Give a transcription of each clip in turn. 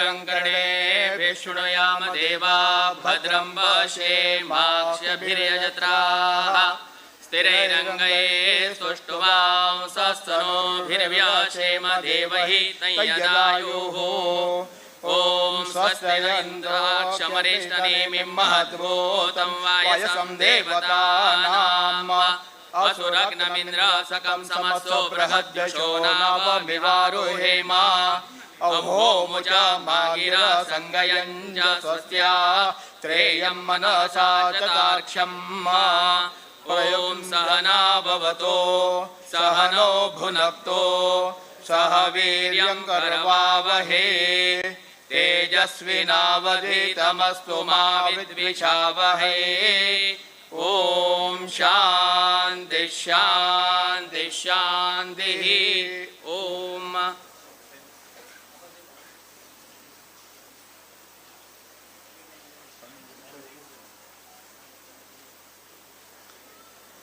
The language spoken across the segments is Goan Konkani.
कर्णे शृणुयाम देवा भद्रं वशेमाक्षभिर्यजत्राः स्थिरैरङ्गैः स्तुष्टुवांसस्तनूभिर्व्यशेम देवहि तय्यदायुः। ॐ स्वस्ति न इन्द्राक्षमरिष्टनेमिं महद्भूतं वायसं देवतानाम् असुरग्नमिन्द्रसकं समसो बृहद्यशो नावमिवारुहेम अहोमुचा मागिरा संगयञ्च स्वस्या त्रेयं मनसा च तार्क्ष्यम्। ॐ सहना भवतो सहनौ भुनक्तो सह वीर्यं करवावहै तेजस्विनावधीतमस्तु मा विद्विषावहै। ॐ शान्ति शान्ति शान्तिः। ॐ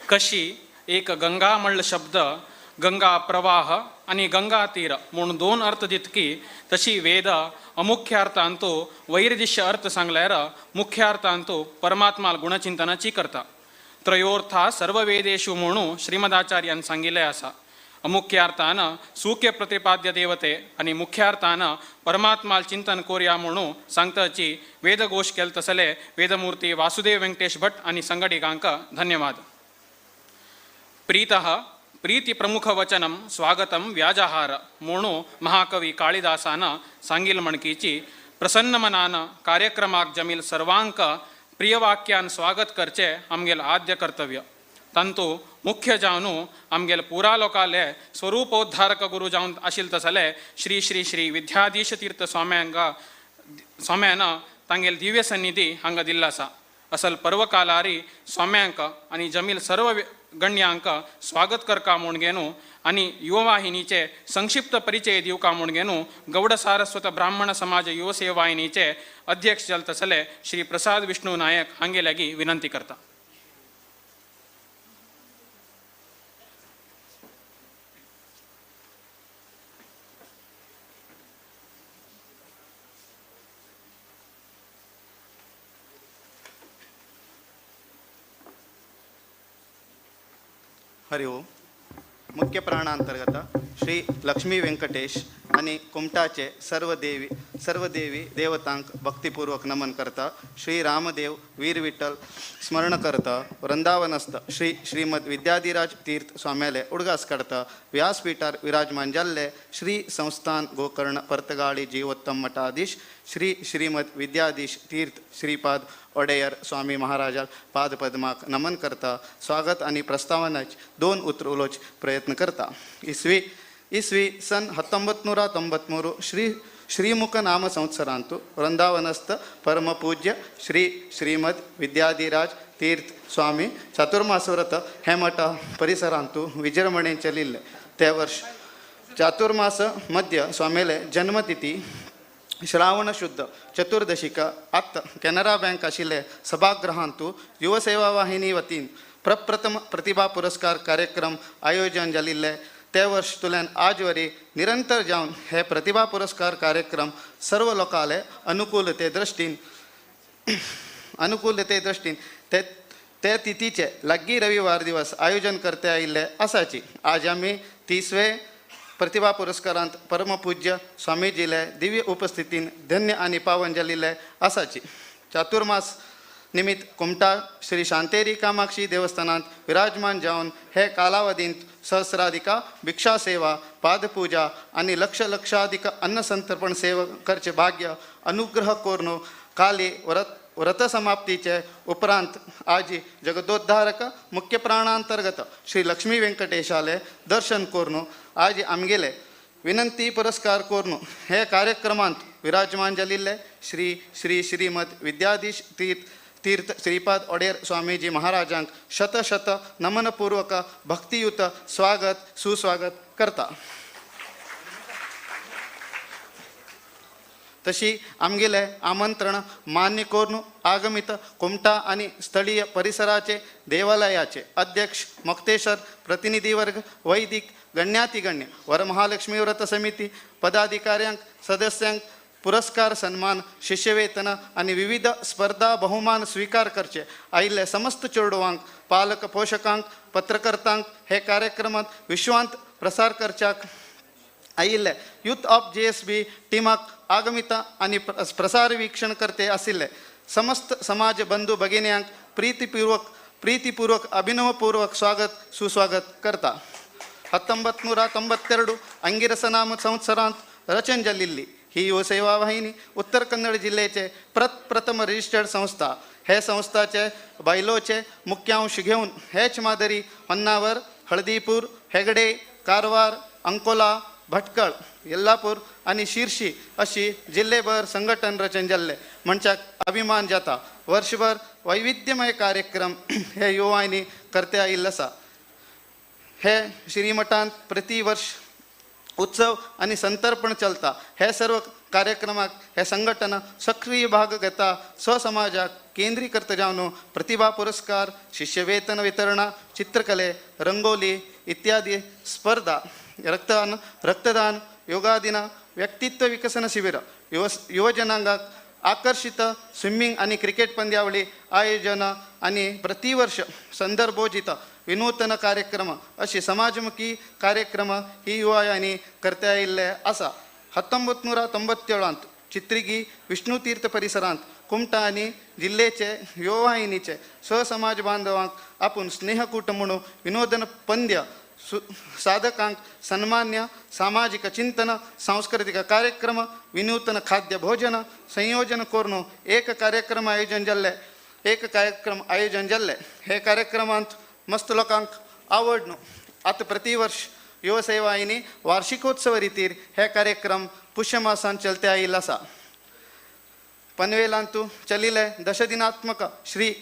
कशी एक गंगा म्हणलं शब्द गंगा प्रवाह आणि गंगा तीर म्हणून दोन अर्थ दितकी तशी वेद अमुख्य अर्थांतो वैरदिश्य अर्थ सांगल्यार मुख्य अर्थांतो परमात्मा गुणचिंतनाची करता. त्रयोर्था सर्व वेदेषु म्हणून श्रीमदाचार्यान सांगिल्लें आसा. अमुख्य अर्थान सुख्य प्रतिपाद्य देवते आणि मुख्य अर्थान परमात्मा चिंतन कोरया म्हणून सांगताची वेदघोष केल तसले वेदमूर्ती वासुदेव वेंकटेश भट आणि संगडिगांक धन्यवाद. प्रीतः प्रीति प्रमुख वचनम स्वागतम व्याजहार म्हणू महाकवी काಳಿदासान सांगिल म्हणकीची प्रसन्न मनान कार्यक्रमाक जमील सर्वांक प्रियवाक्यान स्वागत करचे आमगेल आद्य कर्तव्य. तांतू मुख्य जावनु आमगेल पुरा लोकाले स्वरूपोद्धारक गुरु जावन आशिल तसले श्री श्री श्री विद्याधीश तीर्थ स्वाम्यान तांगेल दिव्य सन्निधी हांगा दिल्ला आसा. असल पर्वकालारी स्वाम्यांक आनी जमील सर्व गण्यांक स्वागत करका म्हूण घेनु आनी युववाहिनीचे संक्षिप्त परिचय दिवका म्हूण घेनु गौड सारस्वत ब्राह्मण समाज युव सेवाहिनीचे अध्यक्ष जाल तसले श्री प्रसाद विष्णू नायक हांगे लागीं विनंती करता. हरि ओम. मुख्य प्राणांतर्गत श्री लक्ष्मी वेंकटेश आणि कुमटाचे सर्व देवी देवतांक भक्तिपूर्वक नमन करता. श्री रामदेव वीर विठ्ठल स्मरण करता. वृंदावनस्थ श्री श्रीमद विद्याधिराज तीर्थ स्वाम्याले उडगास करता. व्यासपीठार विराजमान जाल्ले श्री संस्थान गोकर्ण पर्तगाळी जीवोत्तम मठाधीश श्री श्रीमद विद्याधीश तीर्थ श्रीपाद ओडेयर स्वामी महाराजा पादपद्माक नमन करता. स्वागत आणि प्रस्तावनाच दोन उतर उलोच प्रयत्न करता. इसवी सन 1993 श्री श्रीमुख नाम संवत्सरांतु वृंदावनस्थ परमपूज्य श्री श्रीमद विद्याधिराज तीर्थ स्वामी चातुर्मास व्रत हे मठ परिसरांतु विजृंभणेन चलिल्ले. ते वर्ष चातुर्मास मध्य स्वामीले जन्मतिथी श्रावण शुद्ध चतुर्दशिका आत्त केनरा बँक आशिल्ले सभागृहांतु युवसेवा वाहिनी वतीन प्रप्रथम प्रतिभा पुरस्कार कार्यक्रम आयोजन जालिल्ले. ते वर्ष तुल्यान आजवरी निरंतर जावन हे प्रतिभा पुरस्कार कार्यक्रम सर्व लोकांले अनुकूलते दृश्टीन ते ते तिथीचे लागीं रविवार दिवस आयोजन करते आयिल्ले आसाची. आज आमी 30वे प्रतिभा पुरस्कारांत परमपूज्य स्वामीजीले दिव्य उपस्थितीन धन्य आनी पावन जालिल्ले आसाची. चातुर्मास निमित्त कुमटा श्री शांतेरी कामाक्षी देवस्थानांत विराजमान जावन हे कालावधींत सहस्राधिका भिक्षा सेवा पादपूजा आनी लक्ष लक्षाधिक अन्न संतर्पण सेवा करचे भाग्य अनुग्रह कोरनो काली व्रत समाप्तीचे उपरांत आजी जगदोद्धारक मुख्य प्राणांतर्गत श्री लक्ष्मी वेंकटेशाले दर्शन कोरनो आजी आमगेले विनंती पुरस्कार कोरनो हे कार्यक्रमांत विराजमान जालिल्ले श्री श्री श्रीमद विद्याधीश तीर्थ श्रीपाद ओडेर स्वामीजी महाराजांक शत शत नमनपूर्वक भक्तियुत स्वागत सुस्वागत करता. तशी आमगेले आमंत्रण मान्य करून आगमित कुमटा आणि स्थळीय परिसराचे देवालयाचे अध्यक्ष मक्तेश्वर प्रतिनिधीवर्ग वैदिक गण्यातिगण्य वरमहालक्ष्मी व्रत समिती पदाधिकाऱ्यांक सदस्यांक पुरस्कार सन्मान, शिष्यवेतन आनी विविध स्पर्धा बहुमान स्वीकार करचे आयिल्ले समस्त चेडवांक, पालक पोशकांक, पत्रकर्तांक हे कार्यक्रमांत विश्वांत प्रसार करच्याक आयिल्ले युथ ऑफ JSB टिमाक आगमित आनी प्रसार वीक्षण करते आशिल्ले समस्त समाज बंधू भगिन्यांक प्रीतिपूर्वक अभिनवपूर्वक स्वागत सुस्वागत करता. 1992 अंगिरसनाम संवत्सरांत रचन जाल्ली ही युव सेवा वाहिनी उत्तर कन्नड जिल्ह्याचे प्रथम रजिस्टर्ड संस्था. हे संस्थाचे बायलोचे मुख्यांश घेवन हेच मादरी होन्नावर, हळदीपूर, हेगडे, कारवार, अंकोला, भटकळ, येल्लापूर आनी शिर्शी अशी जिल्हेभर संघटन रचन जाल्ले म्हणच्याक अभिमान जाता. वर्षभर वैविध्यमय कार्यक्रम हे युवांनी करते आयिल्ले आसा. हे श्रीमठांत प्रतिवर्ष उत्सव आनी संतर्पण चलता. हे सर्व कार्यक्रमाक हे संघटना सक्रीय भाग घेता. स्वसमाजाक केंद्रीकृत जावन प्रतिभा पुरस्कार, शिष्यवेतन वितरणा, चित्रकले, रंगोली इत्यादी स्पर्धा, रक्तदान, योगादिन, व्यक्तित्व विकसन शिबिर, युवजनांगाक आकर्षित स्विमिंग आनी क्रिकेट पंद्यावळी आयोजन आनी प्रतिवर्ष संदर्भोजित विनूतन कार्यक्रम अशी समाजमुखी कार्यक्रम ही युवायांनी करता आयिल्ले आसा. 1997 चित्रिगी विष्णुतीर्थ परिसरांत कुमटा आनी जिल्हेचे युववाहिनीचे सहसमाज बांधवांक आपूण स्नेहकूट म्हणून विनोदन पंद्य साधकांक सन्मान्य सामाजिक चिंतन, सांस्कृतिक कार्यक्रम, विनूतन खाद्य भोजन संयोजन करून एक कार्यक्रम आयोजन जाल्ले हे कार्यक्रमांत मस्त लोकांक आवड न्हू. आतां प्रतिवर्ष युवसेवाहिनी वार्षिकोत्सव रितीर हे कार्यक्रम पुष्यमासान चलते आयिल्लो आसा. पनवेलांतू चलिले दशदिनात्मक श्री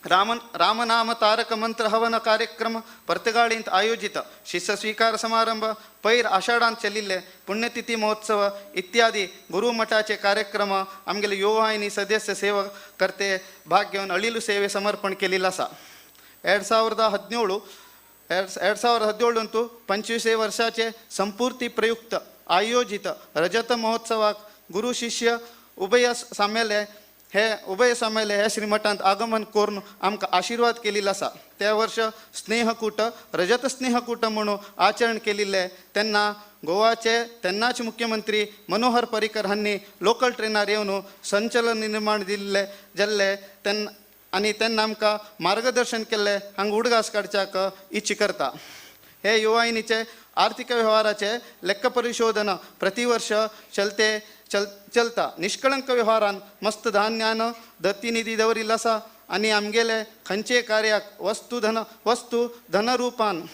रामनाम तारक मंत्र हवन कार्यक्रम पर्तगाळींत आयोजित शिष्य स्वीकार समारंभ, पैर आषाढांत चलिल्ले पुण्यतिथी महोत्सव इत्यादी गुरुमठाचे कार्यक्रम आमगेले युववाहिनी सदस्य सेवक करते भाग घेवन अळिलू सेवे समर्पण केलेलं आसा. 2017 25 वर्षाचे संपूर्ती प्रयुक्त आयोजित रजत महोत्सवाक गुरु शिष्य उभय सामेले हे श्रीमठांत आगमन करून आमकां आशीर्वाद केलेलो आसा. त्या वर्ष स्नेहकूट, रजत स्नेहकूट म्हणून आचरण केलेले तेन्ना गोवाचे तेन्नाच मुख्यमंत्री मनोहर पर्रीकर हांणी लोकल ट्रेनार येवन संचलन निर्माण दिल्ले जाल्ले तेन्ना आनी तेन्ना आमकां मार्गदर्शन केल्लें हांगा उडगास काडच्याक इच्छा करता. हे युवाहिनीचे आर्थिक व्यवहाराचे लेखा परिशोधन प्रतिवर्ष चलता. निष्कळंक व्यवहारान मस्त धान्यान दत्तिनिधी दवरिल्लो आसा आनी आमगेले खंयचे कार्याक वस्तू धनरूपान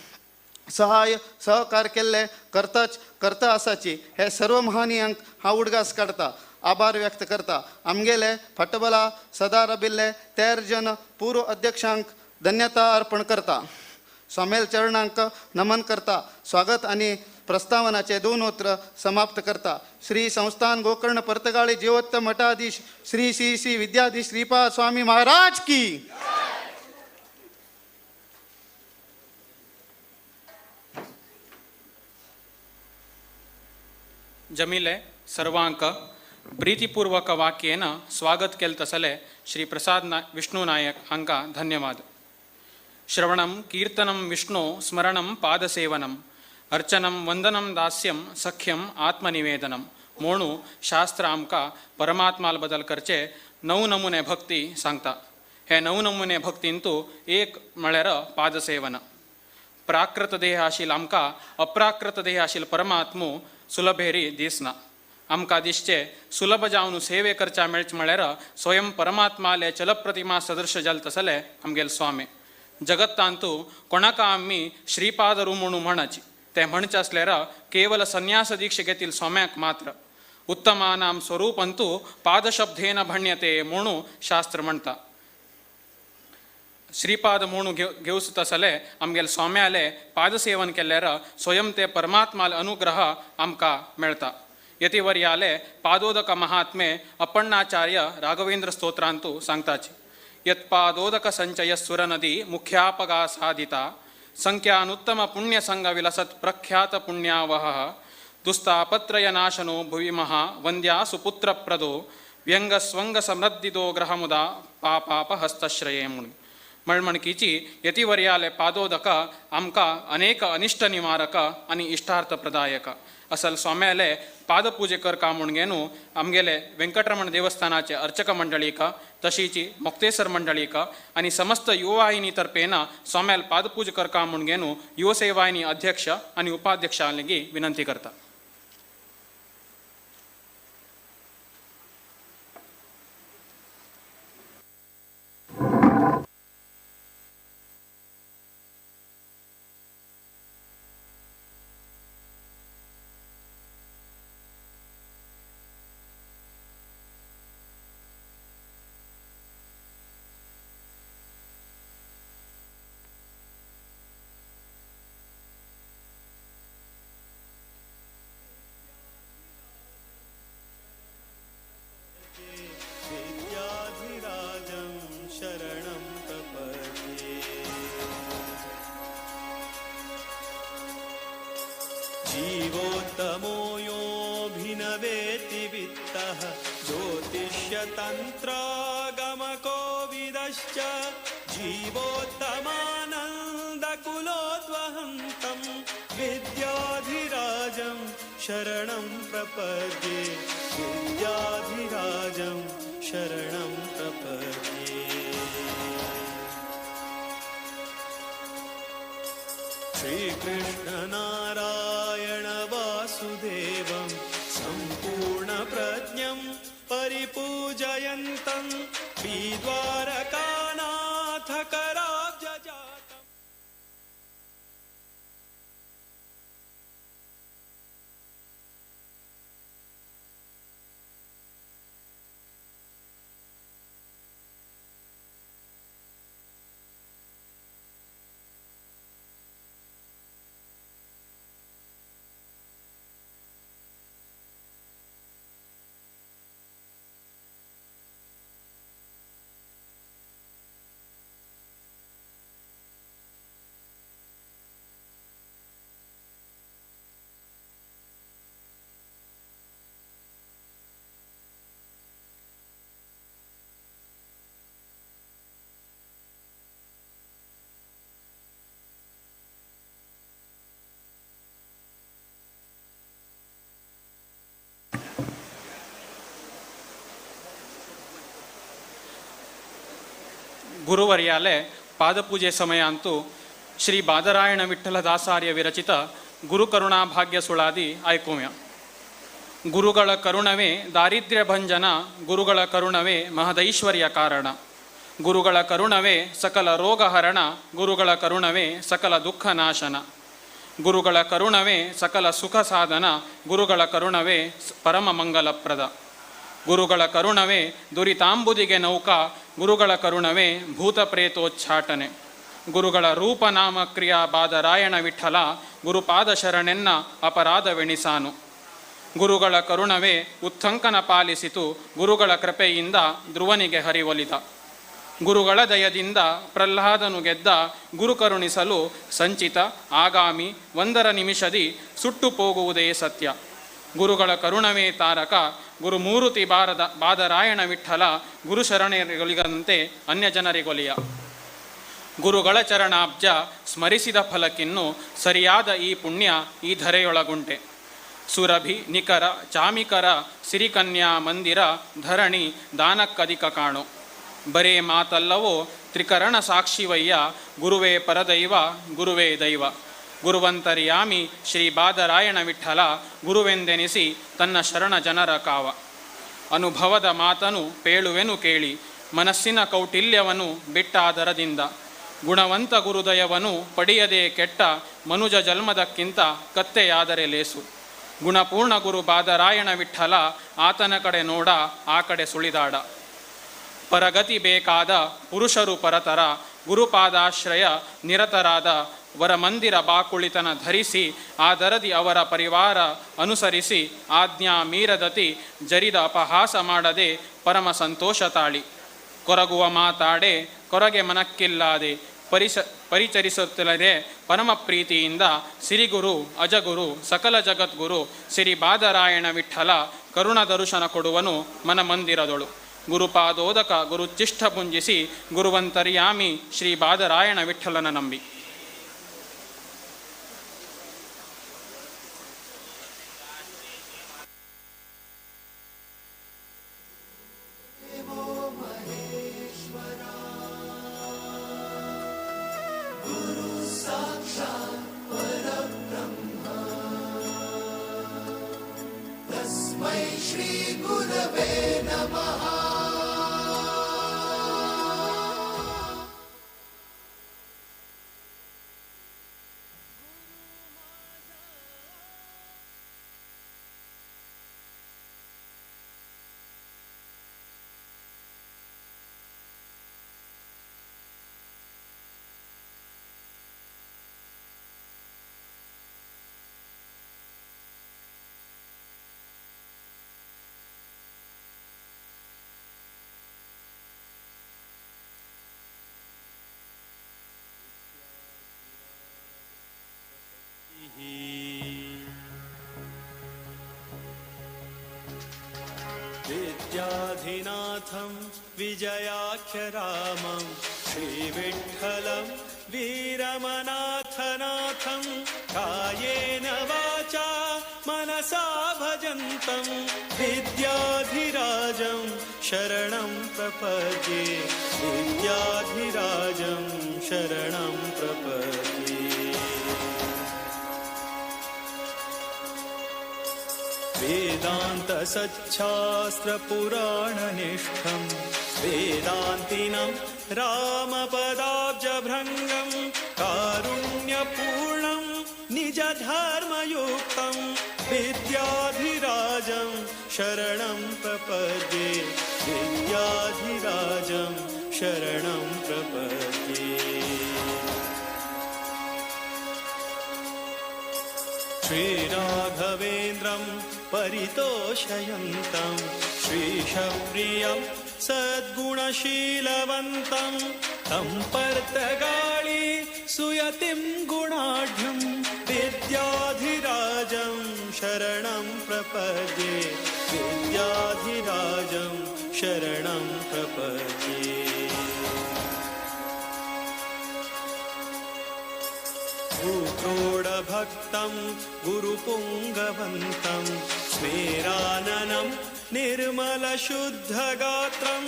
सहाय सहकार केल्ले करता आसाची हे सर्व महानियांक हांव उडगास काडता, आभार व्यक्त करता. आमगेले फाटबला सदा राबिल्ले 13 जन पूर्व अध्यक्षांक धन्यता अर्पण करता. स्वामेल चरणांक नमन करता. स्वागत आनी प्रस्तावनाचे 2 उतर समाप्त करता. श्री संस्थान गोकर्ण पर्तगाळी जीवोत्तम मठाधीश श्री श्री श्री विद्याधीश श्रीपाद स्वामी महाराज की. जमिले सर्वांक प्रीतिपूर्वक वाक्येन स्वागत केल तसले श्री प्रसाद विष्णु नायक हांकां धन्यवाद. श्रवणं कीर्तनं विष्णु स्मरणं पादसेवनम् अर्चनं वंदनं दास्यं सख्यं आत्मनिवेदनं म्हणू शास्त्र आमकां परमात्माल बदल करचे 9 नमुने भक्ती सांगता. हे 9 नमुने भक्तींतू एक म्हळ्यार पादसेवन. प्राकृत देह आशिल आमकां अप्राकृत देह आशिल परमात्मू सुलभेरी दिसना. आमकां दिसचे सुलभ जावन सेवे करच्या मेळच म्हळ्यार स्वयं परमात्माले चलप्रतिमा सदृश जाल तसले आमगेले स्वामी. जगत्तांतू कोणाका आमी श्रीपादरू म्हणू म्हणाची ते म्हणचे आसल्यार केवल संन्यास दीक्षा घेतील स्वाम्याक मात्र. उत्तमानां स्वरूपंतू पादशब्देन भण्यते म्हणू शास्त्र म्हणटा. श्रीपाद म्हणू घेवस तसले आमगेले स्वाम्याले पादसेवन केल्यार स्वयं ते परमात्माल अनुग्रह आमकां मेळटा. यतिवर्याले पादोदक महात्मे अप्पण्णाचार्य राघवेंद्र स्तोत्रांतू सांगताची. यत्पादोदक संचय सुरनदी मुख्यापगा साधिता संख्यानुत्तम पुण्यसंग विलसत् प्रख्यात पुण्यावह ದುಸ್ತಾಪತ್ರಯ ನಾಶನೋ ಭುವಿ ಮಹಾ ವಂದ್ಯಾ ಸುಪುತ್ರಪ್ರದೋ ವ್ಯಂಗ ಸ್ವಂಗ ಸಮೃದ್ಧಿದೋ ಗ್ರಹಮುದ ಪಾಪಾಪ ಹಸ್ತಶ್ರಯೇ ಮುನಿ मळमणकीची यतिवर्याले पादोदक आमकां अनेक अनिश्ट निवारक आनी इश्टार्थ प्रदायक असल स्वाम्याले पादपुजे करका म्हूण घेवन आमगेले वेंकटरमण देवस्थानाचे अर्चक मंडळीक तशीची मोक्तेसर मंडळीक आनी समस्त युववाहिनी तर्फेन स्वाम्याल पादपूजा करका म्हूण घेवन युवसेवाहिनी अध्यक्ष आनी उपाध्यक्षांगी विनंती करता. विद्याधिराजं शरणं प्रपद्ये. जीवोत्तमो योऽभिनवेति वित्तः ज्योतिष्यतन्त्रागमकोविदश्च जीवोत्तमानन्दकुलोद्वहन्तं विद्याधिराजं शरणं प्रपद्ये. विद्याधिराजं शरणं प्रपद्ये. श्रीकृष्णनारायण वासुदेवं सम्पूर्णप्रज्ञं परिपूजयन्तं श्रीद्वारकानाथकराब्जजातम्. ಗುರುವರ್ಯಾಲೆ ಪಾದಪೂಜೆ ಸಮಯ ಅಂತೂ ಶ್ರೀ ಬಾದರಾಯಣ ವಿಠ್ಠಲ ದಾಸಾರ್ಯ ವಿರಚಿತ ಗುರುಕರುಣಾಭಾಗ್ಯ ಸುಳಾದಿ ಆಯ್ಕೋಮ್ಯ. ಗುರುಗಳ ಕರುಣವೇ ದಾರಿದ್ರ್ಯ ಭಂಜನ, ಗುರುಗಳ ಕರುಣವೇ ಮಹದೈಶ್ವರ್ಯ ಕಾರಣ, ಗುರುಗಳ ಕರುಣವೇ ಸಕಲ ರೋಗಹರಣ, ಗುರುಗಳ ಕರುಣವೇ ಸಕಲ ದುಃಖ ನಾಶನ, ಗುರುಗಳ ಕರುಣವೇ ಸಕಲ ಸುಖ ಸಾಧನ, ಗುರುಗಳ ಕರುಣವೇ ಪರಮ ಮಂಗಲಪ್ರದ, ಗುರುಗಳ ಕರುಣವೇ ದುರಿತಾಂಬುದಿಗೆ ನೌಕಾ, ಗುರುಗಳ ಕರುಣವೇ ಭೂತ ಪ್ರೇತೋಚ್ಛಾಟನೆ, ಗುರುಗಳ ರೂಪನಾಮ ಕ್ರಿಯಾ ಬಾದರಾಯಣ ವಿಠಲ, ಗುರುಪಾದ ಶರಣೆನ್ನ ಅಪರಾಧವೆಣಿಸಾನು, ಗುರುಗಳ ಕರುಣವೇ ಉತ್ಥಂಕನ ಪಾಲಿಸಿತು, ಗುರುಗಳ ಕೃಪೆಯಿಂದ ಧ್ರುವನಿಗೆ ಹರಿವೊಲಿದ, ಗುರುಗಳ ದಯದಿಂದ ಪ್ರಹ್ಲಾದನು ಗೆದ್ದ, ಗುರು ಕರುಣಿಸಲು ಸಂಚಿತ ಆಗಾಮಿ ಒಂದರ ನಿಮಿಷದಿ ಸುಟ್ಟು ಹೋಗುವುದೇ ಸತ್ಯ, ಗುರುಗಳ ಕರುಣವೇ ತಾರಕ, ಗುರುಮೂರುತಿ ಬಾರದ ಬಾದರಾಯಣ ವಿಠಲ, ಗುರು ಶರಣರಿಗೊಲಿಗಂತೆ ಅನ್ಯಜನರಿಗೊಲಿಯ, ಗುರುಗಳ ಚರಣಾಬ್ಜ ಸ್ಮರಿಸಿದ ಫಲಕ್ಕಿನ್ನು ಸರಿಯಾದ ಈ ಪುಣ್ಯ ಈ ಧರೆಯೊಳಗುಂಟೆ. ಸುರಭಿ ನಿಖರ ಚಾಮಿಕರ ಸಿರಿಕನ್ಯಾ ಮಂದಿರ ಧರಣಿ ದಾನಕ್ಕಧಿಕ ಕಾಣು, ಬರೇ ಮಾತಲ್ಲವೋ ತ್ರಿಕರಣ ಸಾಕ್ಷಿವಯ್ಯ, ಗುರುವೇ ಪರದೈವ ಗುರುವೇ ದೈವ, ಗುರುವಂತರ್ಯಾಮಿ ಶ್ರೀ ಬಾದರಾಯಣ ವಿಠಲ, ಗುರುವೆಂದೆನಿಸಿ ತನ್ನ ಶರಣ ಜನರ ಕಾವ. ಅನುಭವದ ಮಾತನು ಪೇಳುವೆನು ಕೇಳಿ, ಮನಸ್ಸಿನ ಕೌಟಿಲ್ಯವನು ಬಿಟ್ಟಾದರದಿಂದ, ಗುಣವಂತ ಗುರುದಯವನು ಪಡೆಯದೇ ಕೆಟ್ಟ ಮನುಜ ಜನ್ಮದಕ್ಕಿಂತ ಕತ್ತೆಯಾದರೆ ಲೇಸು, ಗುಣಪೂರ್ಣ ಗುರು ಬಾದರಾಯಣ ವಿಠಲ, ಆತನ ಕಡೆ ನೋಡ ಆ ಕಡೆ ಸುಳಿದಾಡ. ಪರಗತಿ ಬೇಕಾದ ಪುರುಷರು ಪರತರ, ಗುರುಪಾದಾಶ್ರಯ ನಿರತರಾದ ವರಮಂದಿರ ಬಾಕುಳಿತನ ಧರಿಸಿ, ಆದರದಿ ಅವರ ಪರಿವಾರ ಅನುಸರಿಸಿ, ಆಜ್ಞಾ ಮೀರದತಿ ಜರಿದ ಅಪಹಾಸ ಮಾಡದೆ ಪರಮ ಸಂತೋಷ ತಾಳಿ, ಕೊರಗುವ ಮಾತಾಡೆ ಕೊರಗೆ ಮನಕ್ಕಿಲ್ಲಾದೆ, ಪರಿಚರಿಸುತ್ತಲೇ ಪರಮ ಪ್ರೀತಿಯಿಂದ ಸಿರಿಗುರು ಅಜಗುರು ಸಕಲ ಜಗದ್ಗುರು ಸಿರಿ ಬಾದರಾಯಣ ವಿಠಲ ಕರುಣ ದರುಶನ ಕೊಡುವನು ಮನಮಂದಿರದೊಳು. ಗುರುಪಾದೋದಕ ಗುರುಚಿಷ್ಠ ಪುಂಜಿಸಿ ಗುರುವಂತರ್ಯಾಮಿ ಶ್ರೀ ಬಾದರಾಯಣ ವಿಠಲನ ನಂಬಿ. विद्याधिनाथं विजयाख्यरामं श्रीविठ्ठलं वीरमनाथनाथं कायेन वाचा मनसा भजन्तं विद्याधिराजं शरणं प्रपद्ये विद्याधिराजं शरणं प्रपद्ये. वेदान्तसच्छास्त्रपुराणनिष्ठं वेदान्तिनं रामपदाब्जभृङ्गं कारुण्यपूर्णं निजधर्मयुक्तं विद्याधिराजं शरणं प्रपद्ये विद्याधिराजं शरणं प्रपद्ये. श्रीराघवेन्द्रं परितोषयन्तं श्रीशप्रियं सद्गुणशीलवन्तं तं पर्तगाळी सुयतिं गुणाढ्यं विद्याधिराजं शरणं प्रपद्ये विद्याधिराजं शरणं प्रपद्ये. भूक्रोडभक्तं गुरुपुङ्गवन्तं स्मेराननं निर्मलशुद्धगात्रं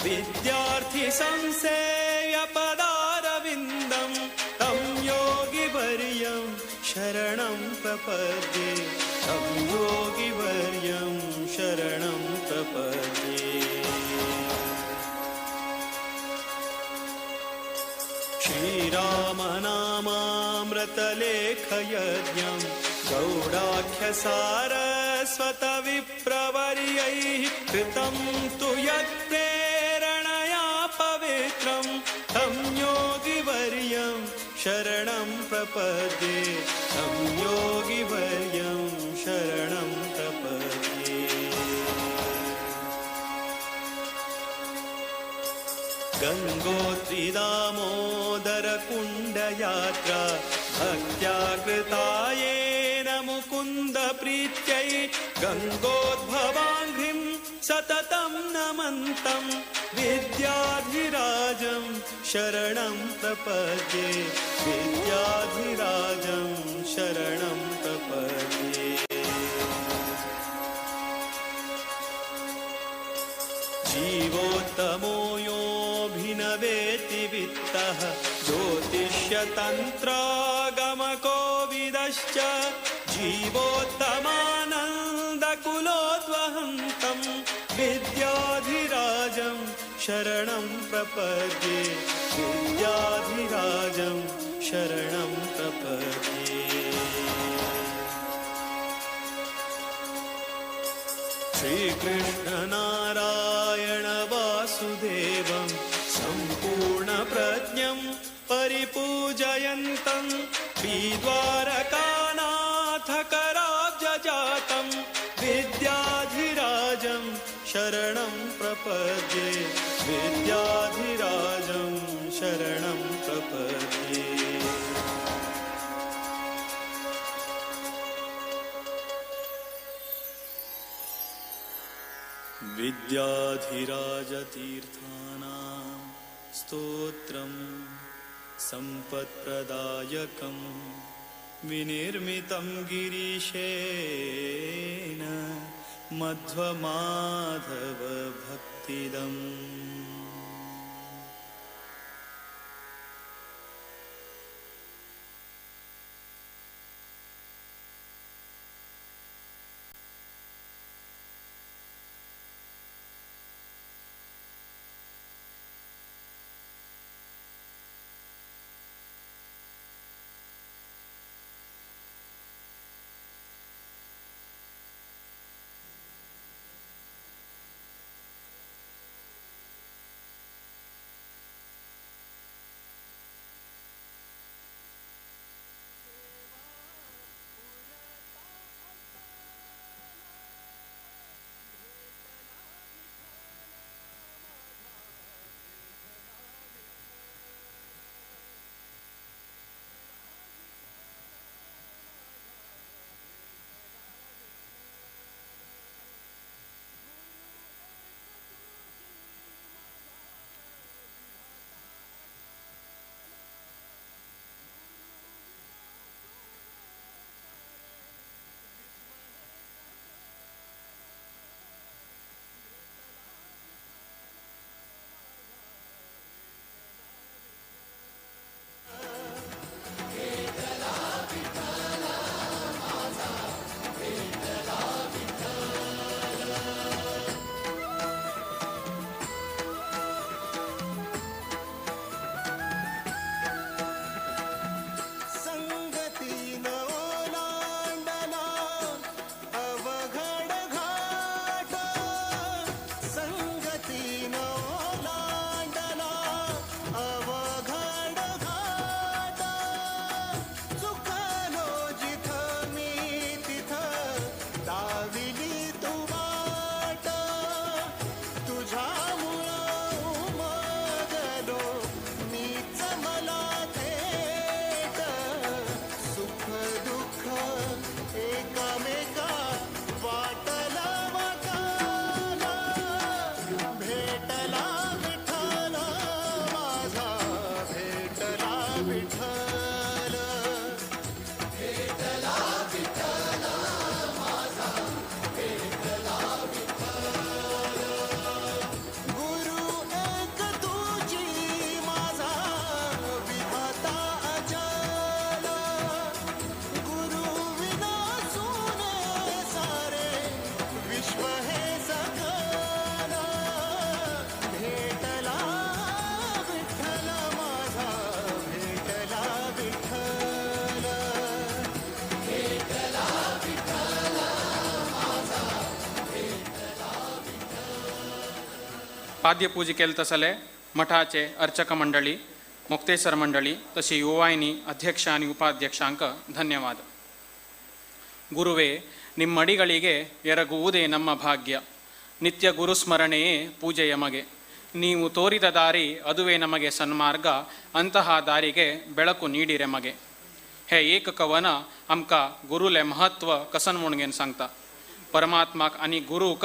विद्यार्थिसंसेव्यपदारविन्दं तं योगिवर्यं शरणं प्रपद्ये तं योगिवर्यं शरणं प्रपद्ये. श्रीरामनामामृतलेखयज्ञं गौडाख्यसारस्वतविप्रवर्यैः कृतं तु यत्प्रेरणया पवित्रं तं योगिवर्यं शरणं प्रपद्ये तं योगिवर्यं शरणं प्रपद्ये. गङ्गोत्रिदामोदरकुण्डयात्रा भक्त्या कृता येन मुकुन्दप्रीत्यै गङ्गोद्भवाङ्घ्रिं सततं नमन्तं विद्याधिराजं शरणं प्रपद्ये विद्याधिराजं शरणं प्रपद्ये. जीवोत्तमो योऽभिनवेति वित्तः ज्योतिष्यतन्त्रागमकोविदश्च जीवोत्तमानन्दकुलोद्वहन्तं विद्याधिराजं शरणं प्रपद्ये विद्याधिराजं शरणं प्रपद्ये. श्रीकृष्णनारायण वासुदेवं सम्पूर्णप्रज्ञं परिपूजयन्तं श्रीद्वारकानाथकराब्जजातं विद्याधिराजं शरणं शरणं प्रपद्ये विद्याधिराजं शरणं प्रपद्ये। विद्याधिराजतीर्थानां स्तोत्रं सम्पत्प्रदायकं विनिर्मितं गिरीशेन मध्वमाधव भक्तिदम्। पाद्यपूजे केले तसले मठाचे अर्चक मंडळी, मोक्तेसर मंडळी तशी युवायनी अध्यक्ष आणि उपाध्यक्षांक धन्यवाद. ಗುರುವೇ ನಿಮ್ಮಡಿಗಳಿಗೆ ಎರಗುವುದೇ ನಮ್ಮ ಭಾಗ್ಯ, ನಿತ್ಯ ಗುರುಸ್ಮರಣೆಯೇ ಪೂಜೆಯ ಮಗೆ, ನೀವು ತೋರಿದ ದಾರಿ ಅದುವೇ ನಮಗೆ ಸನ್ಮಾರ್ಗ, ಅಂತಹ ದಾರಿಗೆ ಬೆಳಕು ನೀಡಿರೆ ಮಗೆ. हे एक कवन आमकां गुरुलें महत्व कसन म्हणून सांगता. परमात्माक आनी गुरूक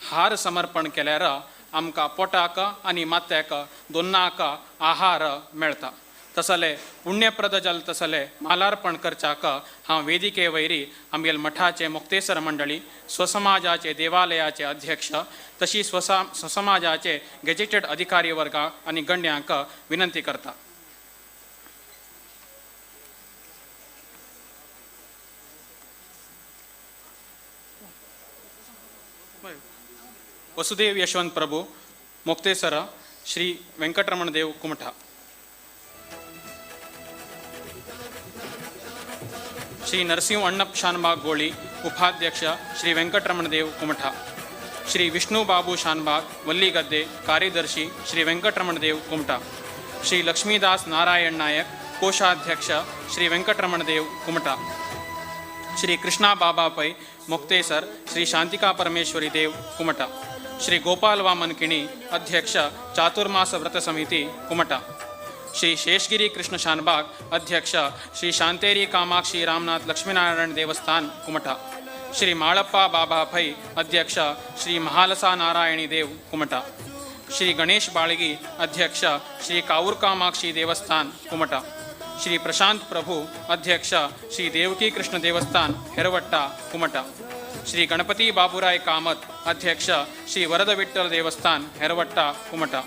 हार समर्पण केल्यार आमकां पोटाक आनी माथ्याक दोनाक आहार मेळटा. तसले पुण्यप्रद जल तसले मालार्पण करच्याक हांव वेदिके वयरी आमगेले मठाचे मुक्तेसर मंडळी, स्वसमाजाचे देवालयाचे अध्यक्ष तशी स्वसमाजाचे गॅजेटेड अधिकारी वर्गा आनी गण्यांक विनंती करता. वसुदेव यशवंत प्रभु मोक्तेसर श्री वेंकटरमण देव कुमठा, श्री नरसिंह अण्णप्प शानबाग गोळी उपाध्यक्ष श्री वेंकटरमण देव कुमठा, श्री विष्णु बाबू शानबाग वल्लीगद्दे कार्यदर्शी श्री वेंकटरमण देव कुमठा, श्री लक्ष्मीदास नारायण नायक कोषाध्यक्ष श्री वेंकटरमण देव कुमठा, श्री कृष्णा बाबा पै मुक्तेसर श्री शांतिका परमेश्वरी देव कुमठा, श्री गोपाल वामन किणी अध्यक्ष चातुर्मास व्रत समिती कुमटा, श्री शेषगिरी कृष्ण शानबाग अध्यक्ष श्री शांतेरी कामाक्षी रामनाथ लक्ष्मीनारायण देवस्थान कुमटा, श्री माळप्पा बाबा पै अध्यक्ष श्री महालसा नारायणी देव कुमटा, श्री गणेश बाळगी अध्यक्ष श्री कावूर कामाक्षी देवस्थान कुमटा, श्री प्रशांत प्रभु अध्यक्ष श्री देवकी कृष्ण देवस्थान हेरवट्टा कुमटा, श्री गणपती बाबूराय कामत अध्यक्ष श्री वरद विठ्ठल देवस्थान हेरवट्टा कुमटा,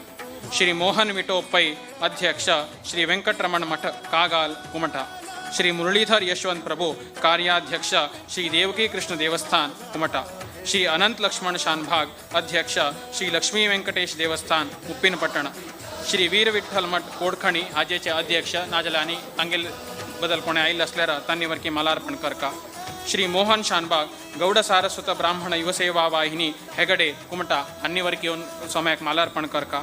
श्री मोहन विटो पै अध्यक्ष श्री वेंकटरमण मठ कागाल कुमटा, श्री मुरलीधर यशवंत प्रभु कार्याध्यक्ष श्री देवकी कृष्ण देवस्थान कुमटा, श्री अनंत लक्ष्मण शानभाग अध्यक्ष श्री लक्ष्मी वेंकटेश देवस्थान उप्पिनपट्टण, श्री वीर विठ्ठल मठ कोडखणी हाजेचे अध्यक्ष नाजाल्यार आनी तांगेल बदल कोणें आयिल्लो आसल्यार तांणी वरकी मालार्पण करका, श्री मोहन शानबाग गौड सारस्वत ब्राह्मण युवसेवा वाहिनी हेगडे कुमटा हांणी वरकी येवन सोम्याक मालार्पण करका,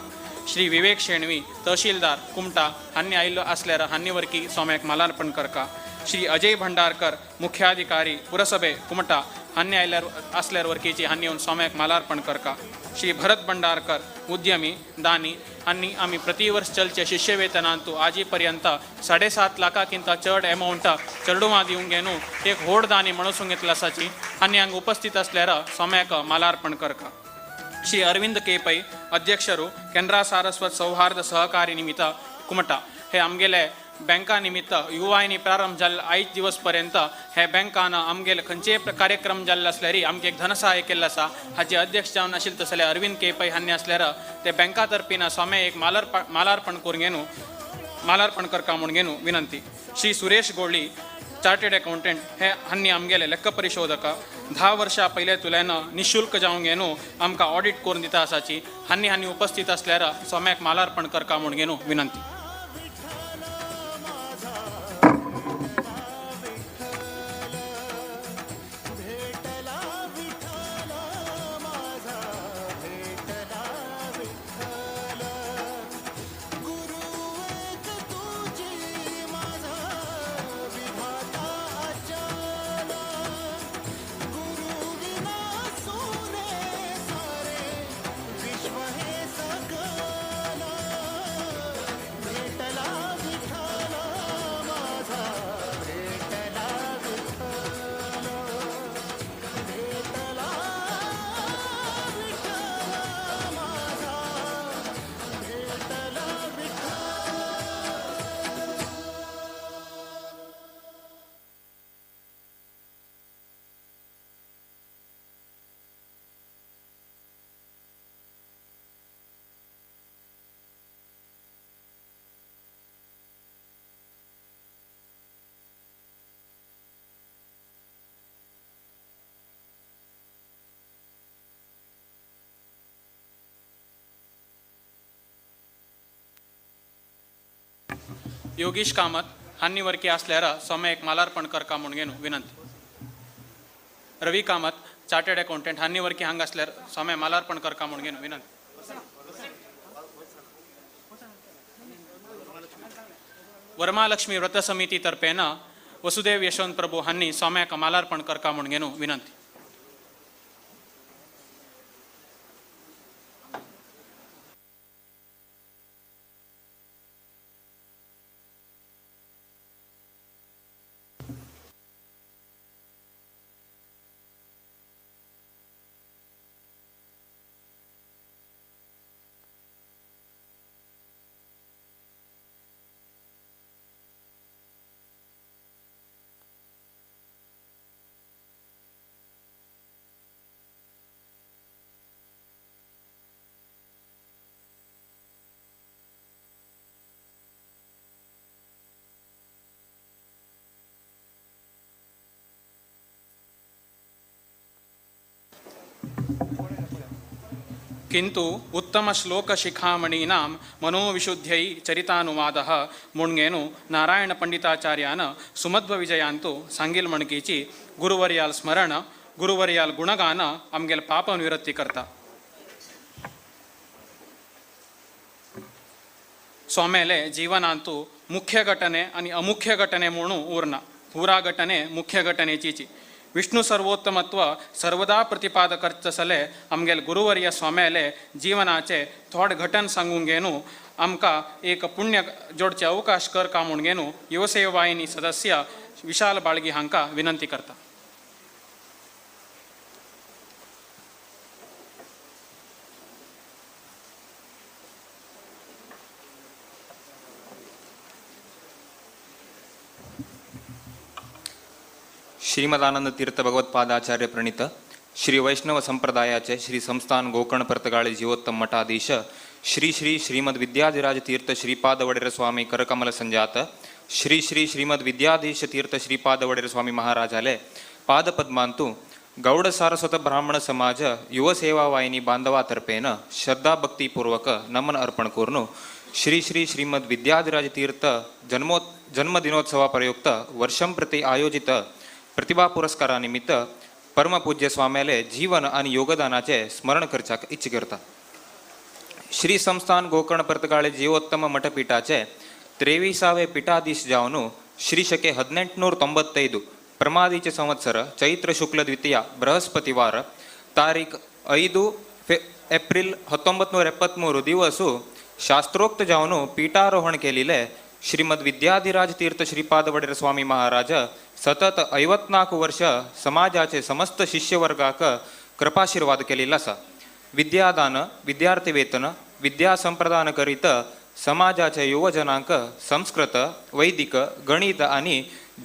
श्री विवेक शेणवी तहसीलदार कुमटा हांणी आयिल्लो आसल्यार हांणी वरकी सोम्याक मालार्पण करका, श्री अजय भंडारकर मुख्याधिकारी पुरसभे कुमटा हांणी आयल्यार आसल्यार वरकीची हांणी येवन सोम्याक मालार्पण करका, श्री भरत भंडारकर उद्यमी दानी हांणी आमी प्रतिवर्ष चलचे शिष्यवेतनांतू आजी पर्यंत 7.5 लाखाकिंत चड एमावंट चेडुवां दिवंक घेवन एक व्हड दानी म्हणसून घेतला आसाची हांणी हांगा उपस्थित आसल्यार सोम्याक मालार्पण करका. श्री अरविंद के पै अध्यक्षರು ಕೆನರಾ ಸಾರಸ್ವತ್ ಸೌಹಾರ್ದ ಸಹಕಾರಿ ನಿಮಿತ್ತ ಕುಮಟಾ हे आमगेले बँका निमित्त युवाहिनी प्रारंभ जाल्ले आयज दिवस पर्यंत हे बँकान आमगेले खंयचेय कार्यक्रम जाल्ले आसल्यार आमकां एक धनसहाय केल्लो आसा. हाचे अध्यक्ष जावन आशिल्ले तसले अरविंद के पै हांणी आसल्यार ते बँका तर्फीन स्वामी एक मालार्पण करून घेवन मालार्पण करका म्हूण घेवन विनंती. श्री सुरेश गोळी चार्टर्ड अकाउंटंट हे हांणी आमगेले लेखा परिशोधक 10 वर्षां पयले तुल्यान निशुल्क जावन घेवन आमकां ऑडिट करून दिता आसाची हांणी हांणी उपस्थित आसल्यार सोम्याक मालार्पण करका म्हूण घेवन विनंती. योगेश कामत हांणी वरकी आसल्यार सोम्याक मालार्पण करका म्हूण घेवन विनंती. रवी कामत चार्टर्ड अकाउंटंट हांणी वरकी हांगा आसल्यार सोम्या मालार्पण करका म्हूण घेवन विनंती. वरमालक्ष्मी व्रत समिती तर्फेन वसुदेव यशवंत प्रभू हांणी सोम्याक मालार्पण करका म्हूण घेवन विनंती. किंतु उत्तम श्लोक शिखामणीनां मनोविशुद्ध्यै चरितानुवादः मुणगेनु नारायण पंडिताचार्यान सुमध्व विजयांतु सांगिल मणकीची गुरुवर्याल स्मरण गुरुवर्याल गुणगान आमगेल पाप निवृत्ती करता. स्वामेले जीवनांतु मुख्य घटने आणि अमुख्य घटने म्हणून उरना पुरा घटने मुख्य घटनेचीची विष्णु सर्वोत्तमत्व सर्वदा प्रतिपाद करतसले आमगेले गुरुवर्य स्वाम्याले जीवनाचे थोड घटन सांगूंक घेवन आमकां एक पुण्य जोडचे अवकाश कर का म्हूण घेवन युवसेवा वाहिनी सदस्य विशाल बाळगी हांकां विनंती करता. श्रीमदानंद तीर्थ भगवत्पादाचार्य प्रणीत श्री वैष्णव संप्रदायाचे श्री संस्थान गोकर्ण पर्तगाळी जीवोत्तम मठाधीश श्री श्री श्रीमद विद्याधिराज तीर्थ श्रीपाद वडेर स्वामी करकमल संजात श्री श्री श्रीमद विद्याधीश तीर्थ श्रीपाद वडेर स्वामी महाराजाले पादपद्मांतु गौड सारस्वत ब्राह्मण समाज युव सेवा वाहिनी बांधवातर्फेन श्रद्धा भक्तिपूर्वक नमन अर्पण करून श्री श्री श्रीमद विद्याधिराज तीर्थ जन्मदिनोत्सवा प्रयुक्त वर्षं प्रति आयोजित प्रतिभा पुरस्कारानिमित्त परमपूज्य स्वाम्याले जीवन आणि योगदानाचे स्मरण करच्याक इच्छ करता. श्री संस्थान गोकर्ण पर्तगाळे जीवोत्तम मठपीठाचे 23वे पीठाधीश जावन श्री शके 1895 प्रमादीचे संवत्सर चैत्र शुक्ल द्वितीया बृहस्पतिवार तारीख 5 एप्रिल 1973 दिवस शास्त्रोक्त जावन पीठारोहण केलेले श्रीमद विद्याधिराज तीर्थ श्रीपाद वडेर स्वामी महाराज सतत 54 वर्ष समाजाचे समस्त शिष्यवर्गाक कृपाशीर्वाद केलेला आसा. विद्यादान, विद्यार्थी वेतन, विद्या संप्रदान करीत समाजाचे युवजनांक संस्कृत, वैदिक, गणित आणि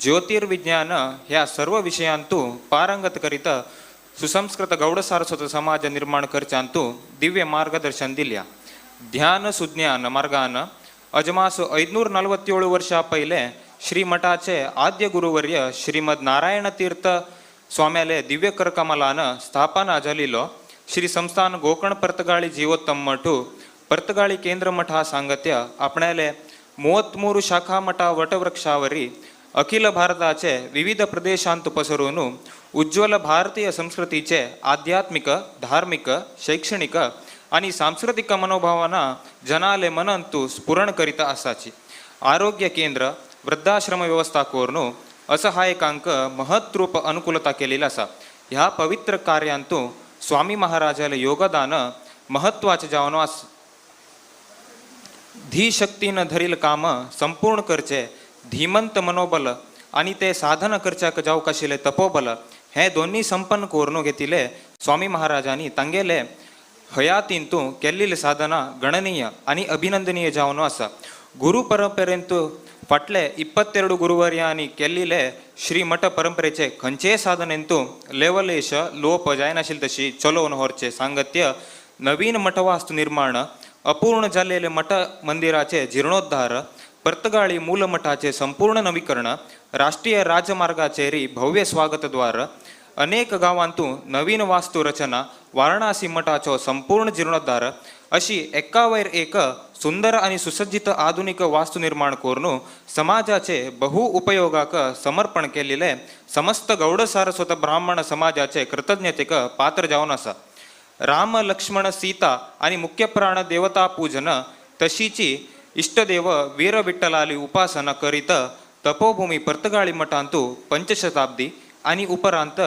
ज्योतिर्विज्ञान ह्या सर्व विषयांतू पारंगत करीत सुसंस्कृत गौड सारस्वत समाज निर्माण करच्यांतू दिव्य मार्गदर्शन दिल्या. ध्यान सुज्ञान मार्गान अजमास 547 वर्षा पहिले श्री मठाचे आद्य गुरुवर्य श्रीमद नारायण तीर्थ स्वाम्याले दिव्य करकमलान स्थापना जालिलो श्री संस्थान गोकर्ण पर्तगाळी जीवोत्तम मठू पर्तगाळी केंद्र मठा सांगत्य आपणाले 33 शाखा मठा वटवृक्षावरी अखिल भारताचे विविध प्रदेशांत पसरून उज्ज्वल भारतीय संस्कृतीचे आध्यात्मिक, धार्मिक, शैक्षणिक आणि सांस्कृतिक मनोभावना जनाले मनंतु स्फुरण करीत आसाची. आरोग्य केंद्र, वृद्धाश्रम व्यवस्था करून असहायकांक महत्रूप अनुकूलता केलेली आसा. ह्या पवित्र कार्यांतु स्वामी महाराजाले योगदान महत्वाचे जावन आस. धीशक्तीन धरील काम संपूर्ण करचे धीमंत मनोबल आणि ते साधन करच्याक जावंक आशिल्लें तपोबल हे दोन्ही संपन्न करून घेतिले स्वामी महाराजांनी तांगेले हयातींतु केल्ली साधना गणनीय आणि अभिनंदनीय जावन आसा. गुरु परंपरेंतु फाटले 22 गुरुवर्यांनी केल्ले श्री मठ परंपरेचे खंयचेय साधनेंतु लेवलेश लोप जायनाशिल्ले तशी चलोवन व्हरचें सांगत्य नवीन मठवास्तु निर्माण, अपूर्ण जाल्लेले मठ मंदिराचे जीर्णोद्धार, पर्तगाळी मूल मठाचे संपूर्ण नवीकरण, राष्ट्रीय राजमार्गाचेरी भव्य स्वागतद्वार, अनेक गांवांतु नवीन वास्तु रचना, वाराणसी मठाचो संपूर्ण जीर्णोद्धार अशी एकावयर एक सुंदर आणि सुसज्जित आधुनिक वास्तु निर्माण करून समाजाचे बहु उपयोगाक समर्पण केलेले समस्त गौड सारस्वत ब्राह्मण समाजाचे कृतज्ञतेक पात्र जावन आसा. राम, लक्ष्मण, सीता आणि मुख्य प्राण देवता पूजन तशीची इष्टदेव वीरविठ्ठलाली उपासना करीत तपोभूमी पर्तगाळी मठांतु पंचशताब्दी आणि उपरांत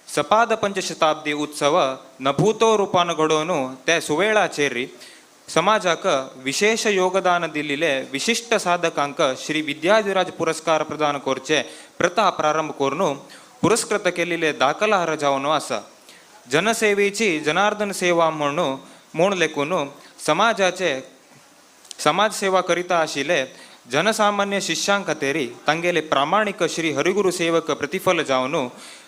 सपाद पंचशताब्दी उत्सव नभूतो रूपान घडोवन त्या सुवेळाचेर समाजाक विशेष योगदान दिल्ले विशिष्ट साधकांक श्री विद्याधिराज पुरस्कार प्रदान करचे प्रथा प्रारंभ करून पुरस्कृत केलेले दाखलार्ह जावन आसा. जनसेवेची जनार्दन सेवा म्हणून म्हूण लेखून समाजाचे समाजसेवा करिता आशिल्ले जनसामान्य शिष्यां खातीर तांगेले प्रामाणीक श्री हरिगुरु सेवक प्रतिफल जावन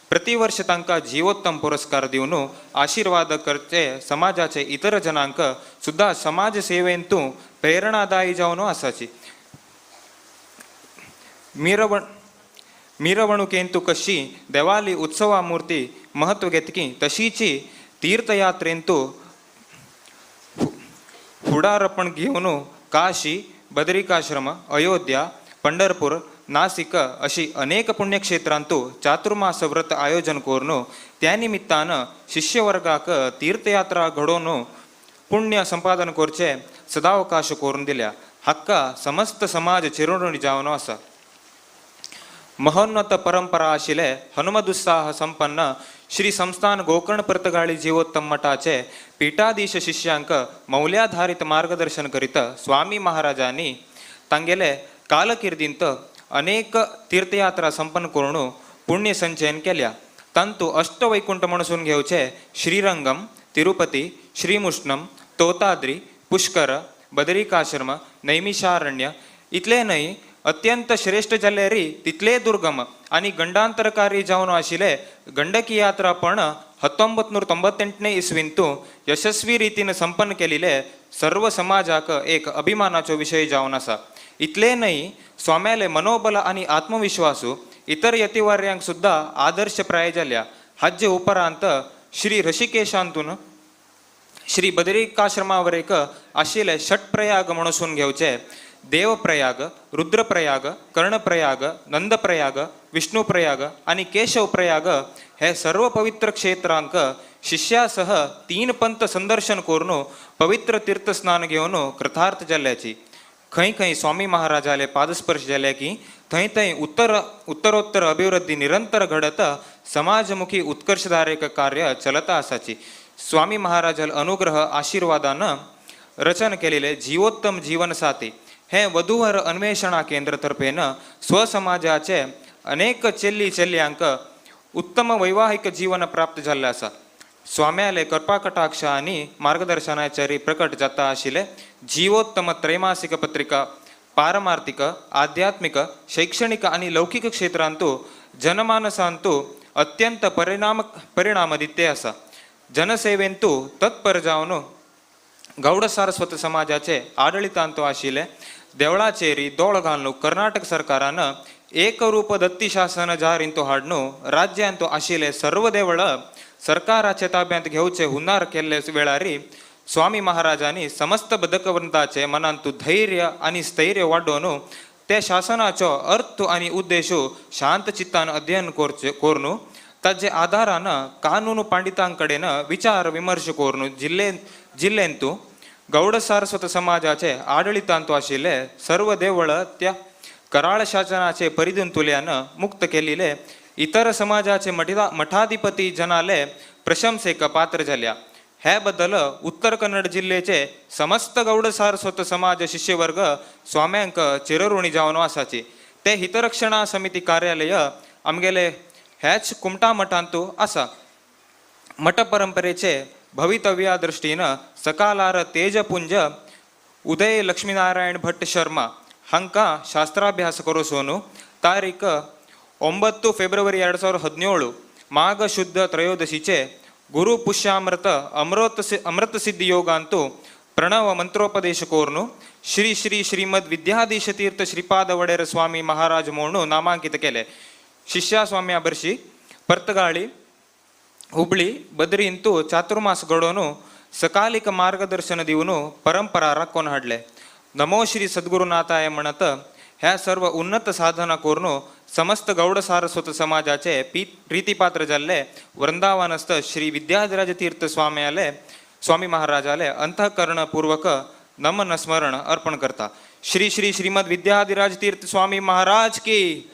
प्रतिवर्ष तांकां जीवोत्तम पुरस्कार दिवन आशीर्वाद करचे समाजाचे इतर जनांक सुद्धा समाज सेवेंतू प्रेरणादायी जावन आसाची. मिरवणुकेंतु कशी देवाली उत्सवा मूर्ती महत्व घेतकी तशीची तीर्थयात्रेंतु फुडारपण घेवन काशी, बदरिकाश्रम, अयोध्या, पंढरपूर, नासिक अशी अनेक पुण्यक्षेत्रांतु चातुर्मास व्रत आयोजन करून त्या निमित्तान शिष्यवर्गाक तीर्थयात्रा घडोवन पुण्य संपादन करचे सदावकाश करून दिल्या. हाका समस्त समाज चिरवणी जावन आसा. महोन्नत परंपरा आशिल्ले हनुमदुत्साह संपन्न श्री संस्थान गोकर्ण पर्तगाळी जीवोत्तम मठाचे पीठाधीश शिष्यांक मौल्याधारित मार्गदर्शन करीत स्वामी महाराजांनी तांगेले कालकिर्दींत अनेक तीर्थयात्रा संपन्न करून पुण्य संचयन केल्या. तांतू अष्टवैकुंठ म्हणसून घेवचे श्रीरंगम, तिरुपती, श्रीमुष्णम, तोताद्री, पुष्कर, बदरिकाश्रम, नैमिषारण्य इतले न्हय अत्यंत श्रेष्ठ जाल्यारी तितले दुर्गम आनी गंडांतरकारी जावन आशिल्ले गंडकी यात्रा पण 1998 इसवींतू यशस्वी रीतीन संपन्न केलेले सर्व समाजाक एक अभिमानाचो विशय जावन आसा. इतले न्हय स्वाम्याले मनोबल आनी आत्मविश्वासू इतर यतिवार्यांक सुद्धा आदर्शप्राय जाल्या. हाजे उपरांत श्री ऋषिकेशांतून श्री बदरिकाश्रमावरेक आशिल्ले षटप्रयाग म्हणसून घेवचे देवप्रयाग, रुद्रप्रयाग, कर्णप्रयाग, नंदप्रयाग, विष्णुप्रयाग आनी केशवप्रयाग हे सर्व पवित्र क्षेत्रांक शिष्यासह 3 पंथ संदर्शन करून पवित्र तीर्थस्नान घेवन कृतार्थ जाल्ल्याची. खंय खंय स्वामी महाराजाले पादस्पर्श जाले की थंय थंय उत्तरोत्तर अभिवृद्धी निरंतर घडत समाजमुखी उत्कर्षधारक कार्य चलत आसाची. स्वामी महाराजाल अनुग्रह आशीर्वादान रचन केलेले जीवोत्तम जीवनसाथी हे वधूवर अन्वेषणा केंद्र तर्फेन स्वसमाजाचे अनेक चेल्ली चेल्यांक उत्तम वैवाहिक जीवन प्राप्त जाल्लें आसा. स्वाम्याले कृपाकटाक्ष आनी मार्गदर्शनाचेर प्रकट जाता आशिल्ले जीवोत्तम त्रैमासिक पत्रिका पारमार्थिक, आध्यात्मिक, शैक्षणिक आनी लौकिक क्षेत्रांतू जनमानसांतू अत्यंत परिणाम दिते आसा. जनसेवेंतू तत्पर जावन गौड सारस्वत समाजाचे आडळितांतू आशिल्ले देवळाचेरी दोळ घालून कर्नाटक सरकारान एकरूप दत्ती शासन जारींतू हाडून राज्यांतू आशिल्ले सर्व देवळ सरकाराचे ताब्यांत घेवचे हुनार केल्ले वेळारी स्वामी महाराजांनी समस्त बदकवंताचे मनांतू धैर्य आनी स्थैर्य वाडोवन ते शासनाचो अर्थ आनी उद्देश शांत चित्तान अध्ययन करून ताजे आधारान कानून पंडितां कडेन विचार विमर्श करून जिल्ल्यांतू गौड सारस्वत समाजाचे आडळितांतू आशिल्ले सर्व देवळ त्या कराळ शासनाचे परिधींतुल्यान मुक्त केलेले इतर समाजाचे मठाधिपती जनाले प्रशंसेक पात्र जाल्या. हे बद्दल उत्तर कन्नड जिल्ह्याचे समस्त गौड सारस्वत समाज शिष्यवर्ग स्वाम्यांक चिरऋणी जावन आसाची. ते हितरक्षणा समिती कार्यालय आमगेले ह्याच कुमटा मठांतू आसा. मठ परंपरेचे भवितव्या दृष्टीन सकालार तेजपुंज उदय लक्ष्मीनारायण भट्ट शर्मा हांकां शास्त्राभ्यास करोसोनू तारीख 9 फेब्रुवारी 2017 माघ शुद्ध त्रयोदशीचे गुरु पुष्यामृत अमृतसिद्धी योगांतू प्रणव मंत्रोपदेश कोरनु श्री श्री श्रीमद विद्याधीश तीर्थ श्रीपाद वडेर स्वामी महाराज म्हणून नामांकित केले. शिष्या स्वाम्या बर्शी पर्तगाळी हुबळी बद्रींतू चातुर्मास घडोवन सकालिक मार्गदर्शन दिवन परंपरा राखून हाडले. नमो श्री सद्गुरुनाथाय म्हणत ह्या सर्व उन्नत साधना करून समस्त गौड सारस्वत समाजाचे प्रीतिपात्र जाल्ले वृंदावनस्थ श्री विद्याधिराज तीर्थ स्वामी महाराजाले अंतःकरणपूर्वक नमन स्मरण अर्पण करता. श्री श्री श्रीमद विद्याधिराज तीर्थ स्वामी महाराज की,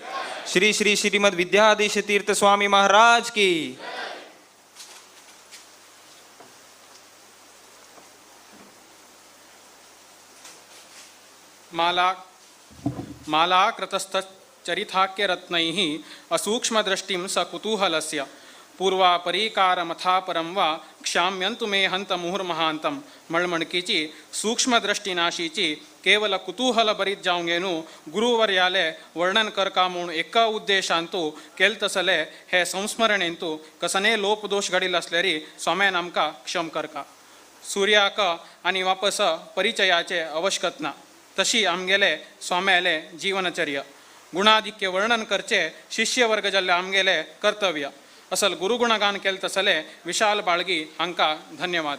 श्री श्री श्रीमद विद्याधीश तीर्थ स्वामी महाराज की. माला कृतस्थचरिताख्यरत्नैः असूक्ष्मदृष्टिं स कुतूहलस्य पूर्वापरीकारमथापरं वा क्षाम्यन्तु मे हंत मुहुर्महांतम. मळमणकीची सूक्ष्मदृष्टिनाशीची केवल कुतूहल बरीत जावंगेनु गुरुवर्याले वर्णन करका म्हूण एका उद्देशांतू केल तसले हे संस्मरणेंतू कसने लोपदोश घडील असलेरी स्वाम्यान आमकां क्षम करका. सूर्याक आनी वापस परिचयाचे आवश्यकत ना तशी आमगेले स्वाम्याले जीवनचर्य गुणाधिक्य वर्णन करचे शिष्यवर्ग जाल्ले आमगेले कर्तव्य. असल गुरुगुणगान केल तसले विशाल बाळगी हांकां धन्यवाद.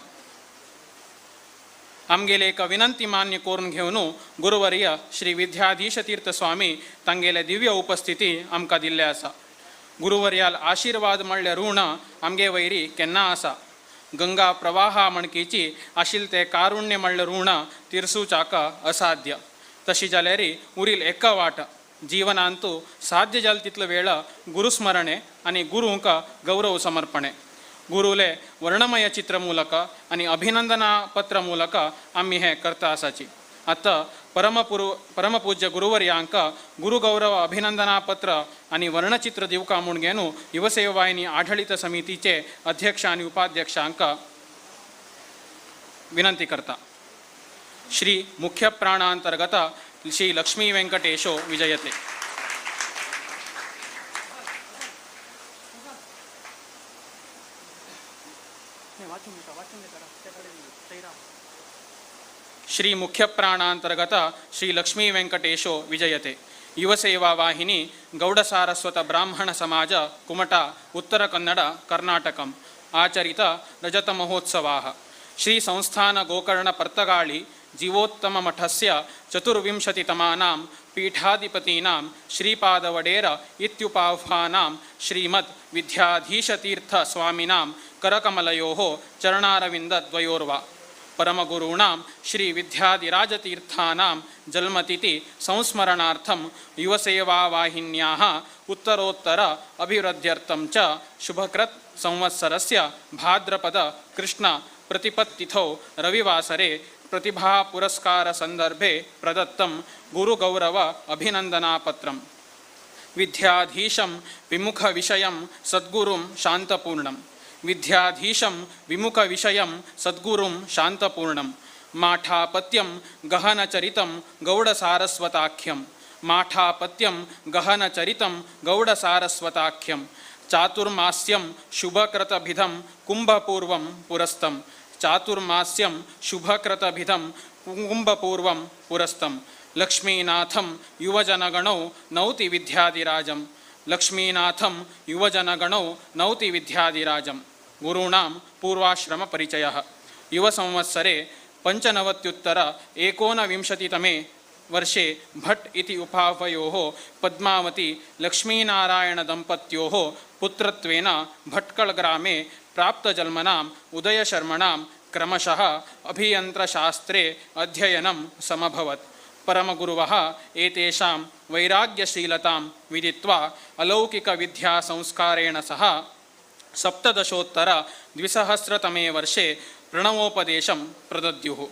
आमगेले एक विनंती मान्य करून घेवन गुरुवर्य श्री विद्याधीश तीर्थ स्वामी तांगेले दिव्य उपस्थिती आमकां दिल्ले आसा. गुरुवर्याल आशीर्वाद म्हणले ऋण आमगे वैरी केन्ना आसा. गंगा प्रवाहा म्हणकीची आशिल ते कारुण्य म्हणले ऋण तिरसूचाक असाध्य. तशी जाल्यारी उरील एका वाट जीवनांतु साध्य जाल तितलो वेळ गुरुस्मरणे आनी गुरूंक गौरव समर्पणे. गुरुले वर्णमय चित्र ಮೂಲಕ आनी अभिनंदना पत्र ಮೂಲಕ आमी हें करता आसाची. आतां परमपूज्य गुरुवर्यांक गुरुगौरव अभिनंदना पत्र आनी वर्णचित्र दिवका म्हूण घेवन युवसेवाहिनी आढळीत समितीचे अध्यक्ष आनी उपाध्यक्षांक विनंती करता. श्री मुख्य प्राणांतर्गत श्री लक्ष्मी वेंकटेशो विजयते. श्री मुख्य प्राणांतर्गत श्री लक्ष्मी वेंकटेशो विजयते. युवसेवा वाहिनी गौडसारस्वत ब्राह्मण समाज कुमटा उत्तर कन्नड कर्नाटकम आचरित रजत महोत्सवाः. श्री संस्थान गोकर्ण पर्तगाळी जीवोत्तम मठस्य चतुर्विंशतितमानां पीठाधिपतीनां श्रीपादवडेर इत्युपाह्वानां श्रीमद् विद्याधीशतीर्थ स्वामिनां करकमलयोः चरणारविन्दद्वयोर्वा परमगुरूणां श्री विद्याधिराजतीर्थानां जन्मतिथि संस्मरणार्थं युवसेवावाहिन्याः उत्तरोत्तर अभिवृद्ध्यर्थं च शुभकृत् संवत्सरस्य भाद्रपद कृष्ण प्रतिपत्तिथौ रविवासरे प्रतिभापुरस्कारसन्दर्भे प्रदत्तं गुरुगौरव अभिनन्दनापत्रं. विद्याधीशं विमुखविषयं सद्गुरुं शान्तपूर्णं. विद्याधीशं विमुखविषयं सद्गुरुं शान्तपूर्णं. माठापत्यं गहनचरितं गौडसारस्वताख्यं. माठापत्यं गहनचरितं गौडसारस्वताख्यं. चातुर्मास्यं शुभक्रतभिधं कुंभपूर्वं पुरस्तं. चातुर्मास्यं शुभक्रतभिधं कुंभपूर्वं पुरस्तं. लक्ष्मीनाथं युवजनगणौ नौति विद्याधिराजं. लक्ष्मीनाथं युवजनगणौ नौति विद्याधिराजं. गुरूणां पूर्वाश्रमपरिचयः. युवसंवत्सरे 95 एकोनविंशतितमे वर्षे भट् इति उपावयोः पद्मावती लक्ष्मीनारायणदम्पत्योः पुत्रत्वेन भट्कळग्रामे प्राप्तजन्मनाम् उदयशर्मणां क्रमशः अभियन्त्रशास्त्रे अध्ययनं समभवत्. परमगुरुवः एतेषां वैराग्यशीलतां विदित्वा अलौकिकविद्यासंस्कारेण सह 2017 वर्षे प्रणवोपदेशं प्रदद्युः.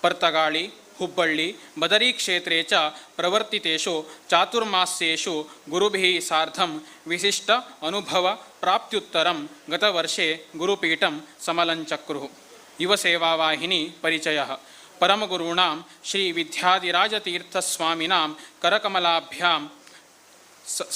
पर्तगाळि हुब्बळ्ळि बदरीक्षेत्रे च प्रवर्तितेषु चातुर्मास्येषु गुरुभिः सार्धं विशिष्ट अनुभव प्राप्त्युत्तरं गतवर्षे गुरुपीठं समलञ्चक्रुः. युवसेवावाहिनी परिचयः. परमगुरूणां श्री विद्याधिराजतीर्थस्वामिनां करकमलाभ्यां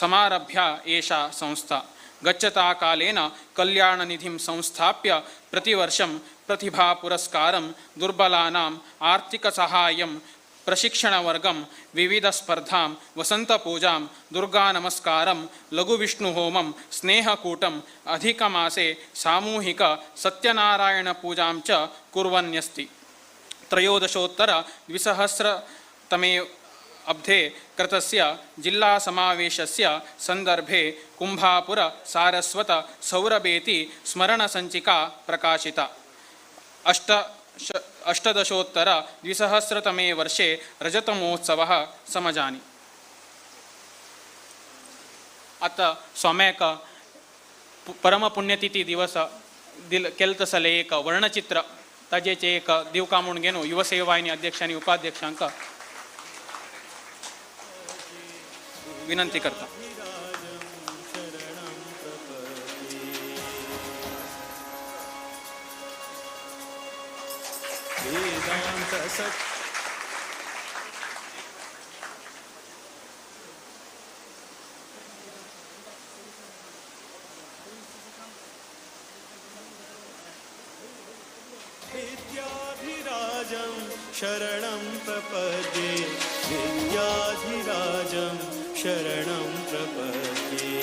समारभ्य एषा संस्था गच्छता कालेन कल्याणनिधिं संस्थाप्य प्रतिवर्षं प्रतिभापुरस्कारं, दुर्बलानाम् आर्थिकसहाय्यं, प्रशिक्षणवर्गं, विविधस्पर्धां, वसन्तपूजां, दुर्गानमस्कारं, लघुविष्णुहोमं, स्नेहकूटम्, अधिकमासे सामूहिक सत्यनारायणपूजां च कुर्वन्यस्ति. 2013 अब्धे कृतस्य जिल्लासमावेशस्य सन्दर्भे कुम्भापुर सारस्वत सौरभेति स्मरणसञ्चिका प्रकाशिता. 2018 वर्षे रजतमहोत्सवः समजानि. आतां स्वाम्याक परमपुण्यतिथी दिवस दिल केल तसले एक वर्णचित्र ताजेचे एक दिवका म्हूण घेवन युवसेवाहिनी अध्यक्ष आनी उपाध्यक्षांक विनंती करता. शरणं प्रपद्ये. वेदान्त सत् विद्याधिराजं शरणं प्रपद्ये. विद्याधिराजं शरणं प्रपद्ये.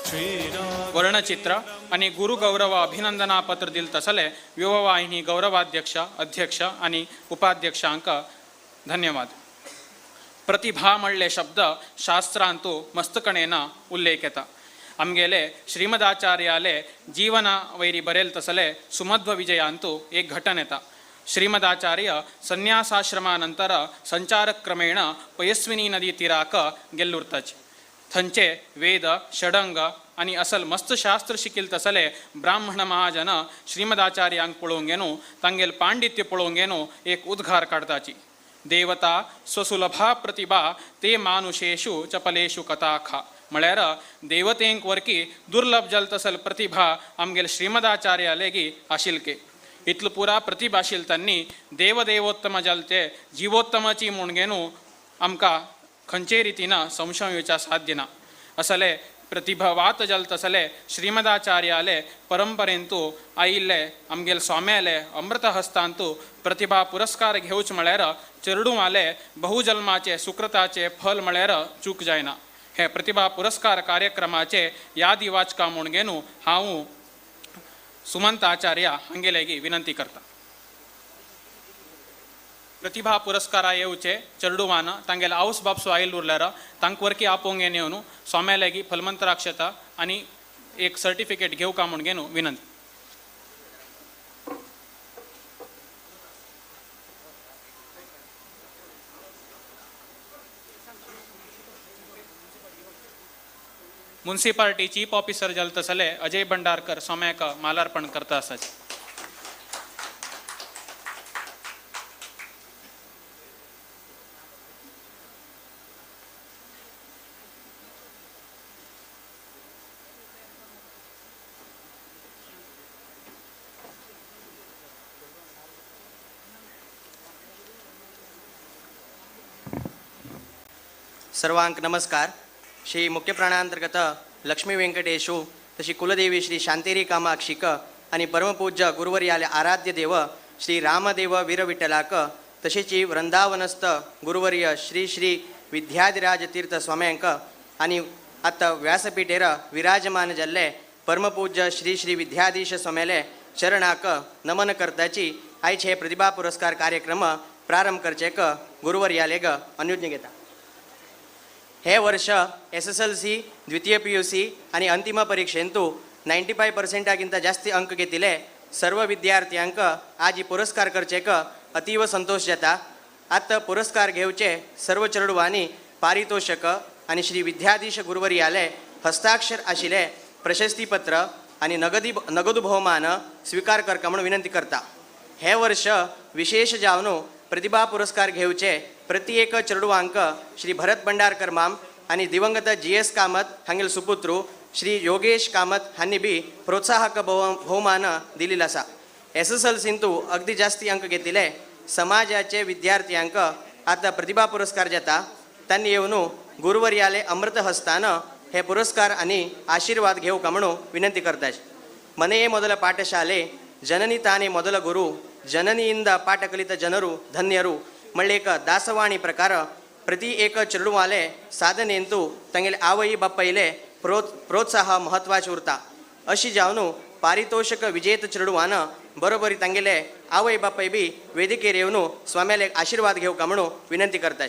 श्रीराम वर्णचित्र आणि गुरुगौरव अभिनंदनापत्र दिल तसले युववाहिनी गौरवाध्यक्ष, अध्यक्ष आणि उपाध्यक्षांक धन्यवाद. प्रतिभा म्हणले शब्द शास्त्रांतु मस्तकणेन उल्लेख येता. आमगेले श्रीमदाचार्याले जीवना वैरी बरेल तसले सुमध्व विजयांतु एक घटन येता. ಶ್ರೀಮದಾಚಾರ್ಯ ಸನ್ಯಾಸಾಶ್ರಮಾನಂತರ ಸಂಚಾರಕ್ರಮೇಣ ಪಯಸ್ವಿನಿ नदी तीराक गेल्लुरताच. थंयचे वेद षडंग आनी असल मस्त शास्त्र शिकील तसले ब्राह्मण महाजन श्रीमदाचार्यांक पळोवंक घेवन तांगेल पांडित्य पळोवंक घेवन एक उद्गार काडताची. देवता स्वसुलभा प्रतिभा ते मानुषेषु चपलेषु कथाखा. म्हळ्यार देवतेंक वरकी दुर्लभ जल तसल प्रतिभा आमगेल श्रीमदाचार्या लेगी आशिल्के. इतलो पुरा प्रतिभा आशिल तांणी देवदेवोत्तम जलते जिवोत्तमाची म्हूण घेवन आमकां खंयचेय रितीन संशय येवच्या साध्य ना. असले प्रतिभावात जल तसले श्रीमदाचार्याले परंपरेंतू आयिल्ले आमगेल स्वाम्याले अमृत हस्तांतू प्रतिभा पुरस्कार घेवच म्हळ्यार चेरडुवाले बहुजल्माचे सुकृताचे फल म्हळ्यार चूक जायना. हे प्रतिभा पुरस्कार कार्यक्रमाचे यादी वाचका म्हूण घेवन हांव सुमंत आचार्य हांगेलेगी विनंती करता. प्रतिभा पुरस्कारा येवचे चेरडुवान तांगेले आवस बापसो आयल उरल्यार तांक वरकी आपोवंक येवन स्वाम्यालेगी फलमंत्राक्षता आनी एक सर्टिफिकेट घेवका म्हूण घेवन विनंती. मुन्सिपालिटी चीफ ऑफिसर जाल तसले अजय भंडारकर स्वाम्याक मालार्पण करता आसात. सर्वांक नमस्कार. श्री मुख्य प्राणांतर्गत लक्ष्मी वेंकटेशु तशी कुलदेवी श्री शांतेरी कामाक्षिक आणि परमपूज्य गुरुवर्याले आराध्य देव श्री रामदेव वीरविठ्ठलाक तसेची वृंदावनस्थ गुरुवर्य श्री श्री विद्याधिराज तीर्थ स्वाम्यांक आणि आता व्यासपीठेर विराजमान जाल्ले परमपूज्य श्री श्री विद्याधीश स्वाम्याले चरणाक नमन करताची आयचे प्रतिभा पुरस्कार कार्यक्रम प्रारंभ करचेक गुरुवर्यालेग अनुज्ञ घेता. हे वर्ष SSLC द्वितीय PUC आणि अंतिम परीक्षेंतु 95%ಗಿಂತ ಜಾಸ್ತಿ अंक घेतिले सर्व विद्यार्थ्यांक आज पुरस्कार करचेक अतीव संतोष जाता. आतां पुरस्कार घेवचे सर्व चेडवांनी पारितोषक आणि श्री विद्याधीश गुरुवर्याले हस्ताक्षर आशिल्ले प्रशस्तीपत्र आणि नगदू भोवमान स्वीकार करका म्हणून विनंती करता. हे वर्ष विशेष जावन प्रतिभा पुरस्कार घेवचे प्रति एक चेडवांक श्री भरत भंडारकर माम आणि दिवंगत GS Kamat हांगेल सुपुत्र श्री योगेश कामत हांणी बी प्रोत्साहक भोवमान दिलेलो आसा. SSLCंतू अगदी जास्ती अंक घेतिले समाजाचे विद्यार्थ्यांक आतां प्रतिभा पुरस्कार जाता. तांणी येवन गुरुवर्याले अमृत हस्तान हे पुरस्कार आनी आशीर्वाद घेवका म्हणून विनंती करता. मನೆಯೇ ಮೊದಲ ಪಾಠಶಾಲೆ ಜನನಿ ತಾನೇ ಮೊದಲ ಗುರು ಜನನಿಯಿಂದ ಪಾಠ ಕಲಿತ ಜನರು ಧನ್ಯರು ಮಳ್ಳೇಕ ದಾಸವಾಣಿ ಪ್ರಕಾರ ಪ್ರತಿ ಏಕ ಚೇರ್ಡುವಾಲೆ ಸಾಧನೆಂತೂ ತಂಗೆಲೆ आवई बापायले प्रोत्साह महत्वाचे उरता. अशी जावन पारितोषक विजेत चेडवान बरोबरी तांगेले आवय बापाय बी वेदिकेर येवन स्वाम्याले आशीर्वाद घेवका म्हणून विनंती करता.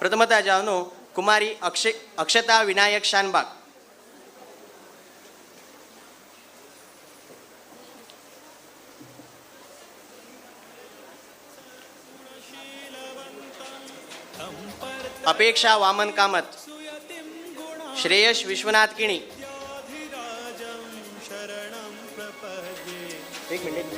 प्रथमता जावन कुमारी अक्षता विनायक शानबाग. अपेक्षा वामन कामत. श्रेयश विश्वनाथ किणी. एक मिनिट.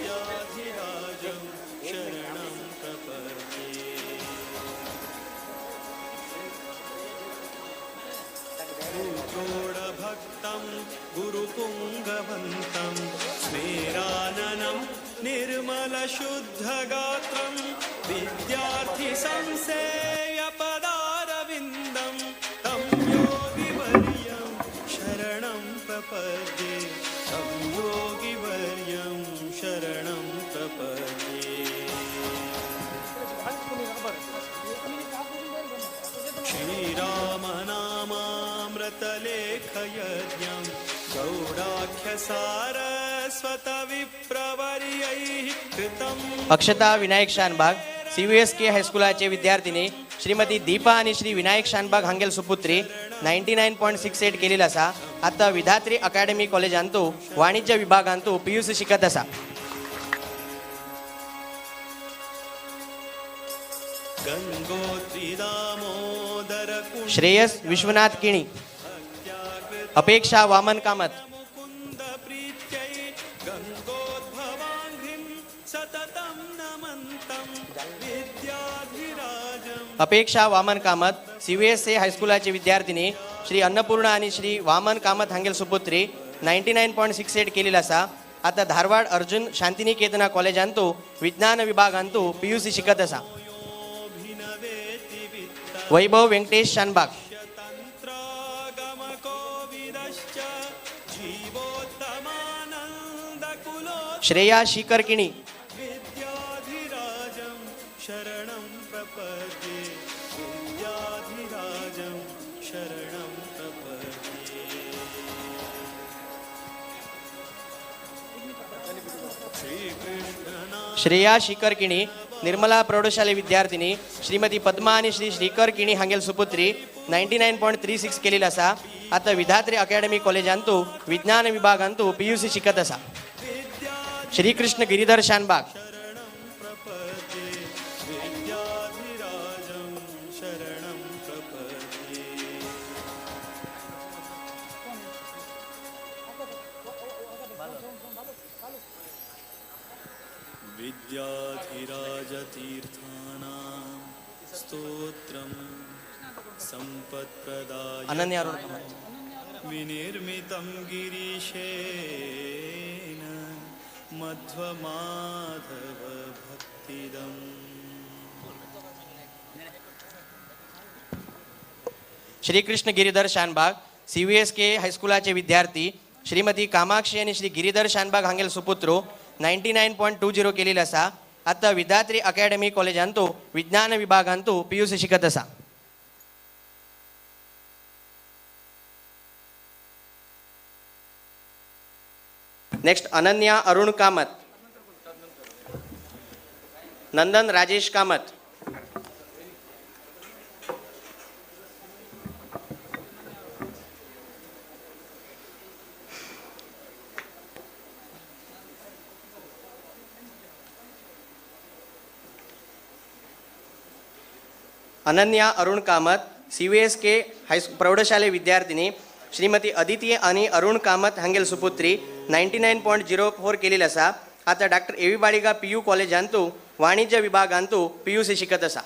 भक्तं गुरुपुङ्गवन्तं स्मेराननं निर्मलशुद्धगात्रं विद्यार्थि संसेयपदारविन्दं तं योगिवर्यं शरणं प्रपद्ये तं योगिवर्यं शरणं प्रपद्ये. श्रीरामनामामृतलेखयज्ञं गौडाख्यसारस्वतविप्रवर्यैः कृतं. अक्षता विनायक शानबाग CVSK हायस्कुलाचे विद्यार्थिनी श्रीमती दीपा आणि श्री विनायक शानबाग हांगेल सुपुत्री 99.68 केलेला आसा. आतां विधात्री अकॅडमी कॉलेजांतू वाणिज्य विभागांतू PUC शिकत आसा. गंगोत्री दामोदर श्रेयस विश्वनाथ किणी, अपेक्षा वामन कामत, मुकुंद प्रीत्यै गंगोद्भवाङ्घ्रिं सततं नमन्तं विद्याधिराजं। अपेक्षा वामन कामत CVSA हायस्कुलाची विद्यार्थिनी श्री अन्नपूर्णा आणि श्री वामन कामत हांगेल सुपुत्री 99.68 केलेला असा। आता धारवाड अर्जुन शांतिनिकेतना कॉलेजांतू विज्ञान विभागांतू PUC शिकत असा। वैभव व्यंकटेश शानबाग, तन्त्रागमकोविदश्च जीवोत्तमानन्दकुलो श्रेया शिकर किणी, विद्याधिराजं शरणं प्रपद्ये विद्याधिराजं शरणं प्रपद्ये। श्रीकृष्ण श्रेया शिकर किणी निर्मला प्रौढशाले विद्यार्थिनी श्रीमती पद्मा आणि श्री श्रीकर किणी हांगेल सुपुत्री 99.36 केलेला असा। आता विधात्री अकॅडमी कॉलेजांतू विज्ञान विभागांतू PUC शिकत असा। श्रीकृष्ण गिरीधर शानबाग, शरणं प्रपद्ये विद्याधिराजं शरणं प्रपद्ये। विद्याधिराजतीर्थानां स्तोत्रं सम्पत्प्रदाय अनन्या अरुण कामत, विनिर्मितं गिरीशेन मध्वमाधव भक्तिदम्। श्रीकृष्ण गिरीधर शानबाग CVSK हायस्कुलाचे विद्यार्थी श्रीमती कामाक्षी आणि श्री गिरीधर शानबाग हांगेल सुपुत्रो 99.20 केलेला असा। आता विधात्री अकॅडमी कॉलेजांतू विज्ञान विभागांतू PUC शिकत असा। नेक्स्ट अनन्या अरुण कामत, नंदन राजेश कामत, अनन्या अरुण कामत CVSK प्रौढशाले विद्यार्थिनी श्रीमती अदिती आणि अरुण कामत हांगेल सुपुत्री 99.04 केलेला असा। आता doctor A V Baliga PU कॉलेजांतू वाणिज्य विभागांतू PUC शिकत असा।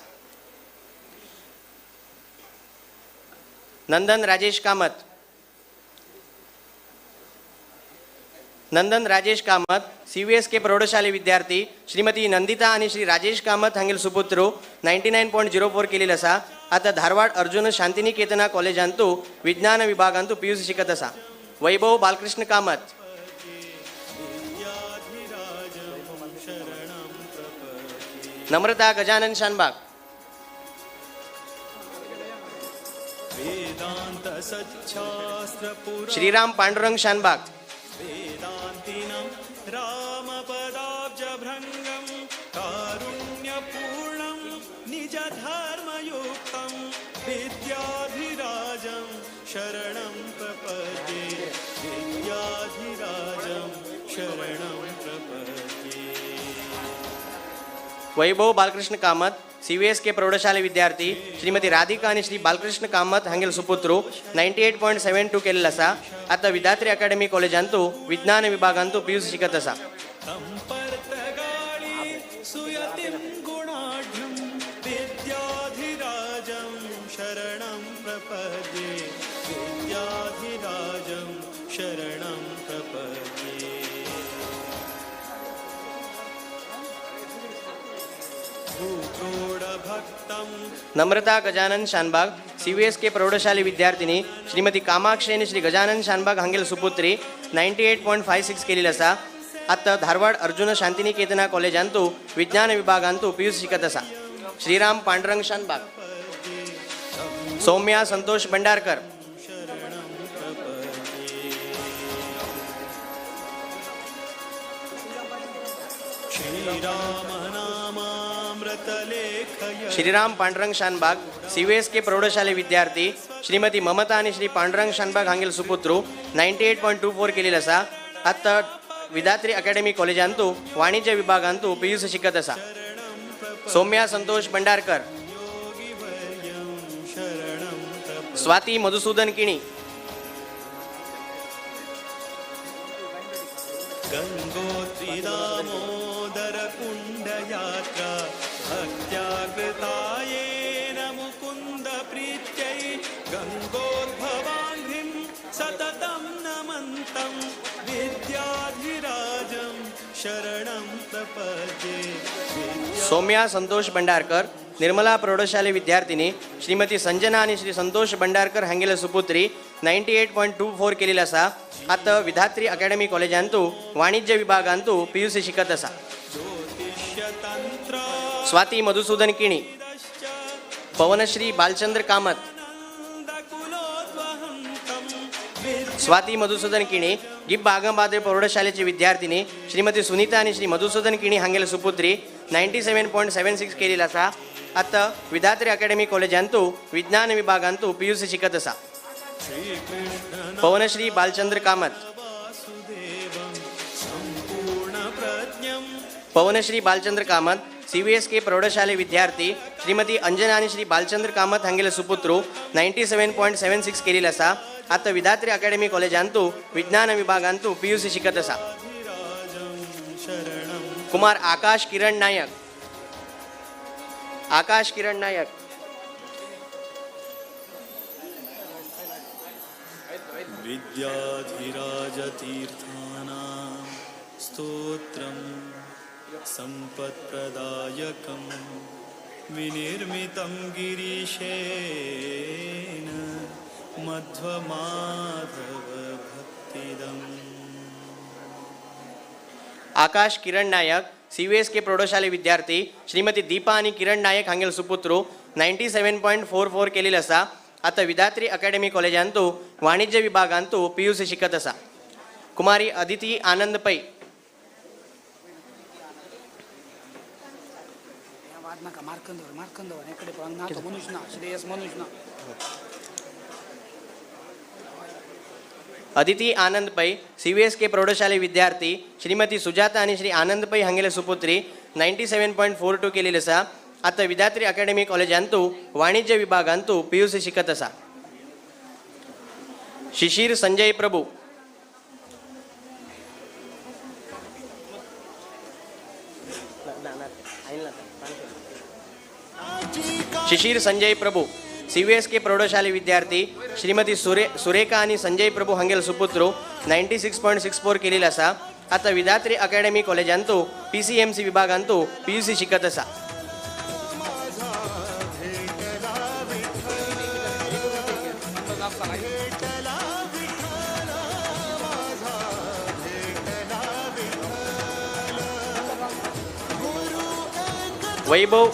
नंदन राजेश कामत, नंदन राजेश कामत CVSK प्रौढशाले विद्यार्थी श्रीमती नंदिता आणि श्री राजेश कामत हांगेल सुपुत्रो 99.04 केलेला असा। आता धारवाड अर्जुन शांतिनिकेतना कॉलेजांतू विज्ञान विभागांतू PUC शिकत असा। वैभव बालकृष्ण कामत, नम्रता गजानन शानबाग, वेदांत सच्छास्त्र पुरा श्रीराम पांडुरंग शानबाग, वेदांतिनं रामपदाब्जभृङ्गं कारुण्यपूर्णं निजधर्मयुक्तं विद्याधिराजं शरणं प्रपद्ये विद्याधिराजं शरणं प्रपद्ये। वैभव बालकृष्ण कामत CVSK प्रौढशाले विद्यार्थी श्रीमती राधिका आणि श्री बालकृष्ण कामत हांगेल सुपुत्रो 98.72 केलेला असा। आता विधात्री अकॅडमी कॉलेजांतू विज्ञान विभागांतू PUC शिकत असा। तं पर्तगाळी सुयतिं गुणाढ्यं विद्याधिराजं शरणं प्रपद्ये विद्याधिराजं शरणं प्रपद्ये। भूक्रोडभक्तं नम्रता गजानन शानबाग CVSK प्रौढशाले विद्यार्थिनी श्रीमती कामाक्षी आणि श्री गजानन शानबाग हांगेल सुपुत्री 98.56 केलेला असा। आता धारवाड अर्जुन शांतिनिकेतना कॉलेजांतू विज्ञान विभागांतू PUC शिकत असा। श्रीराम पांडुरंग शानबाग, सौम्या संतोष भंडारकर, श्रीराम पांडुरंग शानबाग CVSK प्रौढशाले विद्यार्थी श्रीमती ममता आणि श्री पांडुरंग शानबाग हांगेल सुपुत्रो 98.24 केलेला असा। आता विधात्री अकॅडमी कॉलेजांतू वाणिज्य विभागांतू PUC शिकत असा। सौम्या संतोष भंडारकर, स्वाती मधुसूदन किणी. गंगोत्री दामोदर कुंड यात्रा भक्त्या कृतायेन मुकुंद प्रीत्यै गंगोद्भवाङ्घ्रिं सततं नमन्तं विद्याधिराजं शरणं प्रपद्ये. सौम्या संतोष भंडारकर, निर्मला प्रौढशाले विद्यार्थिनी श्रीमती संजना आणि श्री संतोष भंडारकर हांगेले सुपुत्री, 98.24 केलेली आसा. आतां विधात्री अकॅडमी कॉलेजांतू वाणिज्य विभागांतू पीयूसी शिकत आसा. ज्योतिष्यतंत्र स्वाती मधुसूदन किणी. पवनश्री बालचंद्र कामत. कुलोद्वहन्तं स्वाती मधुसूदन किणी, गिब्ब आगमबाद्रे प्रौढशालेची विद्यार्थिनी श्रीमती सुनीता आणि श्री मधुसूदन किणी हांगेले सुपुत्री, 97.76 केलेली आसा. आतां विधात्री अकॅडमी कॉलेजांतू विज्ञान विभागांतू पीयूसी शिकत आसा. श्रीकृष्ण पवनश्री बालचंद्र कामत. वासुदेवं सम्पूर्णप्रज्ञं. पवनश्री बालचंद्र कामत, सीव्हीएस के प्रौढशाले विद्यार्थी श्रीमती अंजना आणि श्री बालचंद्र कामत हांगेले सुपुत्रू, 97.76 केलेली आसा. आतां विधात्री अकॅडमी कॉलेजांतू विज्ञान विभागांतू पीयूसी शिकत आसा. शरणं. कुमार आकाश किरण नायक. आकाश किरण नायक. विद्याधिराजतीर्थानां स्तोत्रं सम्पत्प्रदायकं विनिर्मितं गिरीशेन मध्वमाधवभक्तिदम्. आकाश किरण नायक, सीव्हीएस के प्रौढशाले विद्यार्थी श्रीमती दीपा आणि किरण नायक हांगेले सुपुत्रू, 97.44 केलेली आसा. आतां विधात्री अकॅडमी कॉलेजांतू वाणिज्य विभागांतू पीयूसी शिकत आसा. कुमारी अदिती आनंद पै. वाद नाका, मार्कन दवर, मार्कन दवर. इकडे पळोवंक ना, तो मनुष्य ना, श्रेयस मनुष्य ना. अदिती आनंद पै, सीव्हीएस के प्रौढशाले विद्यार्थी श्रीमती सुजाता आणि श्री आनंद पै हांगेले सुपुत्री, 97.42 केलेली आसा. आतां विधात्री अकॅडमी कॉलेजांतू वाणिज्य विभागांतू पीयूसी शिकत आसा. शिशिर संजय प्रभू. शिशिर संजय प्रभू, सीव्हीएस के प्रौढशाले विद्यार्थी श्रीमती सुरेखा आणि संजय प्रभू हांगेले सुपुत्रू, 96.64 केलेली आसा. आतां विधात्री अकॅडमी कॉलेजांतू पीसीएमसी विभागांतू पीयूसी शिकत आसा. वैभव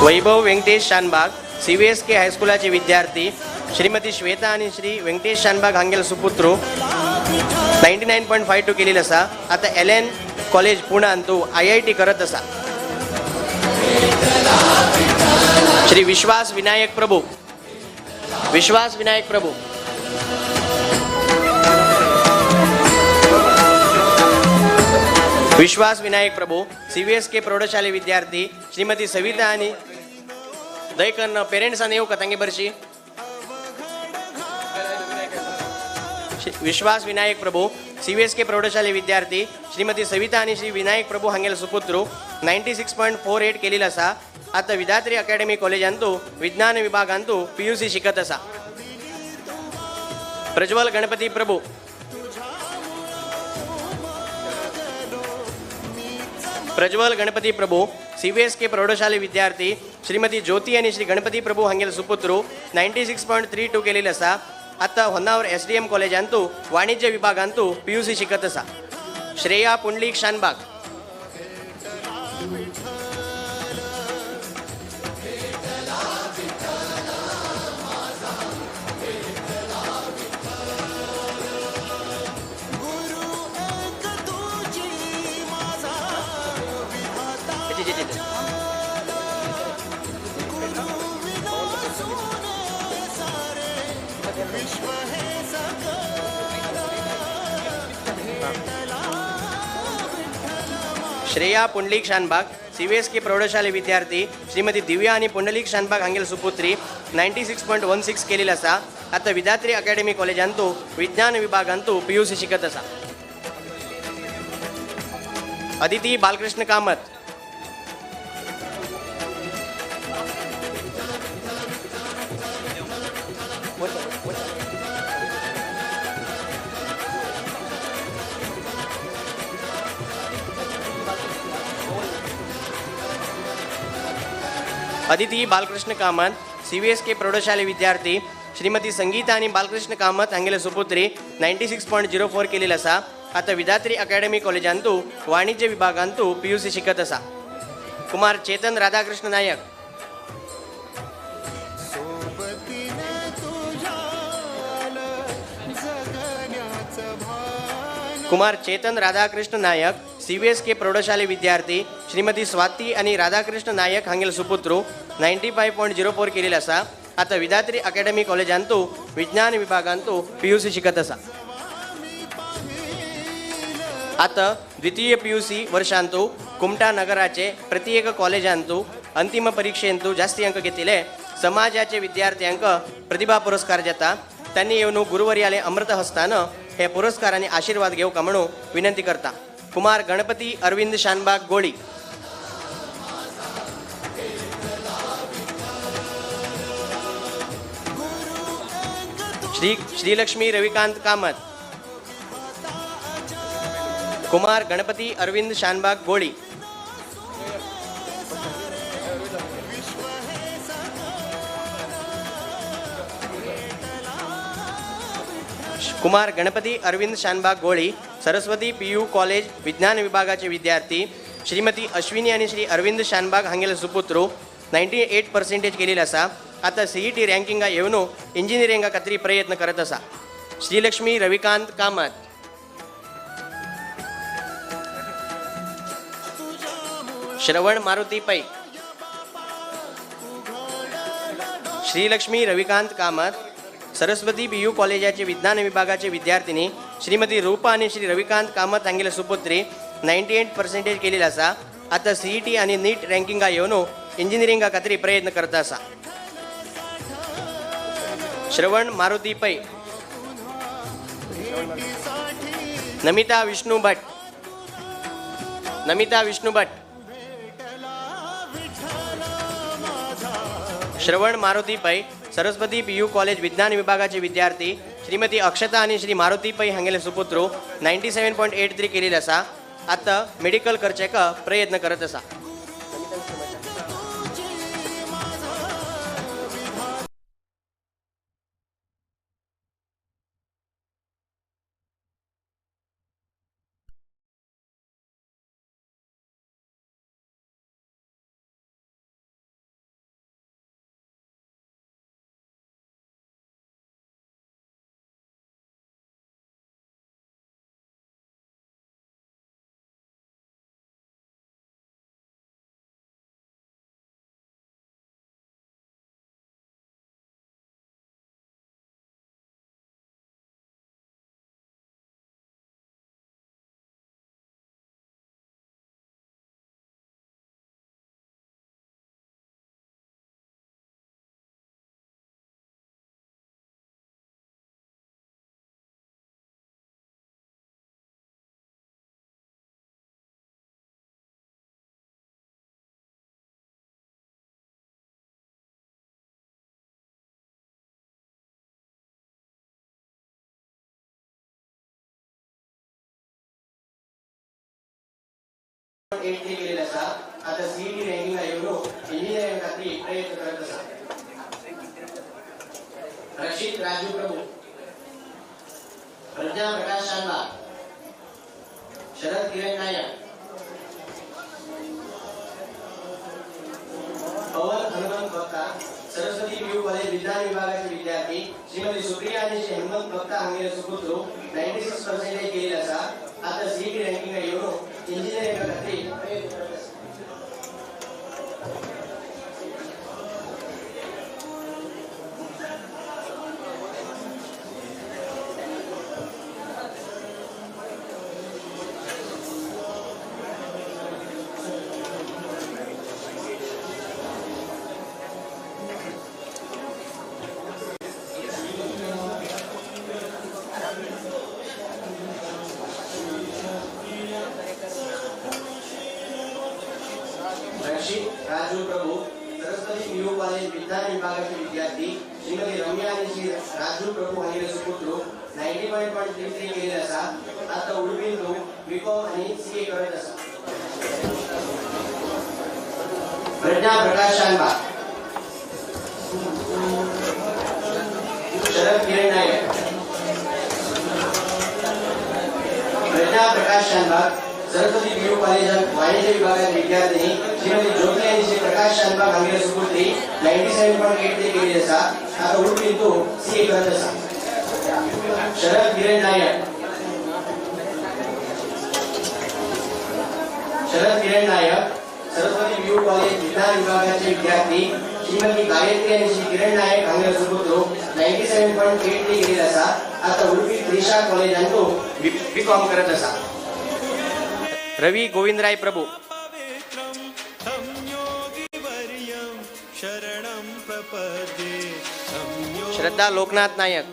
वैभव व्यंकटेश शानबाग, सीव्हीएस के हायस्कुलाचे विद्यार्थी श्रीमती श्वेता आणि श्री व्यंकटेश शानबाग हांगेले सुपुत्रू, 99.52 केलेली आसा. आतां एल एन कॉलेज पुणांतू आयआयटी करत आसा. श्री विश्वास विनायक प्रभू. विश्वास विनायक प्रभू. विश्वास विनायक प्रभू, सीव्हीएस के प्रौढशाले विद्यार्थी श्रीमती सविता आणि दयकन्न पेरेंट्सान येऊ का तांगे बरशी. विश्वास विनायक प्रभू, सीव्हीएस के प्रौढशाले विद्यार्थी श्रीमती सविता आणि श्री विनायक प्रभू हांगेले सुपुत्रू, 96.48 केलेली आसा. आतां विधात्री अकॅडमी कॉलेजांतू विज्ञान विभागांतू पीयूसी शिकत आसा. प्रज्वल गणपती प्रभू. प्रज्वल गणपती प्रभू, सीव्हीएस के प्रौढशाले विद्यार्थी श्रीमती ज्योती आणि श्री गणपती प्रभू हांगेले सुपुत्रू, 96.32 केलेली आसा. आतां होन्नावर एसडीएम कॉलेजांतू वाणिज्य विभागांतू पीयूसी शिकत आसा. श्रेया पुंडलीक शानबाग. श्रेया पुंडलीक शानबाग CVSK प्रौढशाले विद्यार्थी श्रीमती दिव्या आणि पुंडलीक शानबाग हांगेल सुपुत्री 96.16 केलेली आसा. आता विधात्री अकॅडमी कॉलेजांतू विज्ञान विभागांतू PUC शिकत आसा. अदिती बालकृष्ण कामत. अदिती बालकृष्ण कामत CVSK प्रौढशाले विद्यार्थी श्रीमती संगीता आणि बालकृष्ण कामत हांगेले सुपुत्री 96.04 केलेली आसा. आता विधात्री अकॅडमी कॉलेजांतू वाणिज्य विभागांतू PUC शिकत आसा. कुमार चेतन राधाकृष्ण नायक. कुमार चेतन राधाकृष्ण नायक CVSK प्रौढशाले विद्यार्थी श्रीमती स्वाती आणि राधाकृष्ण नायक हांगेल सुपुत्रू 95.04 केलेली आसा. आता विधात्री अकॅडमी कॉलेजांतू विज्ञान विभागांतू PUC शिकत आसा. आता द्वितीय PUC वर्षांतू कुमटा नगराचे प्रत्येक कॉलेजांतू अंतिम परीक्षेंतू जास्ती अंक घेतले समाजाचे विद्यार्थ्यांक प्रतिभा पुरस्कार जाता. त्यांनी येवन गुरुवर्याले अमृत हस्तानं हे पुरस्कार आणि आशीर्वाद घेवका म्हणून विनंती करता. कुमार गणपती अरविंद शानबाग गोळी. श्रीलक्ष्मी रविकांत कामत. कुमार गणपती अरविंद शानबाग गोळी. कुमार गणपती अरविंद शानबाग गोळी सरस्वती PU college विज्ञान विभागाचे विद्यार्थी श्रीमती अश्विनी आणि श्री अरविंद शानबाग हांगेले सुपुत्रू 98% केलेली आसा. आता CET रँकिंगा येवन इंजिनियरिंगा खातीर प्रयत्न करत आसा. श्रीलक्ष्मी रविकांत कामत. श्रवण मारुती पै. श्रीलक्ष्मी रविकांत कामत सरस्वती PU कॉलेजाचे विज्ञान विभागाचे विद्यार्थिनी श्रीमती रूपा आणि श्री रविकांत कामत हांगेले सुपुत्री 98% केलेली आसा. आता CET आणि नीट रँकिंगा येवन इंजिनियरिंगा खातीर प्रयत्न करत आसा. श्रवण मारुती पै. नमिता विष्णू भट. नमिता विष्णू भट. श्रवण मारुती पै सरस्वती PU college विज्ञान विभागाचे विद्यार्थी श्रीमती अक्षता आणि श्री मारुती पै हांगेले सुपुत्रू 97.83 केलेली आसा. आता मेडिकल करचेक प्रयत्न करत आसा. 83 केलेली आसा. आता CET रँकिंगा येवन इंजिनियरिंग खातीर प्रयत्न करत आसा. रक्षित राजू प्रभू. प्रज्ञा प्रकाश शानबाग. शरद किरण नायक. पवन हनुमंत भक्ता सरस्वती PU college विज्ञान विभागाचे विद्यार्थी श्रीमती सुप्रिया आणि श्री हनुमंत भक्ता हांगेले सुपुत्रू 96% केलेली आसा. आता CET रँकिंगा येवन इंजिनियरिंगा खातीर प्रयत्न करत आसा. विज्ञान विभागाचे विद्यार्थी श्रीमती रम्या आणि श्री राजू प्रभू हांगेले सुपुत्र 95.33 केलेले आसा. आता उडपींतू बीकॉम आणि सीए करत आसा. प्रज्ञा प्रकाश शानबाग, शरद किरण नायक. प्रज्ञा प्रकाश शानबाग सरस्वती पीयू कॉलेजात वाणिज्य विभागात विद्यार्थिनी श्रीमती ज्योती आणि श्री प्रकाश शानबाग हांगेले सुपुत्री 97.83 केलेले आसा. आता उडपींतू सीए करत आसा. शरद किरण नायक, शरद किरण नायक सरस्वती पीयू कॉलेज विज्ञान विभागाचे विद्यार्थी श्रीमती गायत्री आणि श्री किरण नायक हांगेले सुपुत्र 97.83 केलेले आसा. आता उडपी त्रिशा कॉलेजांतू बी कॉम करत आसा. रवी गोविंदराय प्रभू, श्रद्धा लोकनाथ नायक,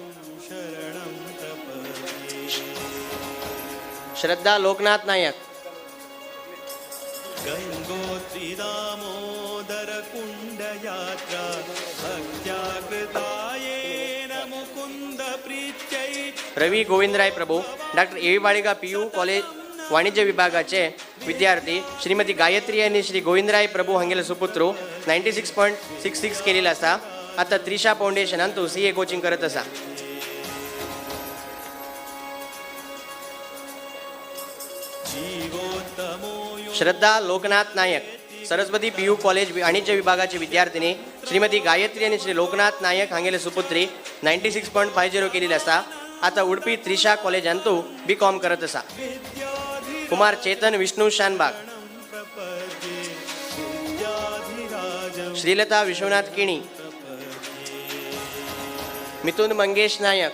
श्रद्धा लोकनाथ नायक, गंगोत्री दामोदर कुंड यात्रा भक्त्या कृतायेन Mukund प्रीत्यै. Ravi Govindray Prabhu doctor A V Baliga P U college वाणिज्य विभागाचे विद्यार्थी श्रीमती गायत्री आणि श्री गोविंदराय प्रभू हांगेले सुपुत्र 96.66 केलेले आसा. आता त्रिशा फाउंडेशनांतू सीए कोचिंग करत आसा. श्रद्धा लोकनाथ नायक सरस्वती पीयू कॉलेज वाणिज्य विभागाची विद्यार्थिनी श्रीमती गायत्री आणि श्री लोकनाथ नायक हांगेले सुपुत्री 96.50 केलेले आसा. आता उडपी त्रिशा कॉलेजांतू बी कॉम करत आसा. कुमार चेतन विष्णू शानबाग, श्रीलता विश्वनाथ किणी, मिथुन मंगेश नायक,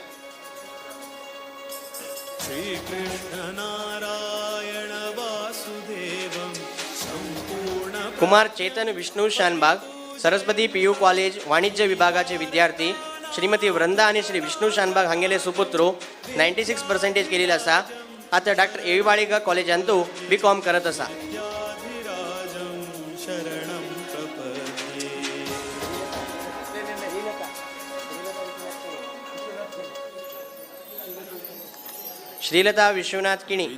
श्रीकृष्ण नारायण वासुदेवं संपूर्ण. कुमार चेतन विष्णू शानबाग सरस्वती पीयू कॉलेज वाणिज्य विभागाचे विद्यार्थी श्रीमती वृंदा आणि श्री विष्णू शानबाग हांगेले सुपुत्र 96% केलेले आसा. आता डॉक्टर ए व्ही बाळिगा कॉलेजांतू बी कॉम करत आसा. श्रीलता विश्वनाथ किणी,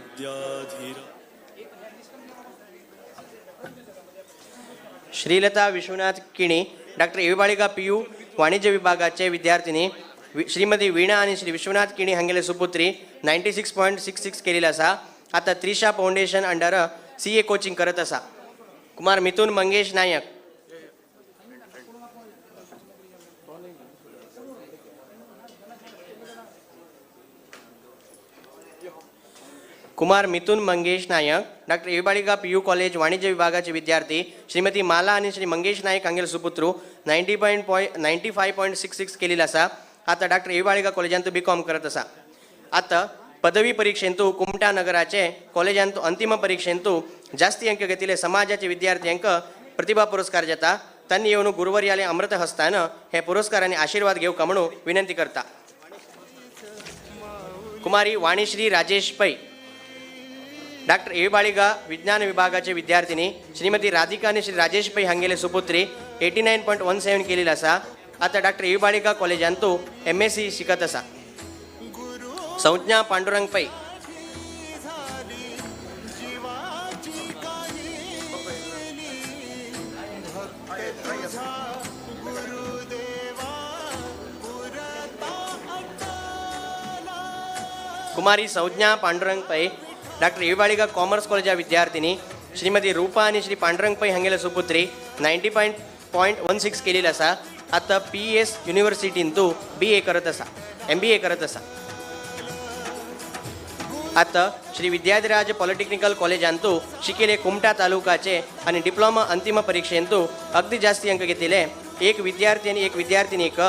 श्रीलता विश्वनाथ किणी doctor A V Baliga PU वाणिज्य विभागाचे विद्यार्थिनी श्रीमती वीणा आणि श्री विश्वनाथ किणी हांगेले सुपुत्री 96.66 केलेले आसा. आता Trisha foundation under C A coaching करत आसा. कुमार मिथुन मंगेश नायक, कुमार मिथुन Mangesh Naik doctor A V Baliga PU college वाणिज्य विभागाचे विद्यार्थी श्रीमती माला आणि श्री मंगेश नायक हांगेले सुपुत्र 95.66 केलेले आसा. आता डॉक्टर ए व्ही बाळिगा कॉलेजांतू बी कॉम करत आसा. आता पदवी परीक्षेंतू कुमटा नगराचे कॉलेजांतू अंतिम परीक्षेंतू जास्ती अंक घेतले समाजाचे विद्यार्थ्यांक प्रतिभा पुरस्कार जाता. त्यांनी येऊन गुरुवर्याले अमृत हस्तान हे पुरस्काराने आशीर्वाद घेवका म्हणून विनंती करता. Kumari Vanishree Rajesh Pai doctor A V Baliga विज्ञान विभागाचे विद्यार्थिनी श्रीमती राधिका आणि श्री राजेश पै हांगेले सुपुत्री 89.17 केलेले आसा. आता डॉक्टर ए व्ही बाळिगा कॉलेजांतू एम एस सी शिकत आसा. संज्ञा पांडुरंग पै, कुमारी Sanjna Pandurang Pai doctor A V Baliga commerce कॉलेजा विद्यार्थिनी श्रीमती रूपा आणि श्री पांडुरंग पै हांगेले सुपुत्री 90.16 केलेले आसा. आता पी एस युनिव्हर्सिटींतू बी ए करत आसा, एम बी ए करत आसा. आता श्री विद्याधिराज पॉलिटेक्निकल कॉलेजांतू शिकेले कुमटा तालुकाचे आणि डिप्लोमा अंतिम परीक्षेंतू अगदी जास्ती अंक घेतले एक विद्यार्थी आणि एक विद्यार्थिनीक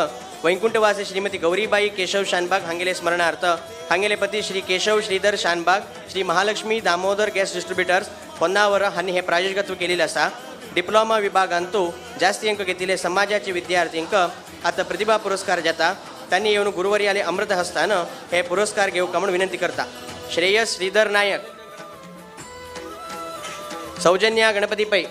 वैकुंठवासी श्रीमती गौरीबाई केशव शानबाग हांगेले स्मरणार्थ हांगेले पती श्री केशव श्रीधर शानबाग श्री महालक्ष्मी दामोदर गॅस डिस्ट्रीब्युटर्स होन्नावर हांणी हे प्रायोजकत्व केलेले आसा. डिप्लोमा विभागांतू जास्ती अंक घेतले समाजाचे विद्यार्थींक आता प्रतिभा पुरस्कार जाता. त्यांनी येऊन गुरुवर्याले अमृत हस्तान हे पुरस्कार घेवका म्हणून विनंती करता. श्रेयस श्रीधर नायक, सौजन्या गणपती पै,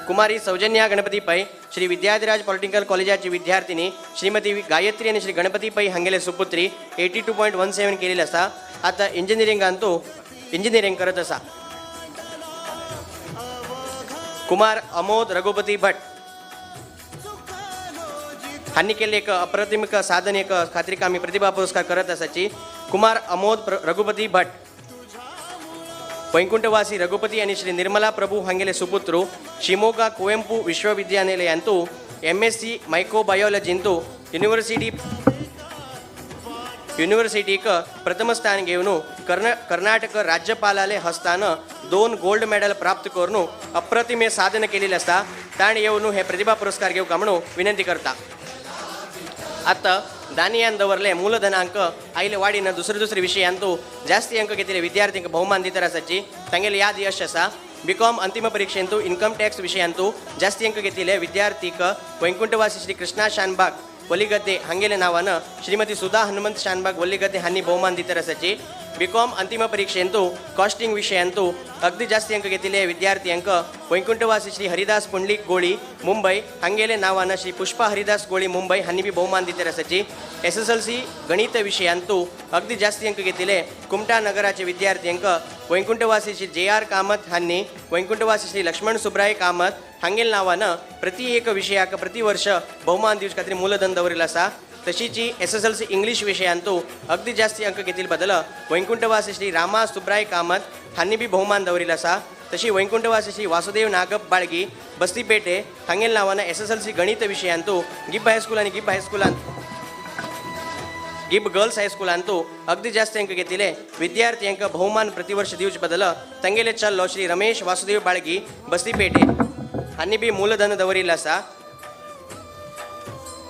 कुमारी सौजन्या गणपती पै श्री विद्याधिराज पॉलिटेक्निकल कॉलेजाची विद्यार्थिनी श्रीमती गायत्री आणि श्री गणपती पै हांगेले सुपुत्री 82.17 केलेली आसा. आता इंजिनियरिंगांतू इंजिनियरिंग करत आसा. कुमार अमोद रघुपती भट हांणी केल्ले एक अप्रतिम साधन एक खातीर आमी प्रतिभा पुरस्कार करत आसाची. कुमार अमोद रघुपती भट वैकुंठवासी रघुपती आणि श्री निर्मला प्रभू हांगेले सुपुत्र शिमोगा कुवेंपू विश्वविद्यानिलयांतू MSc मायक्रोबायोलॉजींतू युनिव्हर्सिटीक प्रथम स्थान घेवन कर्नाटक राज्यपालाले हस्तान 2 गोल्ड मेडल प्राप्त करून अप्रतिम साधन केलेले आसा. ताणें येवन हे प्रतिभा पुरस्कार घेवंक म्हणून विनंती करता. आतां दानियान दवरले मूलधनांक आयले वाडीन दुसरे दुसरे विशयांतू जास्ती अंक घेतिल्ले विद्यार्थ्यांक बहुमान दितर आसाची. तांगेली यादी अशी आसा. बीकॉम अंतिम परीक्षेंतू इन्कम टॅक्स विशयांतू जास्ती अंक घेतिल्ले विद्यार्थीक वैकुंठवासी श्री कृष्णा शानबाग वलिगद्दे हांगेले नांवान श्रीमती सुधा हनुमंत शानबाग वलिगद्दे हांणी बहुमान दितर आसाची. बीकॉम अंतिम परीक्षेंतू कॉस्टिंग विशयांतू अगदी जास्ती अंक घेतिल्ले विद्यार्थ्यांक वैकुंठवासी श्री हरिदास पुंडलिक गोळी मुंबई हांगेले नांवान श्री पुष्पा हरिदास गोळी मुंबई हांणी बी बहुमान दितर आसाची. SSLC गणित विशयांतू अगदी जास्ती अंक घेतिल्ले कुमटा नगराचे विद्यार्थ्यांक वैकुंठवासी श्री JR Kamat हांणी वैकुंठवासी श्री लक्ष्मण सुब्राय कामत हांगेले नांवान प्रति एक विशयाक प्रतिवर्ष बहुमान दिवचे खातीर मूलधन दवरिल्लें आसा. तशीची SSLC English विशयांतू अगदी जास्ती अंक घेतिल्ले बदल वैकुंठवासी श्री रामा सुब्राय कामत हांणी बी बहुमान दवरिल्लो आसा. तशी वैकुंठवासी श्री वासुदेव नागप बाळगी बस्तीपेटे हांगेले नांवान SSLC गणित विशयांतू गिब हायस्कूल आनी गिब हायस्कुलांत गिब गर्ल्स हायस्कुलांतू अगदी जास्त अंक घेतिल्ले विद्यार्थ्यांक बहुमान प्रतिवर्ष दिवचे बदल तांगेले चल्लो श्री रमेश वासुदेव बाळगी बस्तीपेटे हांणी बी मूलधन दवरिल्लें आसा.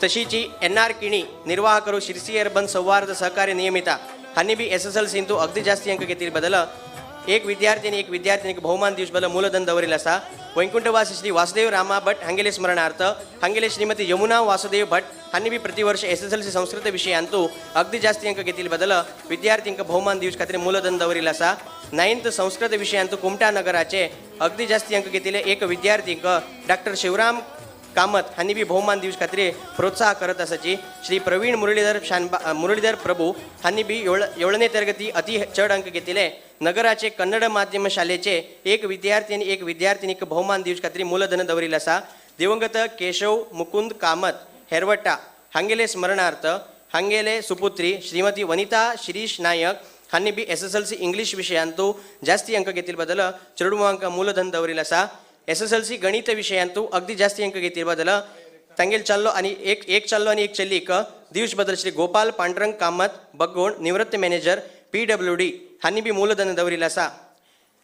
तशीची NR Kini निर्वाहकरू शिरसी अर्बन सौहार्द सहकार्य नियमिता हांणी बी SSLCंतू अगदी जास्ती अंक घेतिल्ले बदल एक विद्यार्थी आनी एक विद्यार्थिनीक बहुमान दिवचे बदल मूलधन दवरिल्लें आसा. वैकुंठवासी श्री वासुदेव रामा भट हांगेले स्मरणार्थ हांगेले श्रीमती यमुना वासुदेव भट हांणी बी प्रतिवर्ष SSLC Sanskrit विशयांतू अगदी जास्ती अंक घेतिल्ले बदल विद्यार्थ्यांक बहुमान दिवचे खातीर मूलधन दवरिल्लें आसा. 9th Sanskrit विशयांतू कुमटा नगराचे अगदी जास्ती अंक घेतिल्ले एक विद्यार्थींक डॉक्टर शिवराम कामत हांणी बी बहुमान दिवचे खातीर प्रोत्साह करत आसाची. श्री प्रवीण मुरलीधर मुरलीधर प्रभू हांणी बी 7ನೇ तरगती अति चड अंक घेतिल्ले नगराचे कन्नड माध्यम शालेचे एक विद्यार्थी आनी एक विद्यार्थिनीक बहुमान दिवचे खातीर मूलधन दवरिल्लें आसा. दिवंगत केशव मुकुंद कामत हेरवट्टा हांगेले स्मरणार्थ हांगेले सुपुत्री श्रीमती वनिता शिरीष नायक हांणी बी SSLC English विशयांतू जास्ती अंक घेतिल्ले बदल चेडवांक मूलधन दवरिल्लें आसा. SSLC गणित विशयांतू अगदी जास्ती अंक घेतिल्ले बदल तांगेले चल्लो आनी एक चल्लो आनी एक चलीक दिवचे बदल श्री गोपाल पांडुरंग कामत बग्गोण निवृत्त मॅनेजर PWD हांणी बी मूलधन दवरिल्लें आसा.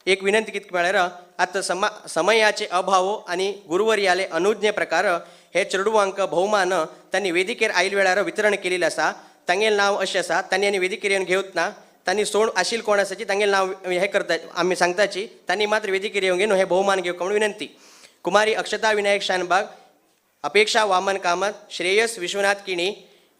एक विनंती कितें म्हळ्यार आतां समयाचे अभाव आनी गुरुवर्याले अनुज्ञे प्रकार हे चेडवांक बहुमान तांणी वेदिकेर आयिल्ल्या वेळार वितरण केलेलें आसा. तांगेलें नांव अशें आसा. तांणी आनी वेदिकेर येवन घेवत ना. तांणी सोण आशिल कोण आसाची तांगेलें नांव हें करता आमी सांगताची. तांणी मात्र वेदिकेर येवन घेवन हे बहुमान घेवंक म्हणून विनंती. कुमारी अक्षता विनायक शानबाग, अपेक्षा वामन कामत, श्रेयस विश्वनाथ किणी,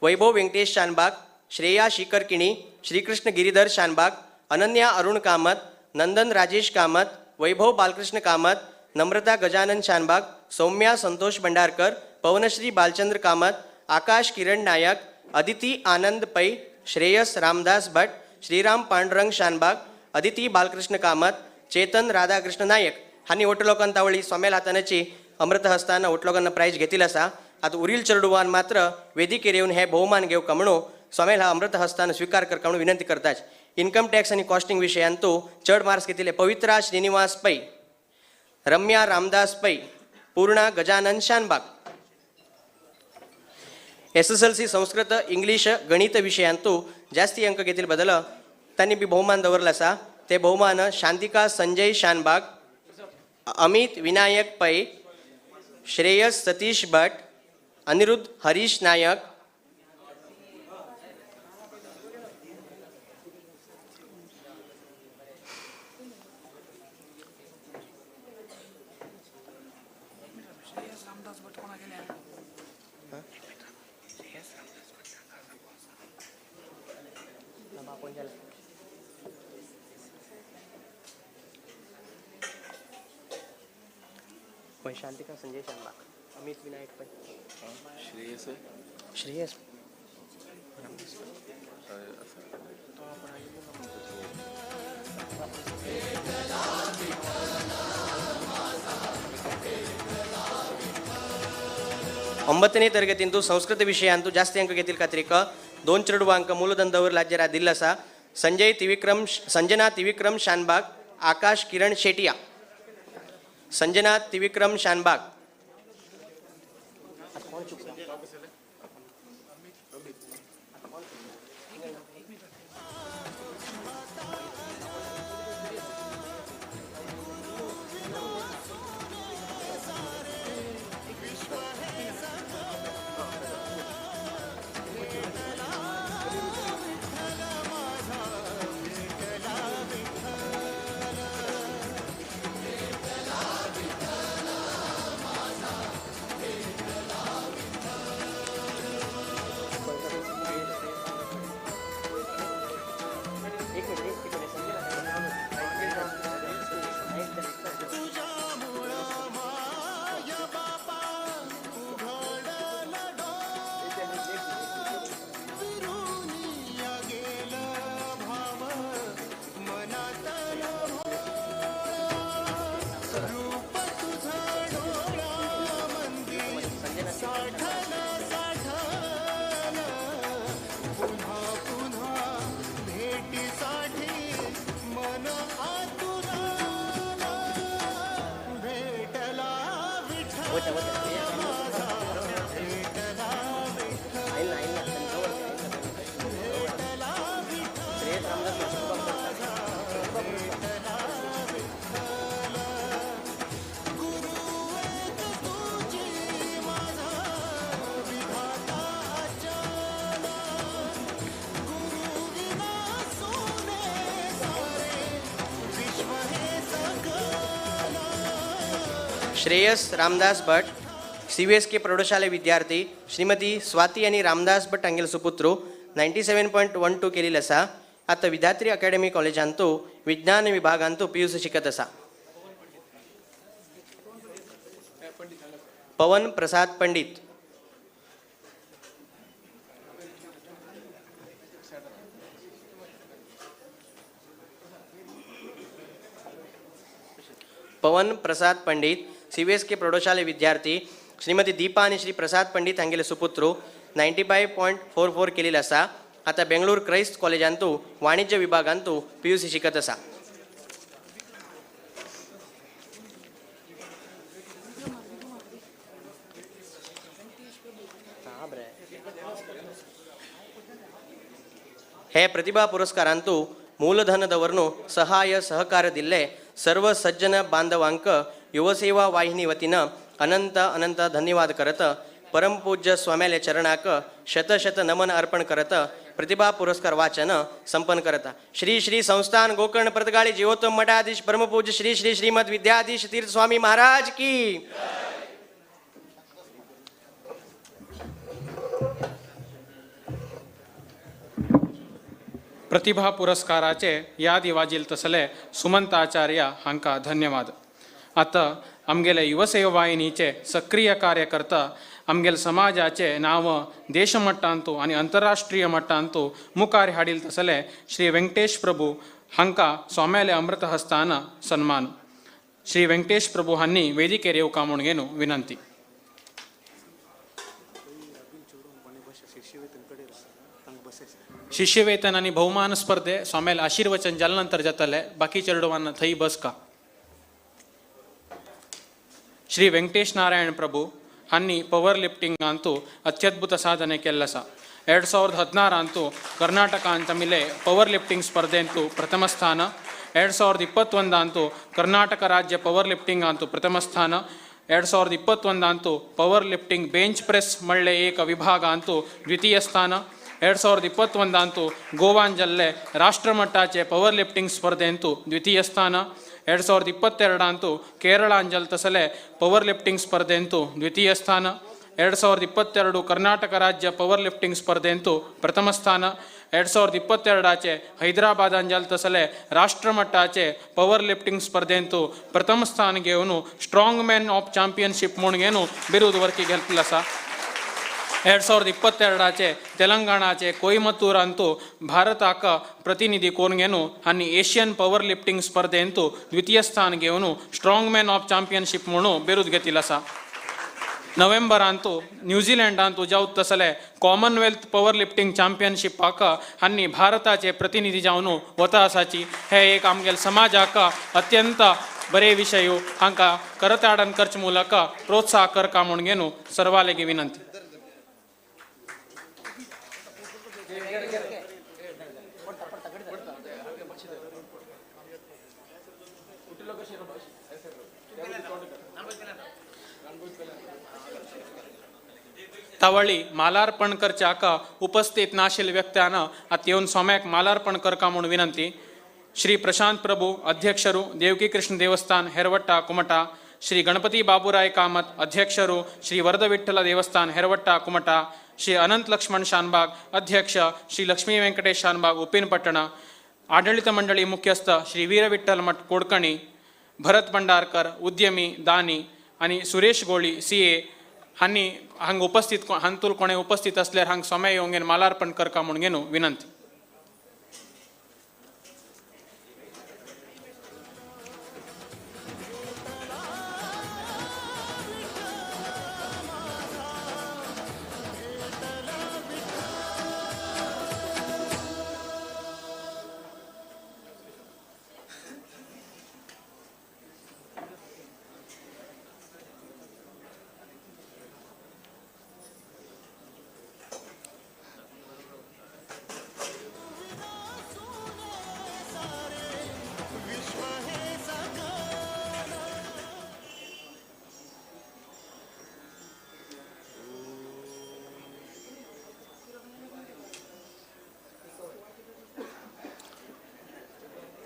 वैभव वेंकटेश शानबाग, श्रेया शिखर किणी, श्रीकृष्ण गिरीधर शानबाग, अनन्या अरुण कामत, नंदन राजेश कामत, वैभव बालकृष्ण कामत, नम्रता गजानन शानबाग, सौम्या संतोष भंडारकर, पवनश्री बालचंद्र कामत, आकाश किरण नायक, अदिती आनंद पै, श्रेयस रामदास भट, श्रीराम पांडुरंग शानबाग, अदिती बालकृष्ण कामत, चेतन राधाकृष्ण नायक हांणी ओटलोकान तावळी सोमेल हातानाची अमृत हस्तान ओटलोकान प्रायज घेतिल्लो आसा. आतां उरील चेडवान मात्र वेदिकेर येवन हे बहुमान घेवंक म्हणून सोमेल हा अमृत हस्तान स्वीकार करका म्हणून विनंती करताच. इन्कम टॅक्स आनी कॉस्टिंग विशयांतू चड मार्क्स घेतिल्ले पवित्रा श्रीनिवास पै, रम्या रामदास पै, पूर्णा Gajanan Shanbhag. SSLC Sanskrit English गणित विशयांतू जास्ती अंक घेतिल्ले बदल तांणी बी बहुमान दवरलो आसा. ते बहुमान शांतिका संजय शानबाग, अमित विनायक पै, श्रेयस सतीश भट, अनिरुद्ध हरीश नायक, शांतिका संजय शानबाग, अमित विनायक पै. श्रेयस. ಒಂಬತ್ತನೇ ತರಗತಿಂದು ಸಂಸ್ಕೃತ ವಿಷಯ ಅಂತೂ ಜಾಸ್ತಿ ಅಂಕ ಗೆದ್ದಿಲ್ ಖಾತ್ರಿಕ 2 ಚರಡುವ ಅಂಕ ಮೂಲದಂದವರು ಲಾಜ್ಯರ ದಿಲ್ಲಸ Sanjay ತಿವಿಕ್ರಮ್ Sanjana ತಿವಿಕ್ರಮ್ Shanbhag, Akash Kiran ಶೆಟಿಯಾ. Sanjana ತಿವಿಕ್ರಮ್ Shanbhag. Shreyas Ramdas Bhat, CVSK प्रौढशाले विद्यार्थी श्रीमती स्वाती आनी रामदास भट हांगेले सुपुत्र 97.12 केलेलो आसा. आतां विधात्री अकॅडमी कॉलेजांतू विज्ञान विभागांतू PUC शिकत आसा. Pawan Prasad Pandit. Pawan Prasad Pandit CVSK प्रौढशाले विद्यार्थी श्रीमती दीपा आनी श्री प्रसाद पंडित हांगेले सुपुत्र 95.44 केलेलो आसा. आतां बेंगळूर क्रायस्ट कॉलेजांतू वाणिज्य विभागांतू PUC शिकत आसा. हे प्रतिभा पुरस्कारांतू मूलधन दवरनु सहाय सहकार दिल्ले सर्व सज्जन बांधवांक युवसेवा वाहिनी वतीनं अनंत अनंत धन्यवाद करत परमपूज्य स्वाम्याले चरणाक शतशत नमन अर्पण करत प्रतिभा पुरस्कार वाचन संपन्न करता. श्री श्री संस्थान गोकर्ण पर्तगाळी जीवोत्तम मठाधीश परमपूज्य श्री श्री श्रीमद विद्याधीश तीर्थ स्वामी महाराज की. प्रतिभा पुरस्काराचे यादी वाजील तसले सुमंत आचार्य हांकां धन्यवाद. आतां आमगेले युवसेवा वाहिनीचे सक्रिय कार्यकर्ता आमगेले समाजाचे नांव देशमट्टांतू आनी अंतरराष्ट्रीय मट्टांतू मुखार हाडील तसले श्री वेंकटेश प्रभू हांकां स्वाम्याले अमृत हस्तान सन्मान. श्री वेंकटेश प्रभू हांणी वेदिकेर येवका म्हूण घेवन विनंती. शिष्यवेतन आनी भोवमान स्पर्धे स्वाम्याले आशीर्वचन जाले नंतर जातले. बाकी चेडवांना थंय बसका. श्री वेंकटेश नारायण प्रभू हांणी पवर लिफ्टिंगांतू अत्यद्भुत साधನೆ केल्लें आसा. 2016 कर्नाटकांत मिले पवर लिफ्टिंग स्पर्धेंतू प्रथಮ ಸ್ಥಾನ, 2021 ಕರ್ನಾಟಕ ರಾಜ್ಯ ಪವರ್ ಲಿಫ್ಟಿಂಗಾಂತೂ ಪ್ರಥಮ ಸ್ಥಾನ, 2021 ಪವರ್ ಲಿಫ್ಟಿಂಗ್ ಬೆಂಚ್ ಪ್ರೆಸ್ ಮಳ್ಳೆ ಏಕ ವಿಭಾಗ ಅಂತೂ ದ್ವಿತೀಯ ಸ್ಥಾನ, 2021 ಗೋವಾಂಜಲ್ಲೆ ರಾಷ್ಟ್ರಮಟ್ಟಾಚೆ ಪವರ್ ಲಿಫ್ಟಿಂಗ್ ಸ್ಪರ್ಧೆಂತೂ ದ್ವಿತೀಯ ಸ್ಥಾನ, 2022 ಕೇರಳಾಂಜಲ್ ತಸಲೆ ಪವರ್ ಲಿಫ್ಟಿಂಗ್ ಸ್ಪರ್ಧೆಂತೂ ದ್ವಿತೀಯ ಸ್ಥಾನ, 2022 ಕರ್ನಾಟಕ ರಾಜ್ಯ ಪವರ್ ಲಿಫ್ಟಿಂಗ್ ಸ್ಪರ್ಧೆಂತು ಪ್ರಥಮ ಸ್ಥಾನ. 2022 ಆಚೆ ಹೈದರಾಬಾದ್ ತಸಲೆ ರಾಷ್ಟ್ರಮಟ್ಟ ಆಚೆ ಪವರ್ ಲಿಫ್ಟಿಂಗ್ ಸ್ಪರ್ಧೆಂತು ಪ್ರಥಮ ಸ್ಥಾನಗೆ ಅವನು ಸ್ಟ್ರಾಂಗ್ ಮ್ಯಾನ್ ಆಫ್ ಚಾಂಪಿಯನ್ಶಿಪ್ ಮುಣ್ಗೇನು ಬಿರುದು ವರ್ಕಿಗೆ ಹೆಲ್ಪಿಲ್ಲ ಸಹ. 2022 ಆಚೆ ತೆಲಂಗಾಣ ಆಚೆ ಕೊಯಮತ್ತೂರ ಅಂತೂ ಭಾರತಾಕ ಪ್ರತಿನಿಧಿ ಕೋನ್ಗೇನು ಹನ್ನಿ ಏಷ್ಯನ್ ಪವರ್ ಲಿಫ್ಟಿಂಗ್ ಸ್ಪರ್ಧೆ ಅಂತೂ ದ್ವಿತೀಯ ಸ್ಥಾನಗೆ ಅವನು ಸ್ಟ್ರಾಂಗ್ ಮ್ಯಾನ್ ಆಫ್ ಚಾಂಪಿಯನ್ಶಿಪ್ ಮುಣು ಬಿರುದು ಗೆತ್ತಿಲ್ಲ ಸಹ. ನವೆಂಬರ್ ಅಂತೂ ನ್ಯೂಜಿಲೆಂಡ್ ಅಂತೂ ಜಾವ್ ತಸಲೆ ಕಾಮನ್ವೆಲ್ತ್ ಪವರ್ ಲಿಫ್ಟಿಂಗ್ ಚಾಂಪಿಯನ್ಶಿಪ್ ಆಕ ಹನ್ನಿ ಭಾರತಾचे प्रतिनिधी जावन वता आसाची. हे एक आमगेल समाजाक अत्यंत बरे विशय. हांकां करताडन करचे ಮೂಲಕ ಪ್ರೋತ್ಸಾಹ करका म्हणून सर्वालेगी विनंती. तावळी मालार्पण करच्याक उपस्थित नाशिल व्यक्त्यानं आतां येवन सोम्याक मालार्पण करका म्हूण विनंती. ಶ್ರೀ ಪ್ರಶಾಂತ್ ಪ್ರಭು ಅಧ್ಯಕ್ಷರು, ದೇವಕಿ ಕೃಷ್ಣ ದೇವಸ್ಥಾನ, ಹೆರವಟ್ಟ, ಕುಮಟಾ. ಶ್ರೀ ಗಣಪತಿ ಬಾಬುರಾಯ್ ಕಾಮತ್ ಅಧ್ಯಕ್ಷರು, ಶ್ರೀ ವರದವಿಠ್ಠಲ ದೇವಸ್ಥಾನ, ಹೆರವಟ್ಟ, ಕುಮಟಾ. ಶ್ರೀ ಅನಂತ್ ಲಕ್ಷ್ಮಣ್ ಶಾನ್ಬಾಗ್ ಅಧ್ಯಕ್ಷ, ಶ್ರೀ ಲಕ್ಷ್ಮೀ ವೆಂಕಟೇಶ್ ಶಾನ್ಬಾಗ್, ಉಪ್ಪಿನಪಟ್ಟಣ. ಆಡಳಿತ ಮಂಡಳಿ ಮುಖ್ಯಸ್ಥ ಶ್ರೀ ವೀರವಿಠ್ಠಲ ಮಠ್, ಕೋಡ್ಕಣಿ. ಭರತ್ ಭಂಡಾರ್ಕರ್ ಉದ್ಯಮಿ ದಾನಿ आणि सुरेश गोळी CA हांणी हांगा उपस्थित हांतूल कोणे उपस्थित असल्यार हांगा समय येवंक मालार्पण करका म्हूण घेवन विनंती.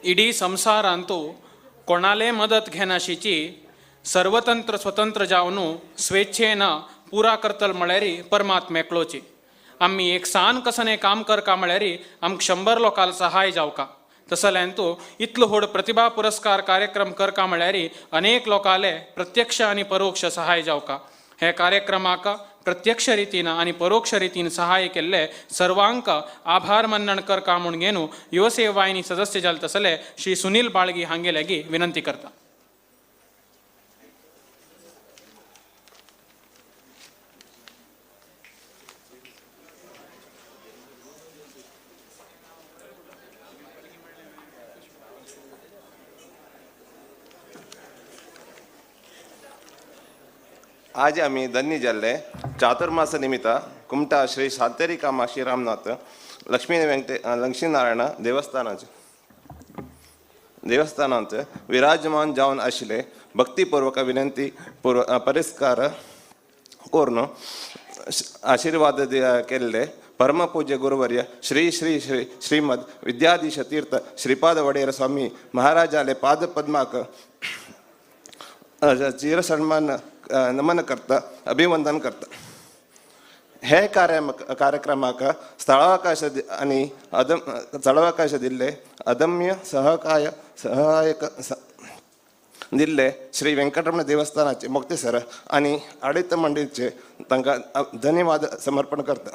इडी संसार अंतू कोणाले मदत घेनाशीची सर्वतंत्र स्वतंत्र जावन स्वेच्छेन पुरा करतल म्हळ्यार परमात्मा एकलोची. आमी एक सान कसने काम करका म्हळ्यार आमकां 100 लोकांक सहाय जावका. तसल्यान तूं इतलो व्हड प्रतिभा पुरस्कार कार्यक्रम करका म्हळ्यार अनेक लोकांले प्रत्यक्ष आनी परोक्ष सहाय जावका. हे कार्यक्रमाक प्रत्यक्ष रितीन आनी परोक्ष रितीन सहाय केल्ले सर्वांक आभार मन्नण करका म्हूण घेवन युवसेवा वाहिनी सदस्य जाले तसले श्री सुनील बाळगी हांगेल्यागी विनंती करता. आज आमी धन्य जाल्ले चातुर्मास निमित्त कुमटा श्री सातेरी कामाक्षी रामनाथ लक्ष्मी वेंकटे लक्ष्मीनारायण देवस्थानांत विराजमान जावन आशिल्ले भक्तिपूर्वक विनंती पूर्व परिस्कार करून आशीर्वाद केल्ले परमपूज्य गुरुवर्य श्री श्री श्री श्रीमद विद्याधीश तीर्थ श्रीपाद वडेर स्वामी महाराजाले पादपद्माक चिरसन्मान नमन करता अभिवंदन करता. हे कार्यक्रमाक स्थळावकाश आनी स्थळावकाश दिल्ले अदम्य सहायक दिल्ले श्री वेंकटरमण देवस्थानाचे मोक्तेसर आनी आडीत मंडळीचे तांकां धन्यवाद समर्पण करता.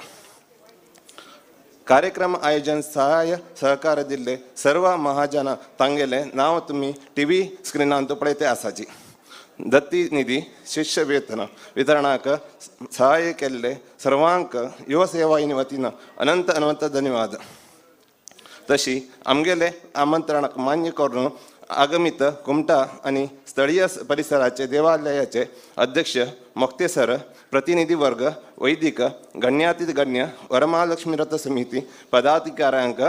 कार्यक्रम आयोजन सहाय सहकार दिल्ले सर्व महाजना तांगेले नांव तुमी टीव्ही स्क्रिनांत पळयते आसाची. दत्ती निधी शिष्य वेतन वितरणाक सहाय केल्ले सर्वांक युव सेवाहिनी वतीन अनंत अनंत धन्यवाद. तशी आमगेले आमंत्रणाक मान्य करून आगमित कुमटा आनी स्थळीय परिसराचे देवालयाचे अध्यक्ष मोक्तेसर प्रतिनिधी वर्ग वैदिक गण्यातीत गण्य वरमहालक्ष्मी व्रत समिती पदाधिकाऱ्यांक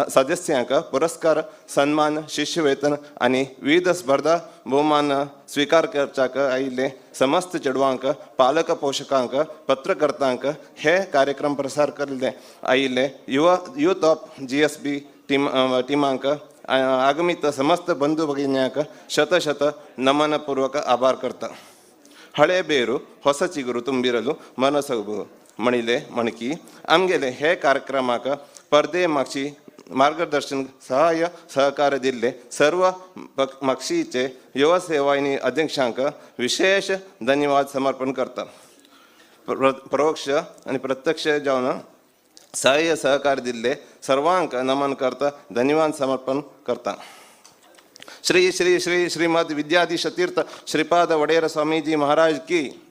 सदस्यांक पुरस्कार सन्मान शिष्यवेतन आनी विविध स्पर्धा भोवमान स्वीकार करच्याक आयिल्ले समस्त चेडवांक पालक पोशकांक पत्रकर्तांक हे कार्यक्रम प्रसार केल्ले आयिल्ले युथ ऑफ GSB टिमांक आगमित समस्त बंधू भगिन्यांक शत शत नमनपूर्वक आभार करता. ಹಳೆ ಬೇರು ಹೊಸ ಚಿಗುರು ತುಂಬಿರಲು ಮನಸೊಗು ಮಣಿಲೆ ಮಣಕಿ आमगेले हे कार्यक्रमाक पर्दे मागशी मार्गदर्शन सहाय्य सहकार दिल्ले सर्व मागशीचे युवा सेवाहिनी अध्यक्षांक विशेष धन्यवाद समर्पण करता. परोक्ष आनी प्रत्यक्ष जावन सहाय्य सहकार दिल्ले सर्वांक नमन करता, धन्यवाद समर्पण करता. श्री श्री श्री श्रीमद विद्याधीश तीर्थ श्रीपाद वडेर स्वामीजी महाराज की.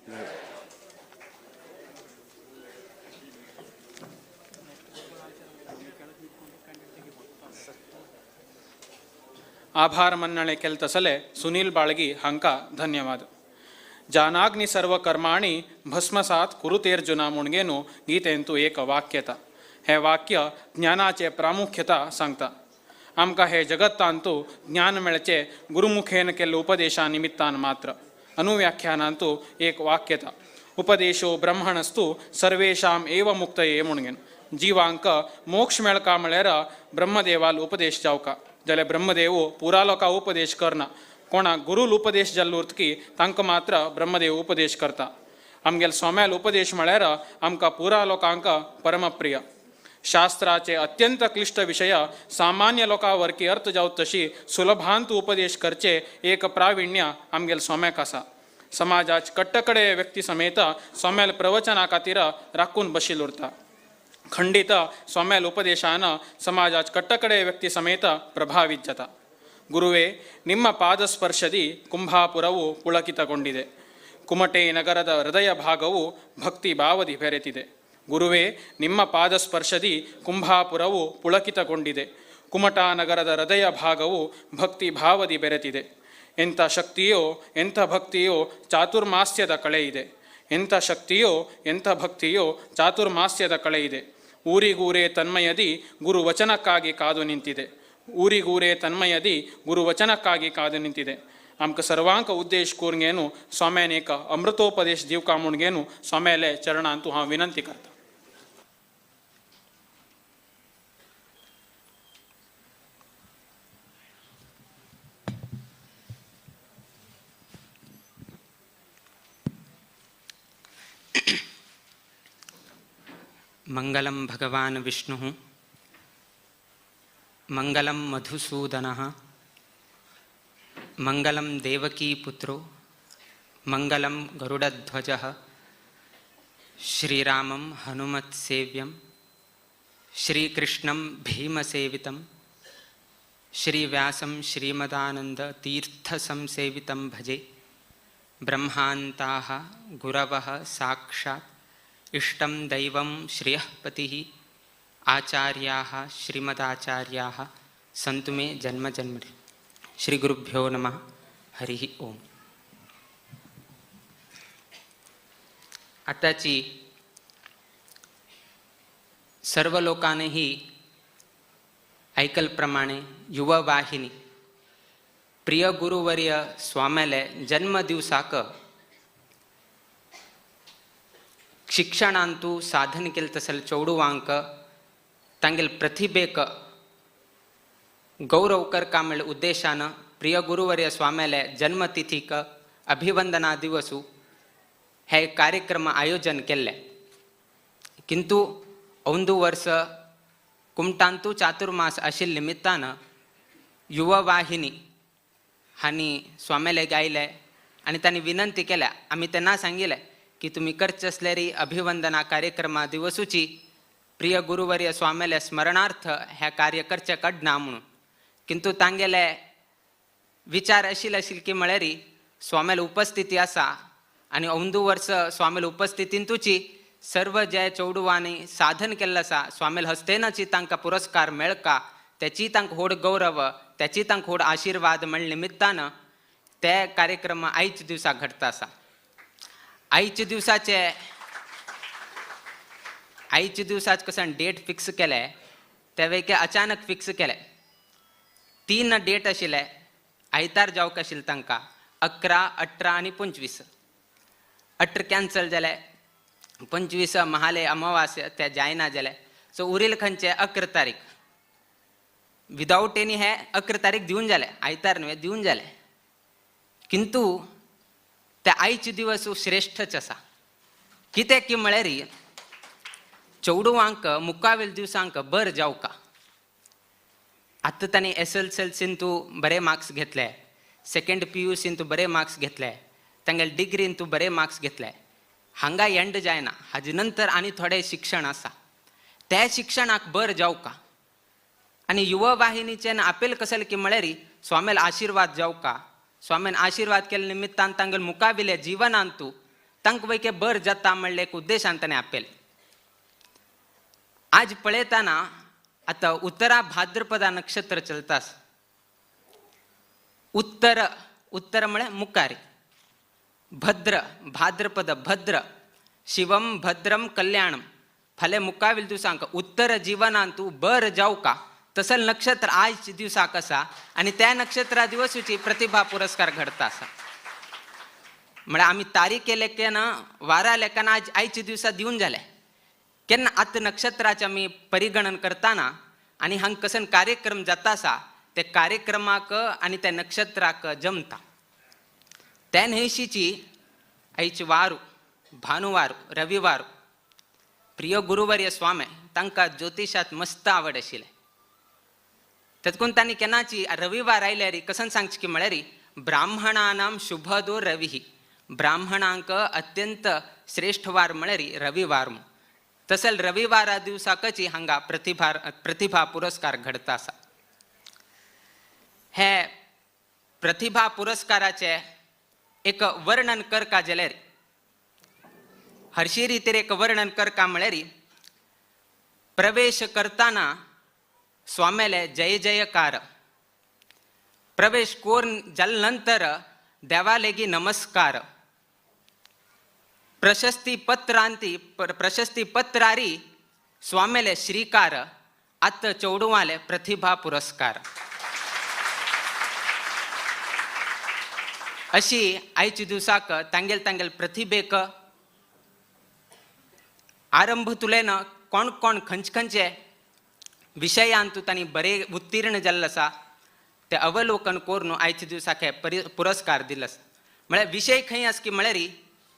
आभार मन्नणे केलतसले सुनील बाळगी हांका धन्यवाद. जानाग्नि सर्व कर्माणि भस्मसात कुरुतेर्जुना मुणगेनु गीतेंतु एक वाक्यता. हे वाक्य ज्ञानाचे प्रामुख्यता सांगता. आमकां हे जगत्तांतु ज्ञान मेळचे गुरुमुखेन केल्ले उपदेशा निमित्तान मात्र. अनुव्याख्यानांतु एक वाक्यता. उपदेशो ब्रह्मणस्तु सर्वेषाम एव मुक्तये मुणगेन. जीवांक मोक्ष मेळका म्हळ्यार ब्रह्मदेवाल उपदेश जावका. जाल्यार ब्रह्मदेव पुरा लोकां उपदेश करना. कोणाक गुरूल उपदेश जाल्लो उरतकी तांकां मात्र ब्रह्मदेव उपदेश करता. आमगेल सोम्याल उपदेश म्हळ्यार आमकां पुरा लोकांक परमप्रिय. शास्त्राचे अत्यंत क्लिश्ट विशय सामान्य लोकां वरकी अर्थ जावत तशी सुलभांत उपदेश करचे एक प्राविण्य आमगेल सोम्याक आसा. समाजाच कट्टकडे व्यक्ती समेत सोम्याल प्रवचना खातीर राखून बशील उरता. खंडित सोम्याल उपदेशान समाजाच कट्टकडे व्यक्ती समेत प्रभावित जाता. ಗುರುವೇ, ನಿಮ್ಮ ಪಾದಸ್ಪರ್ಶದಿ ಕುಂಭಾಪುರವು ಪುಳಕಿತಗೊಂಡಿದೆ. ಕುಮಟೆ ನಗರದ ಹೃದಯ ಭಾಗವು ಭಕ್ತಿ ಭಾವದಿ ಬೆರೆತಿದೆ. ಗುರುವೇ, ನಿಮ್ಮ ಪಾದಸ್ಪರ್ಶದಿ ಕುಂಭಾಪುರವು ಪುಳಕಿತಗೊಂಡಿದೆ. ಕುಮಟಾ ನಗರದ ಹೃದಯ ಭಾಗವು ಭಕ್ತಿ ಭಾವದಿ ಬೆರೆತಿದೆ. ಎಂಥ ಶಕ್ತಿಯೋ ಎಂಥ ಭಕ್ತಿಯೋ ಚಾತುರ್ಮಾಸ್ಯದ ಕಳೆ ಇದೆ. ಎಂಥ ಶಕ್ತಿಯೋ ಎಂಥ ಭಕ್ತಿಯೋ ಚಾತುರ್ಮಾಸ್ಯದ ಕಳೆ ಇದೆ. ಊರಿಗೂರೇ ತನ್ಮಯದಿ ಗುರುವಚನಕ್ಕಾಗಿ ಕಾದು ನಿಂತಿದೆ. ಊರಿಗೂರೇ ತನ್ಮಯದಿ ಗುರುವಚನಕ್ಕಾಗಿ ಕಾದು ನಿಂತಿದೆ. आमकां सर्वांक उद्देश करून घेवन स्वाम्यान एक अमृतोपदेश दिवका म्हूण घेवन स्वाम्याले चरणांतु हांव विनंती करता. मंगलं भगवान् विष्णुः, मंगलं मधुसूदनः, मंगलं देवकीपुत्रो, मंगलं गरुडध्वजः, श्रीरामं हनुमत्सेव्यं, श्रीकृष्णं भीमसेवितं, श्रीव्यासं श्रीमदानन्दतीर्थसंसेवितं भजे. ब्रह्मान्ताः गुरवः साक्षात् इष्टं दैवं श्रियः पतिः, आचार्याः श्रीमदाचार्याः सन्तु मे जन्म जन्मनि. श्री गुरुभ्यो नमः. हरिः ओम. आताची सर्व लोकांनीही ऐकलप्रमाणे युवा वाहिनी प्रिय गुरुवर्य स्वाम्याले जन्मदिवसाक शिक्षणांतु साधन केल तसल चौडुवांक तांगेल प्रतिभेक गौरव करका मेळ उद्देशान प्रिय गुरुवर्य स्वाम्याले जन्मतिथीक अभिवंदना दिवसू हे कार्यक्रम आयोजन केल्ले. किंतु अंदू वर्स कुमटांतु चातुर्मास आशिल्ले निमित्तान युवा वाहिनी हांणी स्वाम्याले गायले आनी तांणी विनंती केल्या. आमी तेन्ना सांगिल्लें की तुमी करचे आसल्यारी अभिवंदना कार्यक्रमा दिवसूची प्रिय गुरुवर्य स्वाम्याले स्मरणार्थ ह्या कार्य करचें कडना म्हणून. किंतु तांगेले विचार आशिल्ले आशिल्ले की म्हळ्यारी स्वाम्याले उपस्थिती आसा आनी अंदू वर्स स्वाम्याले उपस्थितींतूची सर्व जे चेडवांनी साधन केल्लें आसा स्वाम्याले हस्तेनची तांकां पुरस्कार मेळका त्याची तांकां व्हड गौरव, त्याची तांकां व्हड आशिर्वाद म्हळ्या निमित्तान ते कार्यक्रम आयच्या दिवसा घडता आसा. आयच्या दिवसाचे आयच्या दिवसाच कसं डेट फिक्स केले ते वेळी अचानक फिक्स केले. 3 डेट आशिल्ले आयतार जावंक आशिल्ले तांकां 11, 18 आनी 25. 18 कॅन्सल जाले, 25 महाले अमावास्य ते जायना जाले. सो उरील खंयचे 11 तारीख विदावट एनी हे 11 तारीख दिवन जाले, आयतार न्हय दिवन जाले. किंतु ते आयचे दिवस श्रेश्ठच आसा. कित्याक की म्हळ्यार चेडवांक मुखावेल दिवसांक बर जावका. आतां तांणी SSLC तूं बरे मार्क्स घेतले, सेकेंड PUC तूं बरे मार्क्स घेतले, तांगेले डिग्रीन तूं बरे मार्क्स घेतले. हांगा एंड जायना, हाजे नंतर आनी थोडें शिक्षण आसा, त्या शिक्षणाक बर जावका. आनी युवा वाहिनीचें आपेल कसल की म्हळ्यार स्वामील आशिर्वाद जावका. स्वामीन आशिर्वाद केल्ल्या निमित्तान तांगेले मुखाविले जिवनांत तूं तांकां वैके बर जाता म्हणलें एक उद्देशान ताणें आपेल. आज पळयतना आतां उत्तरा भाद्रपदा नक्षत्र चलता. उत्तर उत्तर म्हळ्यार मुखारी, भद्र भाद्रपद भद्र, शिवम भद्रम कल्याणम. फाल्यां मुखावेल दिवसांक उत्तर जिवनांत तूं बर जावका तसल नक्षत्र आयज दिवसाक आसा आनी त्या नक्षत्रा दिवसूची प्रतिभा पुरस्कार घडता आसा. म्हळ्यार आमी तारीखे लेखन वारा लेखन आज आयच्या दिवसा दिवन जाले. केन्ना आतां नक्षत्राचें आमी परिगणन करतना आनी हांगा कसन कार्यक्रम जाता आसा ते कार्यक्रमाक आनी त्या नक्षत्राक जमता. त्या न्हयशीची आयची वारू भानुवार रविवार प्रिय गुरुवर्य स्वामी तांकां ज्योतिशांत मस्त आवड आशिल्लें. तेतकून तांणी केन्नाची रविवार आयल्यार कसन सांगचें की म्हळ्यार ब्राह्मणानां शुभदो रवी, ब्राह्मणांक अत्यंत श्रेष्ठ वार म्हळ्यार रविवार. तसेल रविवारा दिवसाकची हांगा प्रतिभा पुरस्कार घडता आसा. हे प्रतिभा पुरस्काराचे एक वर्णन करका जाल्यार हरशी रितीर एक वर्णन करका म्हळ्यार प्रवेश करतना स्वाम्याले जय जयकार, प्रवेश कोर जाले नंतर देवालेगी नमस्कार, प्रशस्ती पत्रांती प्रशस्ती पत्रारी स्वाम्याले श्रीकार, आत चेडवाले प्रतिभा पुरस्कार. अशी आयच्या दिवसाक तांगेल तांगेल प्रतिभेक आरंभ तुलेन कोण कोण खंयचे खंयचे विशयांतू तांणी बरे उत्तीर्ण जाल्ले आसा ते अवलोकन करून आयच्या दिवसाक हे पुरस्कार दिलो आसा. म्हळ्यार विशय खंय आसा की म्हळ्यार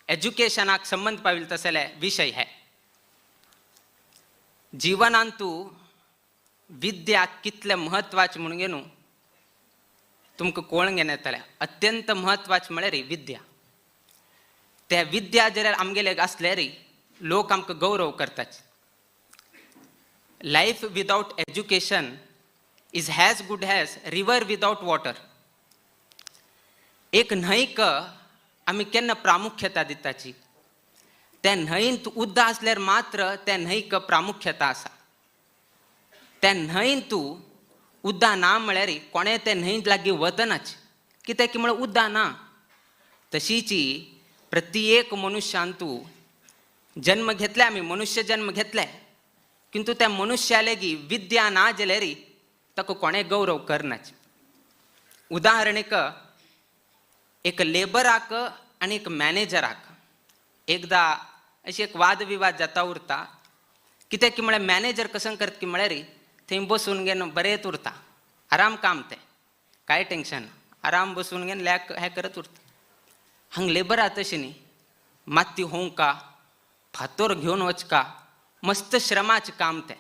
एज्युकेशनाक संबंद पाविल्ले तसले विशय हे. जिवनांतू विद्या कितले म्हत्वाचें म्हणून न्हू तुमकां कोण घेन येतलें. अत्यंत म्हत्वाचें म्हळ्यार विद्या. त्या विद्या जर आमगेले आसल्यार लोक आमकां गौरव करतात. Life without education is as good as river without water. एक न्हंयक आमी केन्ना प्रामुख्यता दिताची, त्या न्हंयंत उदक आसल्यार मात्र त्या न्हंयक प्रामुख्यता आसा. त्या न्हंयंत उदक ना म्हळ्यार कोणें ते न्हंयत लागीं वतनाच, कित्याक की म्हळ्यार उदक ना. तशीची प्रत्येक मनुष्यांतू जन्म घेतले आमी, मनुष्य जन्म घेतले, किंतु त्या मनुष्यालेगी विद्या ना जाल्यार ताका कोणें गौरव करनाच. उदाहरणेक एक लेबराक आनी एक मॅनेजराक एकदा अशी एक वादविवाद जाता उरता. कित्याक की म्हळ्यार मॅनेजर कसं करता की म्हळ्यार थंय बसून घेवन बरेंच उरता, आराम काम तें, कांय टेंशन, आराम बसून घेवन लॅक हें करत उरता. हांगा लेबरा तशें न्ही, माती होवंका फातोर घेवन वचका, मस्त श्रमाचें काम तें.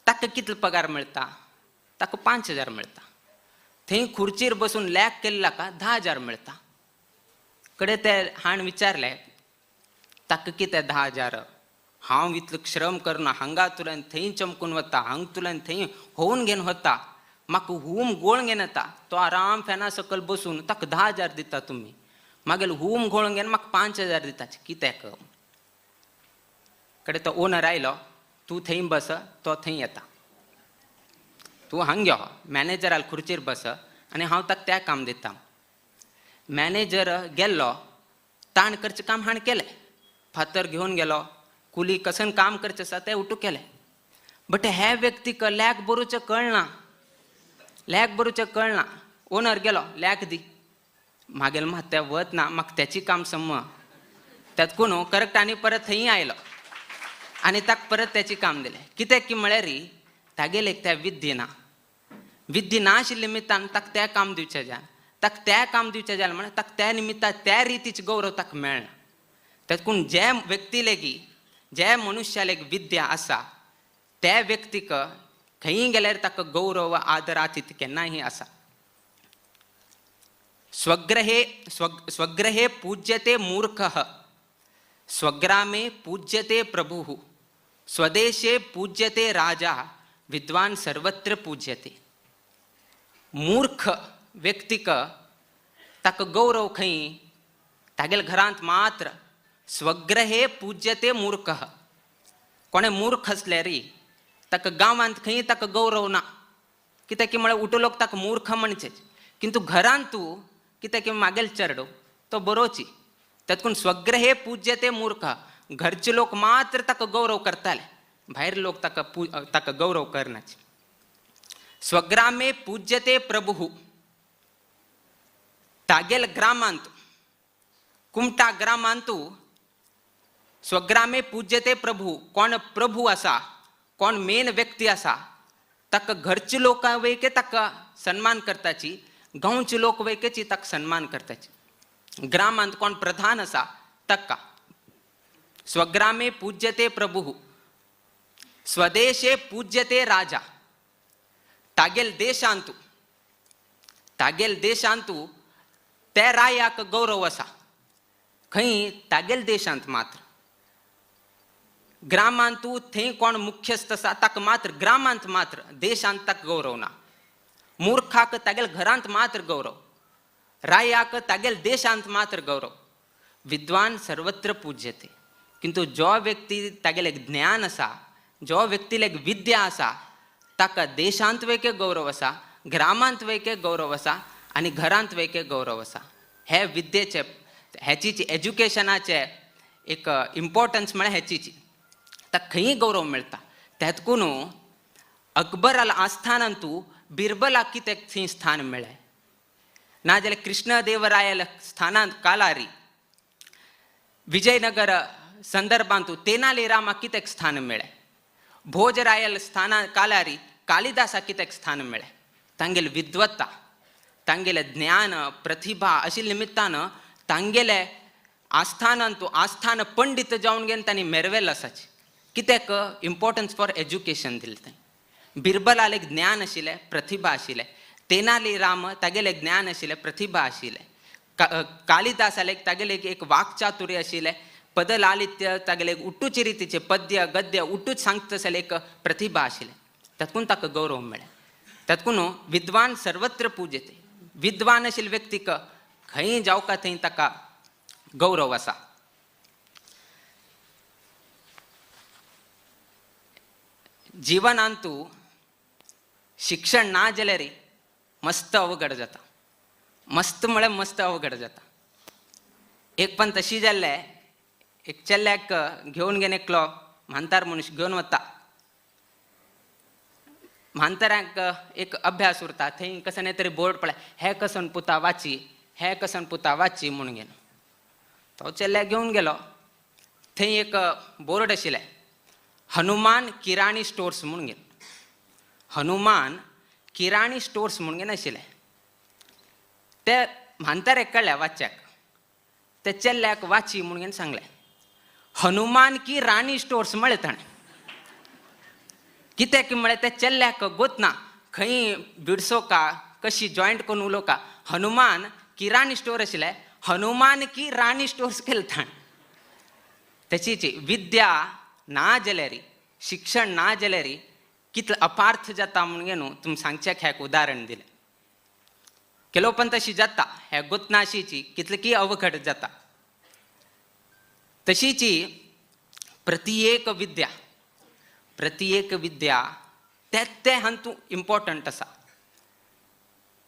ताका कितलो पगार मेळटा? ताका 5,000 मेळटा. थंय खुर्चीर बसून लॅक केल्ला का 10,000 मेळटा. कडे ते हाण विचारले ताका कितें 10,000, हांव इतलो श्रम करना, हांगा तुल्यान थंय चमकून वता, हांग तुल्यान थंय होवन घेवन वता, म्हाका हूम गोळ घेवन येता, तो आराम फॅना सकयल बसून ताका 10,000 दिता तुमी, मागीर हूम घोळून घेवन म्हाका 5,000 दिता, कित्याक? कडे तो ओनर आयलो, तूं थंय बस, तो थंय येता, तूं हांग यो, मॅनेजराल खुर्चीर बस आनी हांव ताका तें काम दिता. मॅनेजर गेल्लो, ताण करचें काम हाणें केलें, फातर घेवन गेलो, कुली कसन काम करचें आसा तें उठू केलें. बट हे व्यक्तीक लॅक बरोवचें कळना, लॅक बरोवचें कळना. ओनर गेलो, लॅक दी, मागेल मात तें वत ना, म्हाका तेची काम सम. तेतकून करेक्ट आनी परत थंय आयलो आनी ताका परत तेचें काम दिलें. कित्याक की म्हळ्यार तागेले त्या विद्ये ना, विद्ये ना आशिल्ले निमित्तान ताका तें काम दिवचें जाय. ताका तें काम दिवचें जालें म्हळ्यार ताका त्या निमित्तान त्या रितीचें गौरव ताका मेळना. तेतून जे व्यक्ती लेगी जे मनुष्यालेक विद्या आसा त्या व्यक्तीक खंयी गेल्यार ताका गौरव आदर आतिथ्य केन्नाय आसा. स्वग्रहे स्वग्रहे पूज्यते मूर्खः स्वग्रामे पूज्यते प्रभुः स्वदेशे पूज्यते राजा विद्वान सर्वत्र पूज्यते. मूर्ख व्यक्तीक ताका गौरव खंय तागेले घरांत मात्र. स्वग्रहे पूज्यते मूर्खः, कोणें मूर्ख आसल्यार ताका गांवांत खंय ताका गौरव ना, कित्याक की म्हळ्यार उठो लोक ताका मूर्ख म्हणचेच, किंतु घरांत तूं कित्याक की मागेल चेडो तो बरोची. तातूंत स्वग्रहे पूज्यते मूर्ख, घरचे लोक मात्र ताका गौरव करताले, भायर लोक ताका ताका गौरव करनाचे. स्वग्रामे पूज्यते प्रभुः, तागेल ग्रामांत कुमटा ग्रामांत स्वग्रामे पूज्यते प्रभु, कोण प्रभु आसा कोण मेन व्यक्ती आसा ताका घरचे लोक वयके ताका सन्मान करताची, गांवचे लोक वयकेची ताका सन्मान करताची. ग्रामांत कोण प्रधान आसा ताका. स्वग्रामे पूज्यते प्रभुः स्वदेशे पूज्यते राजा, तागेल देशांतु तागेल देशांतु त्या रायाक गौरव आसा खंय तागेल देशांत मात्र. ग्रामांतु थंय कोण मुख्यस्थ आसा ताका मात्र ग्रामांत मात्र, देशांत ताका गौरव ना. मूर्खाक तागेल घरांत मात्र गौरव, रायाक तागेल देशांत मात्र गौरव. विद्वान सर्वत्र पूज्यते, किंतु जो व्यक्ती तागेले ज्ञान आसा जो व्यक्तीले विद्या आसा ताका देशांत वयके गौरव आसा, ग्रामांत वयके गौरव आसा आनी घरांत वयके गौरव आसा. हे विद्येचे हेची एज्युकेशनाचे एक इम्पॉर्टन्स म्हळ्यार हेचीची ताका खंयी गौरव मेळटा. तेतकून अकबराल आस्थानांतू बिरबलाक कित्याक थंय स्थान मेळ्ळें, नाजाल्यार कृष्णदेवरायाल स्थानांत कालारी विजयनगर संदर्भांतू तेनाली रामाक कित्याक स्थान मेळ्ळें, भोजरायल स्थाना कालारी कालिदासाक कित्याक स्थान मेळ्ळें. तांगेले विद्वत्ता तांगेले ज्ञान प्रतिभा अशी निमित्तान तांगेले आस्थानांतू आस्थान पंडित जावन घेवन तांणी मेरवेल आसाची. कित्याक इम्पॉर्टन्स फॉर एज्युकेशन दिलें थंय. बिरबलाक ज्ञान आशिल्लें प्रतिभा आशिल्लें, तेनाली राम तागेलें ज्ञान आशिल्लें प्रतिभा आशिल्लें, कालिदासालेक तागेले एक वाक्चातुर्य आशिल्लें, पदलालित्य तागेले उट्टूचे रितीचे पद्य गद्य उट्टूच सांगता आसलें एक प्रतिभा आशिल्लें. तातूंत ताका गौरव मेळ्ळें. तातूंत विद्वान सर्वत्र पूज्यते, विद्वान आशिल्ले व्यक्तीक खंय जावका थंय ताका गौरव आसा. जिवनांतू शिक्षण ना जाल्यार मस्त अवघड जाता, मस्त म्हळ्यार मस्त अवघड जाता. एक पण तशी जाल्लें एक चेल्ल्याक घेवन गेले एकलो म्हांतार मनीस घेवन वता, म्हांताऱ्यांक एक अभ्यास उरता थंय कसो न्ही तरी बोर्ड पळय हे कसन पुता वाची हे कसन पुता वाची म्हूण घेवन तो चेल्ल्याक घेवन गेलो. थंय एक बोर्ड आशिल्लें हनुमान किराणी स्टोर्स म्हूण घेवन, हनुमान किराणी स्टोर्स म्हूण घेवन आशिल्लें. ते म्हांताऱ्याक कळ्ळें वाच्याक, ते चेल्ल्याक वाची म्हूण घेवन सांगलें हनुमान की राणी स्टोर्स म्हळें ताणें. कित्याक म्हळें त्या चेल्ल्याक गोतना खंय बिडसो का कशी जॉयंट करून उलोवका, हनुमान किराणी स्टोर आशिल्लें हनुमान की राणी स्टोर्स केलें ताणें. तेची विद्या ना जाल्यार शिक्षण ना जाल्यार कितलें अपार्थ जाता म्हणून न्हू तुमी सांगचें हें उदाहरण दिलें. केलो पण तशी जाता हे गोतनाशीची कितलें की अवघड जाता. तशीची प्रत्येक विद्या प्रत्येक विद्या ते ते हातूंत इम्पॉर्टंट आसा.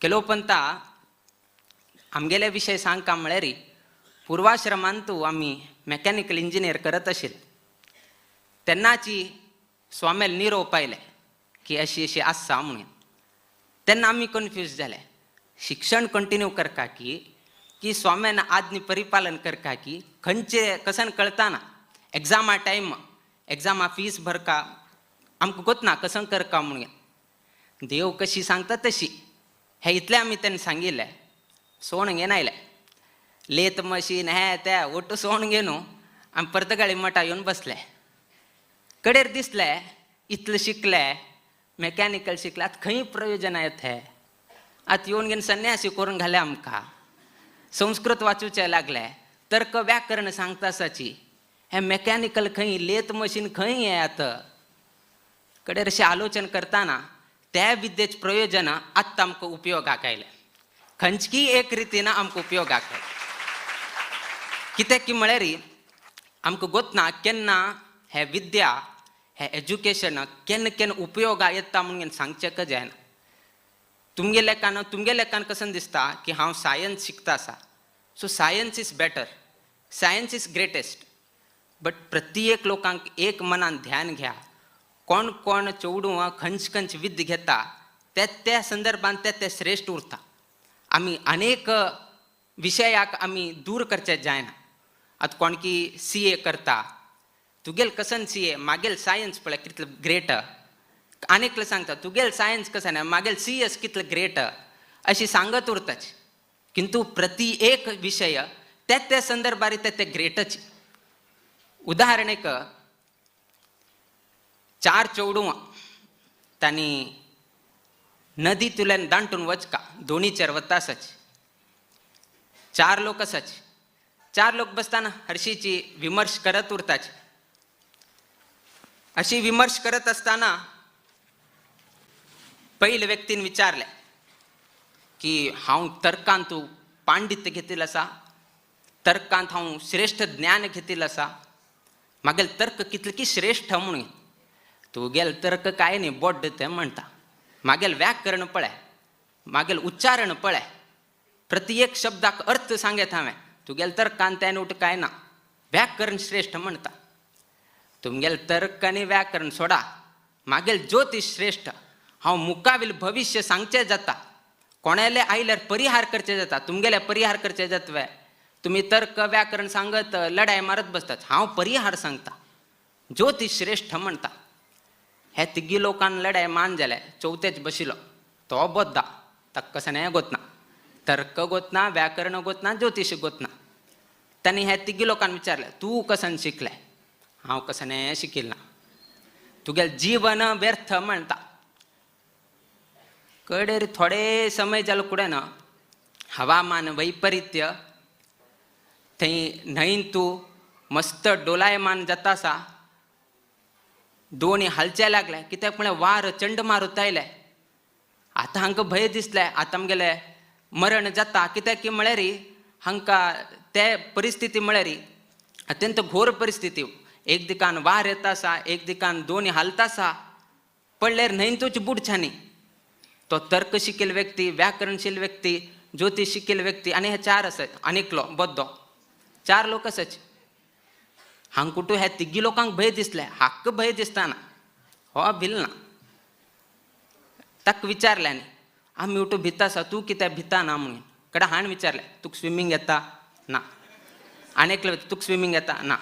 केलो पंता आमगेले विशय सांगका म्हळ्यार पुर्वाश्रमांतू आमी मॅकॅनिकल इंजिनियर करत आशिल्ले तेन्नाची स्वाम्याल निरोप आयले की अशी अशी आसा म्हणून. तेन्ना आमी कन्फ्यूज जाले शिक्षण कंटिन्यू करका की की स्वाम्यान आज्ञ परिपालन करका की खंयचे कसन कळता ना. एग्जामा टायम एग्जामा फीस भरका आमकां गोतना कसन करका म्हणून. देव कशी सांगता तशी हें इतलें आमी तेन्ना सांगिल्लें. सोण घेन आयले लेत मशीन हे ते ಒಟ್ಟು सोण घेवन आमी पर्तगाळी मठा येवन बसले. कडेर दिसले इतले शिकले मेकॅनिकल शिकले आतां खंय प्रयोजन येत हे आतां येवन घेवन संन्यासी करून घाले आमकां. संस्कृत वाचूचे लागले तर्क व्याकरण सांगता आसाची हे मेकॅनिकल खंय लेत मशीन खंय हे आतां. कडेर अशें आलोचन करतना त्या विद्येच प्रयोजन आत्तां आमकां उपयोगाक आयलें खंयची एक रितीन आमकां उपयोगाक आयलें. कित्याक की म्हळ्यार आमकां गोतना केन्ना हे विद्या हे एज्युकेशन केन्ना केन्ना उपयोगाक येता म्हणून सांगचें जायना. तुमगे लेखान तुमगे लेखान कशें दिसता की हांव सायन्स शिकता आसा so science is better science is greatest but प्रत्येक लोकांक एक मनान ध्यान घ्या कोण कोण चेडूं खंयच खंयच विद्या घेता त्या त्या संदर्भान ते ते श्रेश्ठ उरता. आमी अनेक विशयाक आमी दूर करचे जायना. आतां कोण की सी ए करता तुगेल कसन सी ए मागेल सायन्स पळय कितलें ग्रेट आनीकले सांगता तुगेल सायन्स कसन मागेल सी एस कितलें ग्रेट अशी सांगत उरताच. किंतु प्रति एक विशय त्या त्या संदर्भार ते ते ग्रेटच. उदाहरण एक चार चेडूं तांणी नदी तुल्यान दांटून वचका दोणीचेर वता आसाच चार लोक आसाच चार लोक बसताना हरशीची विमर्श करत उरताच. अशी विमर्श करत असताना पयले व्यक्तीन विचारलें की हांव तर्कांत पांडित्य घेतिल्लें आसा तर्कांत हांव श्रेश्ठ ज्ञान घेतिल्लें आसा मागेल तर्क कितले की श्रेश्ठ म्हणून. तुगेल तर्क काय न्ही बोड्ड तें म्हणटा मागेल व्याकरण पळय मागेल उच्चारण पळय प्रति एक शब्दाक अर्थ सांगेत हांवें तुगेल तर्कान तें उठ काय ना व्याकरण श्रेश्ठ म्हणटा. तुमगेल तर्क आनी व्याकरण सोडा मागेल ज्योतिश श्रेश्ठ हांव मुखावेल भविश्य सांगचें जाता कोणाले आयल्यार परिहार करचे जाता तुमगेले परिहार करचे जातवे तुमी तर्क व्याकरण सांगत लढाय मारत बसतात हांव परिहार सांगता ज्योतिश श्रेश्ठ म्हणटा. हे तिगी लोकान लढाय मान जाले चवथेच बशिल्लो तो बोद्दा ताका कशें गोतना तर्क गोतना व्याकरण गोतना ज्योतिश गोतना. तांणी हे तिगी लोकान विचारलें तूं कसन शिकलें हांव कशें शिकिल्लें ना तुगेलें जीवन व्यर्थ म्हणटा. कडेर थोडे समय जालो कुडें ना हवामान वैपरीत्य थंय न्हंयन तूं मस्त डोलायमान जाता आसा दोणी हालचे लागले कित्याक म्हळ्यार वार चंड मारूत आयले आतां हांकां भंय दिसलें आतां आमगेलें मरण जाता कित्याक की म्हळ्यार हांकां ते परिस्थिती म्हळ्यार अत्यंत घोर परिस्थिती एक दिकान वार येता आसा एक दिकान दोणी हालता आसा पडल्यार न्हंयतूच बुडछानी. तो तर्क शिकेल व्यक्ती व्याकरणशील व्यक्ती ज्योतिश शिकेल व्यक्ती आनी हे चार आसात आनी एकलो बद्दो चार लोक आसाच. हांकुटू ह्या तिगी लोकांक भंय दिसलें हाक्क भंय दिसताना हो भिल ना. ताका विचारलें आनी आमी उठू भिता आसा तूं कित्याक भिता ना म्हणून कडे हाण विचारलें तुका स्विमींग येता ना आनी एकले तुका स्विमींग येता ना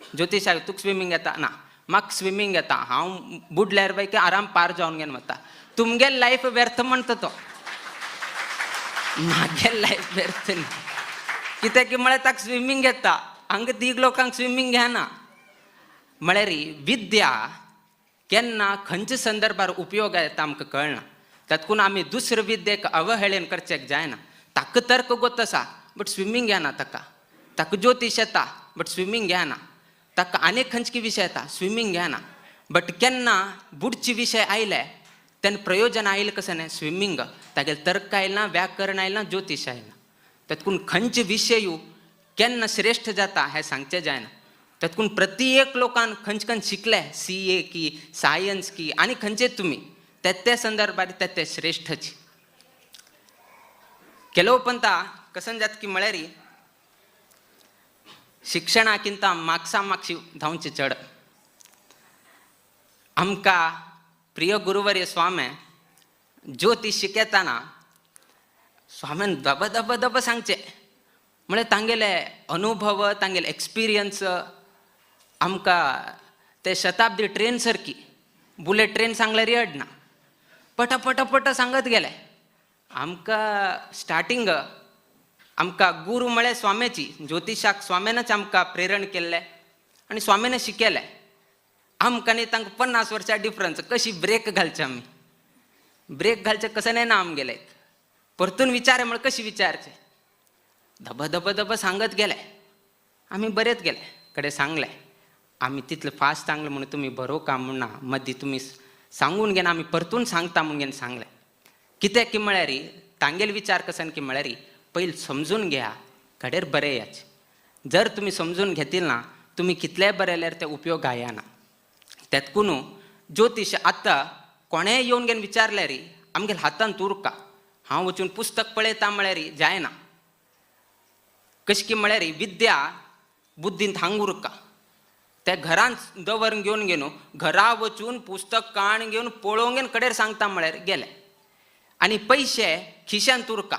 ज्योतिशाक तुका स्विमींग येता ना म्हाका स्विमींग येता हांव बुडल्यार बाय की आराम पार जावन घेवन वता तुमगेल लायफ व्यर्थ म्हणटा तो मागेल लायफ व्यर्थ न्ही कित्याक की म्हळ्यार ताका स्विमींग येता हांगा तीग लोकांक स्विमींग घेना. म्हळ्यार विद्या केन्ना खंयच्या संदर्भार उपयोग येता आमकां कळना तातूंत आमी दुसरे विद्येक अवहेळन करचें जायना. ताका तर्क गोत आसा बट स्विमींग घेना ताका ताका ज्योतिश येता बट स्विमींग घेना ताका आनीक खंयचे विशय येता स्विमींग घेना बट केन्ना बुडचे विशय आयले तेन्ना प्रयोजन आयलें कशें न्ही स्विमींग तागेलें तर्क आयला व्याकरण आयला ज्योतिश आयला. तातूंत खंयचे विशय केन्ना श्रेश्ठ जाता हें सांगचें जायना. तातूंत प्रत्येक लोकान खंयचे खंय शिकले सी ए की सायन्स की आनी खंयचे तुमी ते ते संदर्भार ते ते श्रेश्ठच. ಕೆಲವು ಪಂತ कसन जात की म्हळ्यार शिक्षणाकिंत मागसा मागशी धांवचे चड. आमकां प्रिय गुरुवर्य स्वामी ज्योतिश शिकयतना स्वामीन दब दब दब सांगचे म्हळ्यार तांगेले अनुभव तांगेले एक्सपिरियन्स आमकां ते शताब्दी ट्रेन सारकी बुलेट ट्रेन सांगल्यार अडना पटापट पट सांगत गेले. आमकां स्टार्टिंग आमकां गुरू म्हळ्यार स्वाम्याची, ज्योतिशाक स्वाम्यानच आमकां प्रेरण केल्लें आनी स्वाम्यान शिकयलें. आमकां न्ही तांकां 50 वर्सां डिफरन्स, कशी ब्रेक घालचे आमी, ब्रेक घालचें कसं नाही ना आमगेले, परतून विचार म्हळ्यार कशी विचारचे, धब धब धब सांगत गेले आमी, बरेच गेले कडे सांगलें आमी तितलें फास्ट सांगलें म्हणून तुमी बरो का म्हणना, मदीं तुमी सांगून घेना आमी परतून सांगता म्हणून घेवन सांगलें. कित्याक की म्हळ्यार तांगेले विचार कसन की म्हळ्यार पयलीं समजून घ्या कडेर बरें याच, जर तुमी समजून घेतील ना तुमी कितलेय बरयल्यार ते उपयोग आयना. तेतकून ज्योतिश आतां कोणेय येवन घेवन विचारल्यार आमगेले हातान उरका, हांव वचून पुस्तक पळयता म्हळ्यार जायना. कशें की म्हळ्यार विद्या बुद्दींत हांग उरका, ते घरांत दवरून घेवन घेवन घरा वचून पुस्तक काण घेवन पळोवन घेवन कडेर सांगता म्हळ्यार गेले. आनी पयशे खिशांत उरका,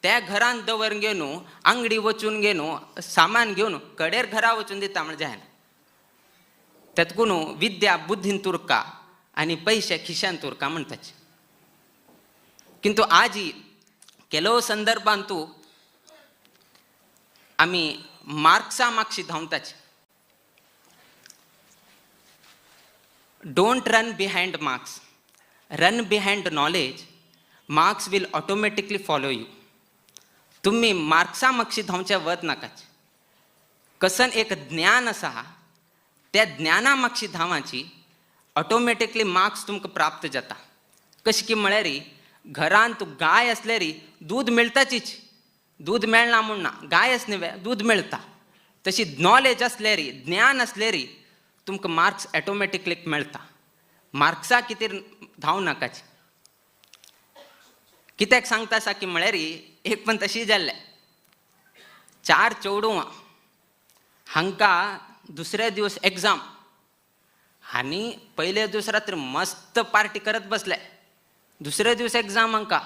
त्या घरांत दवरून घेवन आंगडी वचून घेवन सामान घेवन कडेर घरा वचून दिता म्हळ्यार जायना. तेतकून विद्या बुद्दींत उरका आनी पयशे खिशांत उरका म्हणटाचे. किंतु आजी ಕೆಲವು संदर्भांतू आमी मार्क्सा मागशी धांवताचे. Don't run behind marks, run behind knowledge, marks will automatically follow you. तुम्ही मार्क्सा मागशी धांवचे वत नाकाच. कसन एक ज्ञान आसा त्या ज्ञाना मागशी धांवाची ऑटोमॅटिकली मार्क्स तुमकां प्राप्त जाता. कशें की म्हळ्यार घरांत गाय आसल्यार दूद मेळटाचीच, दूद मेळना म्हूण ना, गाय आसली दूद मेळटा. तशी नॉलेज आसल्यार, ज्ञान आसल्यार तुमकां मार्क्स ऑटोमॅटिकली मेळटा. मार्क्सा कितें धांव नाकाच. कित्याक सांगता आसा की म्हळ्यार एक पण तशी जाल्लें, 4 चेडवां हांकां दुसऱ्या दिवस एग्जाम आनी पयले दिवस रात्री मस्त पार्टी करत बसले, दुसरे दिवस एग्जाम हांकां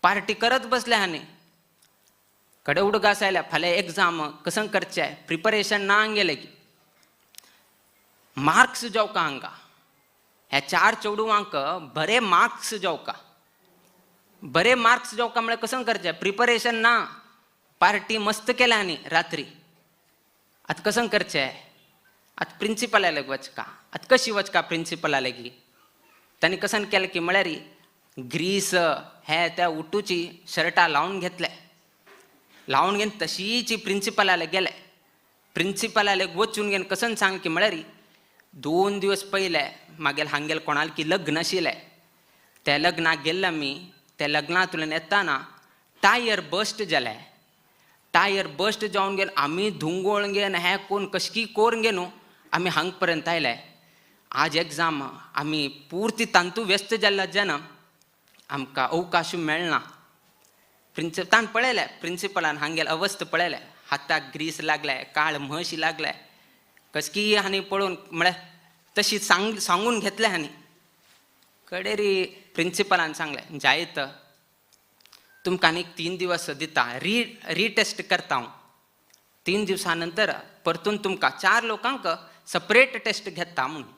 पार्टी करत बसले आनी कडे उडगास आयल्या फाल्यां एग्जाम कसं करचें, प्रिपरेशन ना गेलें की मार्क्स जावका हांकां, ह्या 4 चेडवांक बरे मार्क्स जावका, बरे मार्क्स जावका म्हळ्यार कसं करचें, प्रिपरेशन ना, पार्टी मस्त केल्या आनी रात्री आतां कसं करचें, आतां प्रिंसिपला लागीं वचका, आतां कशी वचका प्रिंसिपला लागीं. तांणी कसन केलें की म्हळ्यार ग्रीस हे त्या उटूची शर्टां लावन घेतले, लावन घेवन तशीच प्रिंसिपला लागीं गेले. प्रिंसिपला लागीं वचून घेवन कसन सांग की म्हळ्यार 2 दिवस पयले मागेल हांगेल कोणाल की लग्न आशिल्लें, त्या लग्नाक गेल्ले आमी, त्या लग्नांतल्यान येताना टायर बस्ट जाले, टायर बस्ट जावन गेले आमी धुंगोळ घेवन हें कोण कशकी कोर घेवन आमी हांग पर्यंत आयले. आज एग्जाम आमी पुर्ती तांतू व्यस्त जाल्ले जेन्ना आमकां अवकाश मेळना. प्रिंसिपलान पळयलें, प्रिंसिपलान हांगेल अवस्था पळयलें, हाताक ग्रीस लागले, काळ म्हशी लागले, कसकी हांणी पळोवन म्हळ्यार तशी सांगून घेतलें. हांणी कडेरी प्रिंसिपलान सांगलें जायत तुमकां आनीक 3 दिवस दिता, रिटेस्ट करता हांव, 3 दिवसां नंतर परतून तुमकां 4 लोकांक सपरेट टेस्ट घेता म्हणून.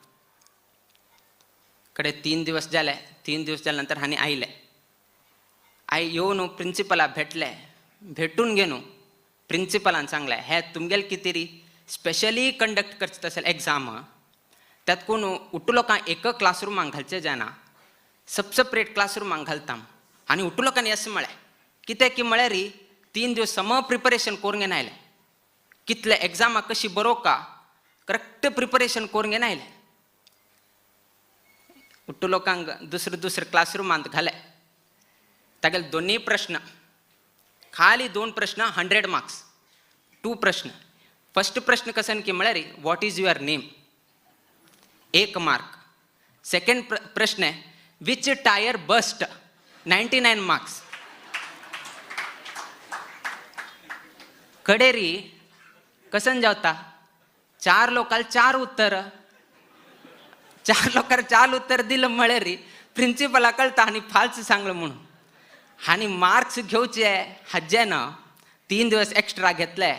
कडे 3 दिवस जाले, 3 दिवस जाल्या नंतर हांणी आयले, I येवन प्रिंसिपला भेटले, भेटून घेवन प्रिंसिपलान सांगलें हे तुमगेले कितें री स्पेशली कंडक्ट करचे तशें एग्जाम, त्यात कोण उठू लोकांक एक क्लासरुमांक घालचें जायना, सपरेट क्लासरुमांक घालता. आनी उठू लोकांनी अशें म्हळें कित्याक की म्हळ्यार 3 दिवस सम प्रिपरेशन करून घेवन आयलें, कितले एग्जामाक कशी बरोवका करेक्ट प्रिपरेशन करून घेवन आयलें. उठू लोकांक दुसरे दुसरे क्लासरुमांत घाले, तागेले 2 प्रश्न, खाली 2 प्रश्न 100 मार्क्स, 2 प्रश्न. फर्स्ट प्रश्न कसन की म्हळ्यार what is your name, 1 mark. Second प्रश्न which tyre burst, 99 marks. कडेरी कसन जावता 4 लोकांक 4 उत्तर, 4 लोकांक 4 उत्तर दिलं म्हळ्यार प्रिंसिपला कळटा आनी फाल्स सांगलें म्हणून. आनी मार्क्स घेवचे हाजेन 3 दिवस एक्स्ट्रा घेतले.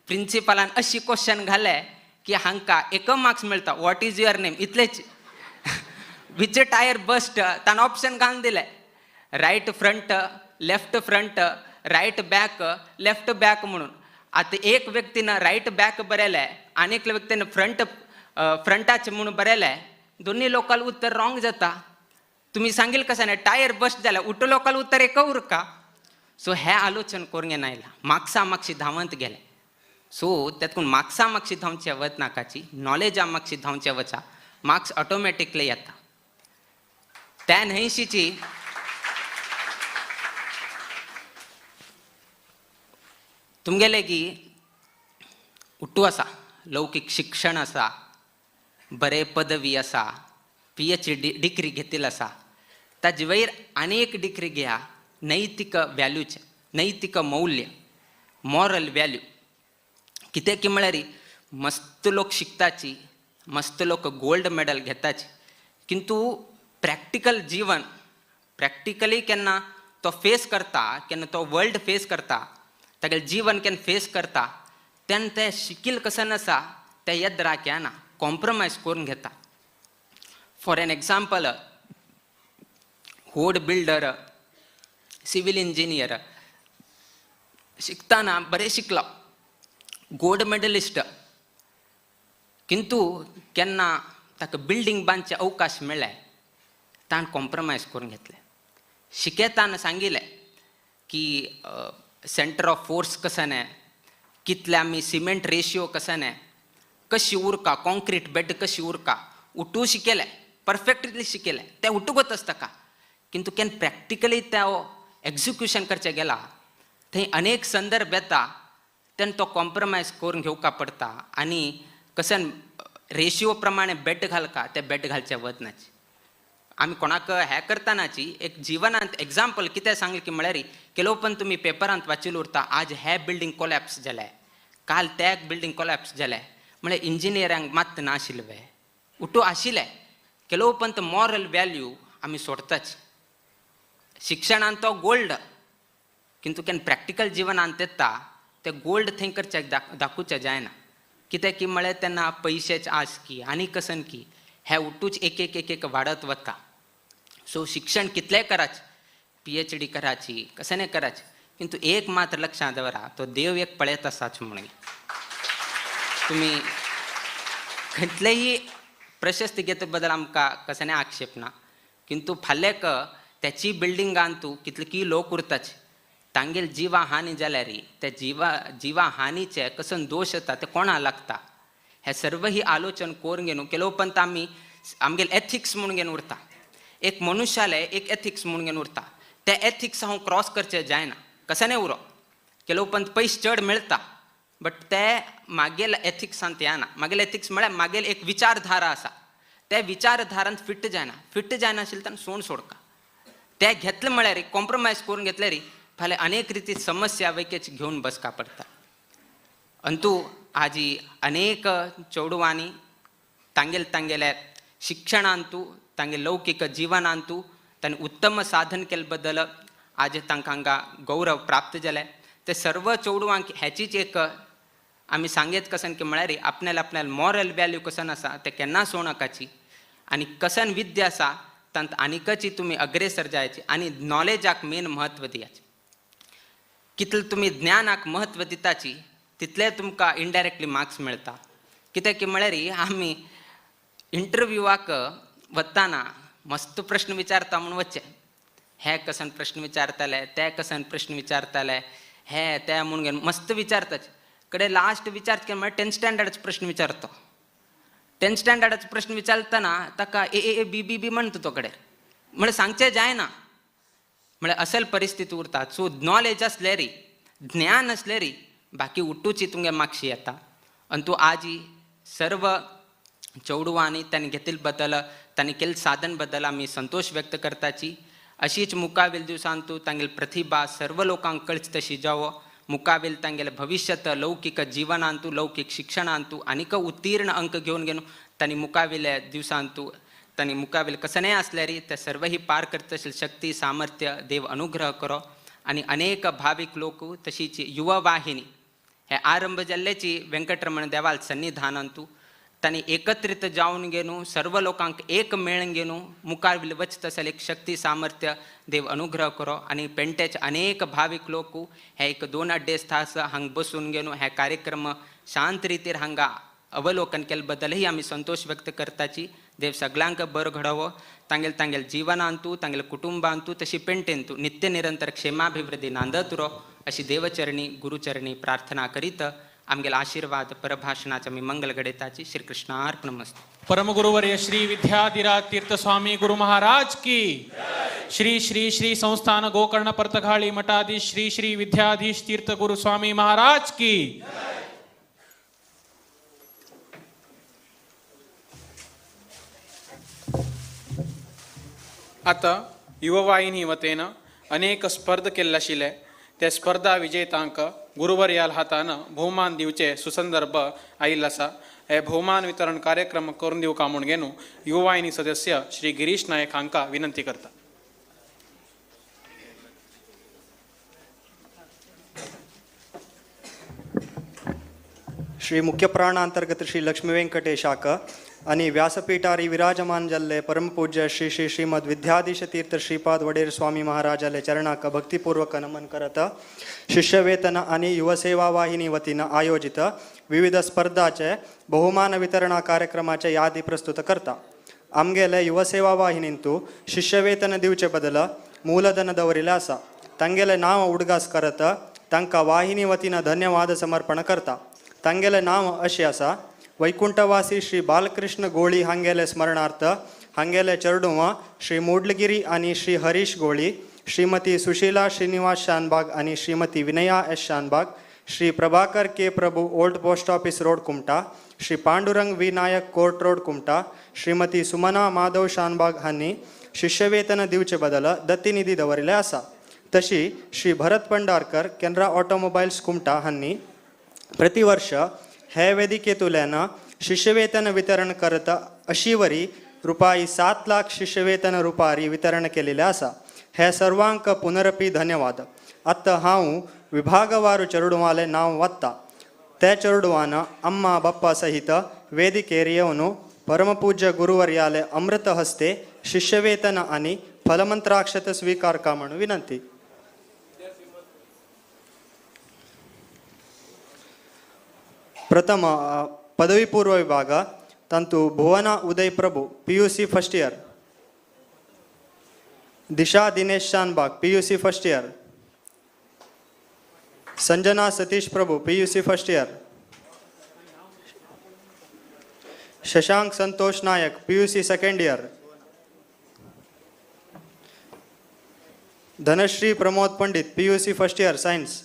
प्रिंसिपलान अशी क्वेश्चन घाले की हांकां 1 मार्क्स मेळटा, what is your name इतलेच, which tyre bust ताणें ऑप्शन घालून दिले, right front, left front, right back left back म्हणून. आतां एक व्यक्तीन रायट बॅक बरयलें आनी एकल्या व्यक्तीन फ्रंट फ्रंटाचे म्हणून बरयलें, दोन्ही लोकांक उत्तर रॉंग जाता. तुमी सांगील कशें न्ही, टायर बस्ट जाल्या उठो लोकांक उत्तर एक उरका. सो हें आलोचन करूंक येना, मार्क्सा मागशी धांवत गेले. सो तेतून मार्क्सा मागशी धांवचे वचनाकाची, नॉलेजा मागशी धांवचे वचा, मार्क्स ऑटोमॅटिकली येता. त्या न्हयशीची तुमगेले की उट्टू आसा, लौकीक शिक्षण आसा, बरे पदवी आसा, PhD degree घेतिल्ली आसा, ताजे वयर आनी एक डिग्री घेया, नैतीक व्हॅल्यूचे, नैतीक मौल्य, मॉरल व्हॅल्यू. कितें की म्हळ्यार मस्त लोक शिकताची, मस्त लोक गोल्ड मेडल घेताची, किंतु प्रॅक्टिकल जीवन प्रॅक्टिकली केन्ना तो फेस करता, केन्ना तो वर्ल्ड फेस करता, तागेलें जीवन केन्ना फेस करता तेन्ना तें शिकील कशें आसा तें येद्राक येना, कॉम्प्रोमायज करून घेता. फॉर एन एग्जाम्पल, व्हड बिल्डर, सिवील इंजिनियर शिकतना बरें शिकलो, गोल्ड मेडलिस्ट, किंतु केन्ना ताका बिल्डींग बांदचे अवकाश मेळ्ळे ताणें कॉम्प्रोमायज करून घेतलें. शिकयताना सांगिल्लें की सेंटर ऑफ फोर्स कशें न्ही, कितले आमी सिमेंट रेशियो कशें न्ही, कशी उरका कॉन्क्रीट बेड कशी उरका, उठू शिकयलें, परफेक्टली शिकयलें, तें उठूंकच आसता ताका, किंतु केन्ना प्रॅक्टिकली तें एक्जिक्युशन करचें गेला थंय अनेक संदर्भ येता तेन्ना तो कॉम्प्रोमायज करून घेवका पडटा आनी कशें रेशियो प्रमाणे बेड घालका तें बेड घालचें वचनाची. आमी कोणाक हें करतानाची एक जिवनांत एग्जाम्पल कितें सांगलें की म्हळ्यार केलो पण तुमी पेपरांत वाचिल्लें उरता, आज हे बिल्डींग कोलॅप्स जालें, काल ते बिल्डींग कोलॅप्स जालें, म्हळ्यार इंजिनियरांक मात नाशिल्लें वे उठू आशिल्लें. केलो पण मॉरल व्हॅल्यू आमी सोडताच. शिक्षणान तो गोल्ड, किंतु केन्ना प्रॅक्टिकल जिवनांत येता ते गोल्ड थंय करचें दाखोवचें जायना. कित्याक की म्हळ्यार तेन्ना पयशेच आस की आनी कसन की हे उठूच एक एक एक एक वाडत वता. सो शिक्षण कितलें कराचें, PhD कराची, कशें न्ही कराचें, किंतु एक मात्र लक्षांत दवरा, तो देव एक पळयत आसाच म्हणून. तुमी खंयतलेय प्रशस्ती घेत बद्दल आमकां कशें न्ही आक्षेप ना, किंतु फाल्याक त्याची बिल्डिंगान तूं कितले की लोक उरताचे, तांगेल जिवा हानी जाल्यार त्या जिवा हानीचे कसन दोश येता ते कोणा लागता, हे सर्व ही आलोचन करून घेवन केलो पण आमी आमगेले एथिक्स म्हणून घेवन उरता. एक मनुष्याले एक एथिक्स म्हणून घेवन उरता, ते एथिक्स हांव क्रॉस करचे जायना, कशें न्ही उरो केलो पण पयशे चड मेळटा बट ते मागेल एथिक्सांत येना. मागेल एथिक्स म्हळ्यार मागेल एक विचारधारा आसा, त्या विचारधारांत फिट जायना, फिट जायनाशिल्लें ताणें सोड सोडका. ते घेतले म्हळ्यार कॉम्प्रोमायज करून घेतल्यार फाल्यां अनेक रिती समस्या वैकेच घेवन बसका पडटा. अंतू आजी अनेक चेडवांनी तांगेले तांगेल्या शिक्षणांतू, तांगे लौकीक जिवनांतू तांणी उत्तम साधन केले बद्दल आज तांकां हांगा गौरव प्राप्त जाले. ते सर्व चेडवांक हेचीच एक आमी सांगेत कसन की म्हळ्यार आपल्याला आपल्याला मॉरल व्हॅल्यू कसन आसा ते केन्ना सोडनाकाची आनी कसन विद्या आसा तांत आनीकची तुमी अग्रेसर जायची आनी नॉलेजाक मेन म्हत्व दियाचे. कितले तुमी ज्ञानाक म्हत्व दिताची तितले तुमकां इनडायरेक्टली मार्क्स मेळटा. कित्याक की म्हळ्यार आमी इंटरव्यूवाक वतना मस्त प्रश्न विचारता म्हूण वचचें, हे कसन प्रश्न विचारताले, ते कसन प्रश्न विचारताले, हे ते म्हूण घेवन मस्त विचारताचे. कडे लास्ट विचारता की म्हळ्यार 10th स्टँडर्डाचो प्रश्न विचारता. 10th स्टँडर्डाचो प्रश्न विचारतना ताका A A B B B म्हणटा तो कडेन, म्हळ्यार सांगचें जायना, म्हळ्यार असल परिस्थिती उरता. सो नॉलेज आसल्यार, ज्ञान आसल्यार बाकी उठूची तुमगे मागशी येता. आनी तूं आजी सर्व चेडवांनी तांणी घेतिल्ले बद्दल, तांणी केल्ले साधन बद्दल आमी संतोश व्यक्त करताची. अशीच मुखावेल दिवसान तूं तांगेली प्रतिभा सर्व लोकांक कळची तशी जावो. मुखावेल तांगेले भविष्यात लौकीक जिवनांतू, लौकीक शिक्षणांतू आनीक उत्तीर्ण अंक घेवन घेवन तांणी मुखावेल्या दिवसांतू तांणी मुखावेल कसनेय आसल्यार ते सर्वही पार करता शक्ती सामर्थ्य देव अनुग्रह करो. आनी अनेक भावीक लोक तशीच युवा वाहिनी हे आरंभ जाल्ल्याची वेंकटरमण देवाल सन्निधानांतू तांणी एकत्रित जावन घेवन सर्व लोकांक एक मेळून घेवन मुखार वचत आसल्यार एक शक्ती सामर्थ्य देव अनुग्रह करो. आनी पेंटेचे अनेक भावीक लोक हे एक 2 अड्डेच तास हांगा बसून घेवन हे कार्यक्रम शांत रितीर हांगा अवलोकन केले बद्दलही आमी संतोष व्यक्त करताची. देव सगळ्यांक बरो घडोवो, तांगेल तांगेल जिवनांतू, तांगेल कुटुंबांतू, तशी पेंटेंतू नित्य निरंतर क्षेमाभिवृद्धी नांदत उरो अशी देवचरणी गुरुचरणी प्रार्थना करीत आमगेल आशीर्वाद परभाषणाचे आमी मंगल घडयताची. श्रीकृष्णार्पणमस्तु. परमगुरुवर्य श्री विद्याधिराज तीर्थस्वामी गुरु महाराज की. श्री श्री श्री संस्थान गोकर्ण पर्तगाळी मठाधीश श्री श्री विद्याधीश तीर्थ गुरु स्वामी महाराज की. आता युववाहिनी वतीन अनेक स्पर्ध केल्ले आशिल्ले ते स्पर्धा विजेतांक गुरुवर्याल हातान भोवमान दिवचे सुसंदर्भ आयिल्लो आसा. हे भोवमान वितरण कार्यक्रम करून दिवका म्हूण घेवन युववाहिनी सदस्य श्री गिरीश नायक हांकां विनंती करता. श्री मुख्य प्राणांतर्गत श्री लक्ष्मी वेंकटेशाक आणि व्यासपीठारी विराजमान जाल्ले परमपूज्य श्री श्री श्रीमद विद्याधीश तीर्थ श्रीपाद वडेर स्वामी महाराजाले चरणाक भक्तिपूर्वक नमन करत शिष्यवेतन आणि युवसेवा वाहिनी वतीन आयोजित विविध स्पर्धाचे बहुमान वितरणा कार्यक्रमाचे यादी प्रस्तुत करता. आमगेले युवसेवा वाहिनींतू शिष्यवेतन दिवचे बदल मूलधन दवरिले आसा. तांगेले नांव उडगास करत तांकां वाहिनी वतीन धन्यवाद समर्पण करता. तांगेले नांव अशें आसा: वैकुंठवासी श्री बालकृष्ण गोळी हांगेले स्मरणार्थ हांगेले चेरडुवां श्री मोडलगिरी आनी श्री हरीश गोळी, श्रीमती सुशीला श्रीनिवास शानबाग आनी Shrimati Vinaya S Shanbhag, Shri Prabhakar K Prabhu old post office road Kumta, Shri Pandurang V Nayak court road Kumta, Shrimati Sumana Madhav Shanbhag हांणी शिष्यवेतन दिवचे बदल दत्तिनिधी दवरिल्ले आसा. तशी श्री भरत पंडारकर केनरा ऑटोमोबायल्स कुमटा हांणी प्रतिवर्ष हे वेदिकेतुल्यान शिष्यवेतन वितरण करत अशी वरी रुपये 7 लाख शिष्यवेतन रुपारी वितरण केलेले आसा. हे सर्वांक पुनरपी धन्यवाद. आतां हांव विभागवार चेरडुवाले नांव वाचता. ते चेरडुवान अम्मा बाप्पा सहित वेदिकेर येवन परमपूज्य गुरुवर्याले अमृत हस्ते शिष्यवेतन आनी फलमंत्राक्षत स्वीकार का म्हणून विनंती. प्रथम पदवीपूर्व विभाग तांतू Bhuvana Uday Prabhu PUC first year, Disha Dinesh Shanbhag PUC first year, Sanjana Satish Prabhu PUC first year, Shashank Santosh Nayak PUC second year, Dhanashree Pramod Pandit PUC first year science,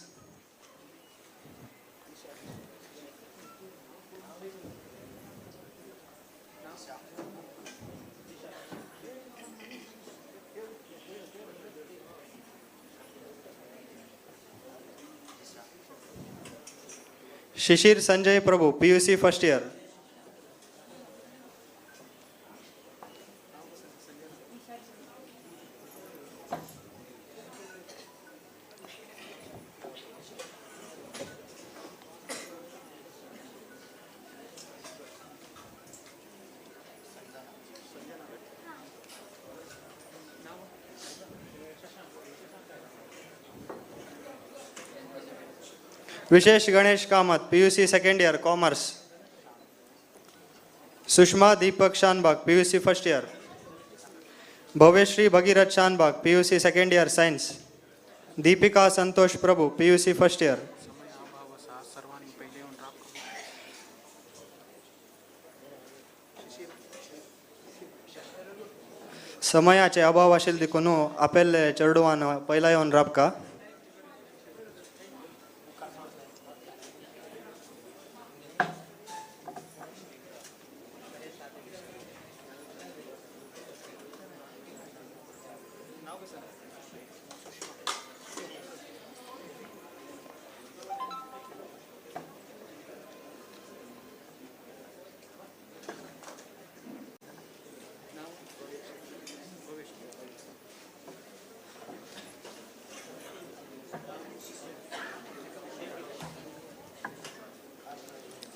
Shishir Sanjay Prabhu PUC first year, Vishesh Ganesh Kamat PUC second year commerce, Sushma Deepak Shanbhag PUC first year, Bhavyashree Bhagirath Shanbhag PUC second year science, Deepika Santosh Prabhu PUC first year, समयाचे अभाव आशिल्ले देखून आपले चेरडुवान पयला येवन राबका.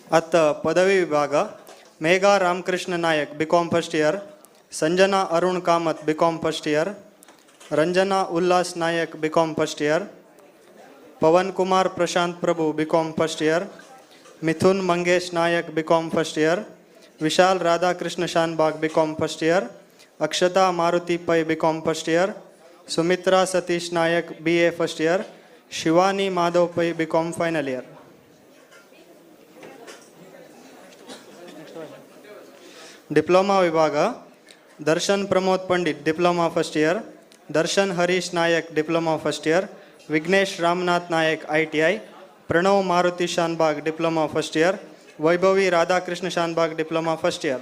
आतां पदवी विभाग Megha Ramakrishna Nayak B Com first year, Sanjana Arun Kamath B Com first year, Ranjana Ullas Nayak B Com first year, Pavan Kumar Prashant Prabhu B Com first year, Mithun Mangesh Nayak B Com first year, Vishal Radhakrishna Shanbhag B Com first year, Akshata Maruti Pai B Com first year, Sumitra Satish Nayak BA first year, Shivani Madhav Pai B Com final year. Diploma ವಿಭಾಗ Darshan Pramod Pandit diploma first year, Darshan Harish Nayak diploma first year, Vignesh Ramanath Nayak ITI, Pranav Maruti Shanbhag diploma first year, Vaibhavi Radhakrishna Shanbhag diploma first year.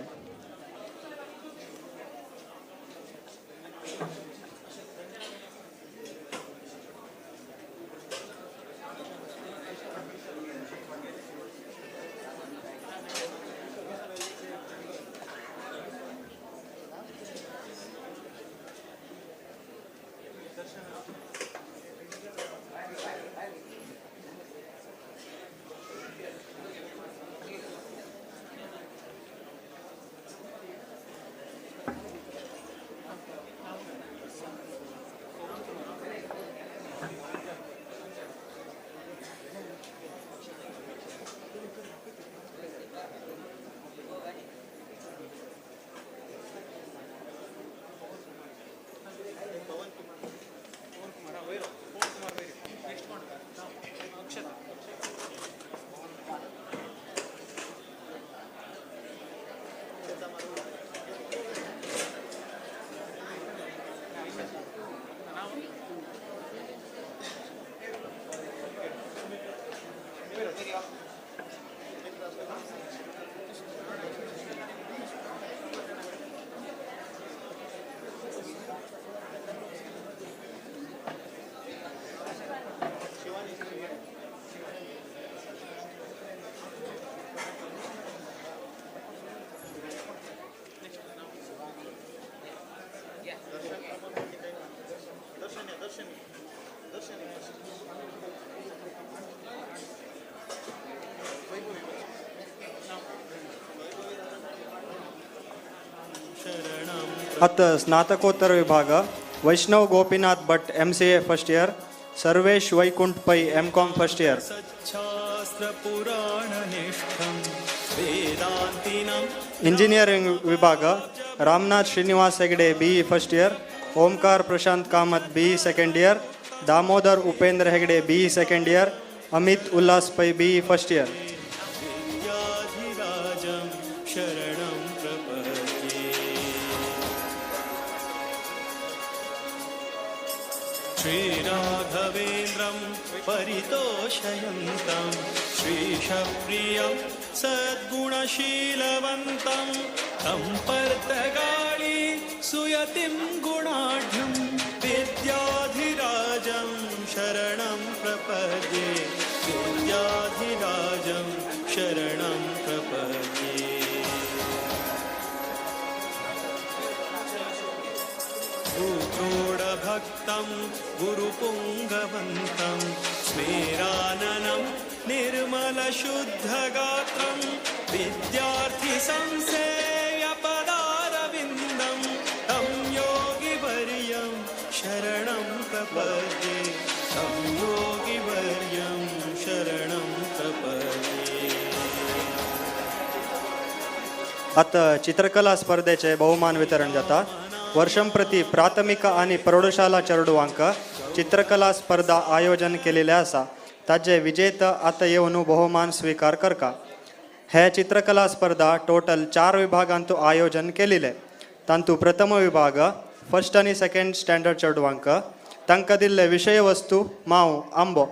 ಅತ್ತ ಸ್ನಾತಕೋತ್ತರ ವಿಭಾಗ Vaishnav Gopinath Bhat MCA first year, Sarvesh Vaikunth Pai M Com first year. Engineering ವಿಭಾಗ Ramanath Srinivas Hegde BE first year, Omkar Prashant Kamath BE second year, Damodar Upendra Hegde BE second year, Amit Ullas Pai BE first year. श्रीराघवेन्द्रं परितोषयन्तं श्रीशप्रियं सद्गुणशीलवन्तं तं पर्तगाळी सुयतिं गुणाढ्यं विद्याधिराजं शरणं प्रपद्ये, विद्याधिराजं शरणं प्रपद्ये. भक्तं गुरुपुङ्गवन्तं स्मेराननं निर्मलशुद्धगात्रं विद्यार्थिसंसेव्यपदारविन्दं तं योगिवर्यं शरणं प्रपद्ये, तं योगिवर्यं शरणं प्रपद्ये. आता चित्रकला स्पर्धेचे बहुमान वितरण जाता. वर्षंप्रती प्राथमिक आणि प्रौढशाला चेडवांक चित्रकला स्पर्धा आयोजन केलेले आसा. ताजे विजेत आता येवन बहुमान स्वीकार करका. हे चित्रकला स्पर्धा टोटल 4 विभागांतु आयोजन केलेले. तांतु प्रथम विभाग फर्स्ट आणि सेकंड स्टँडर्ड चेडवांक तांकां दिल्ले विशय वस्तू माव आंबो.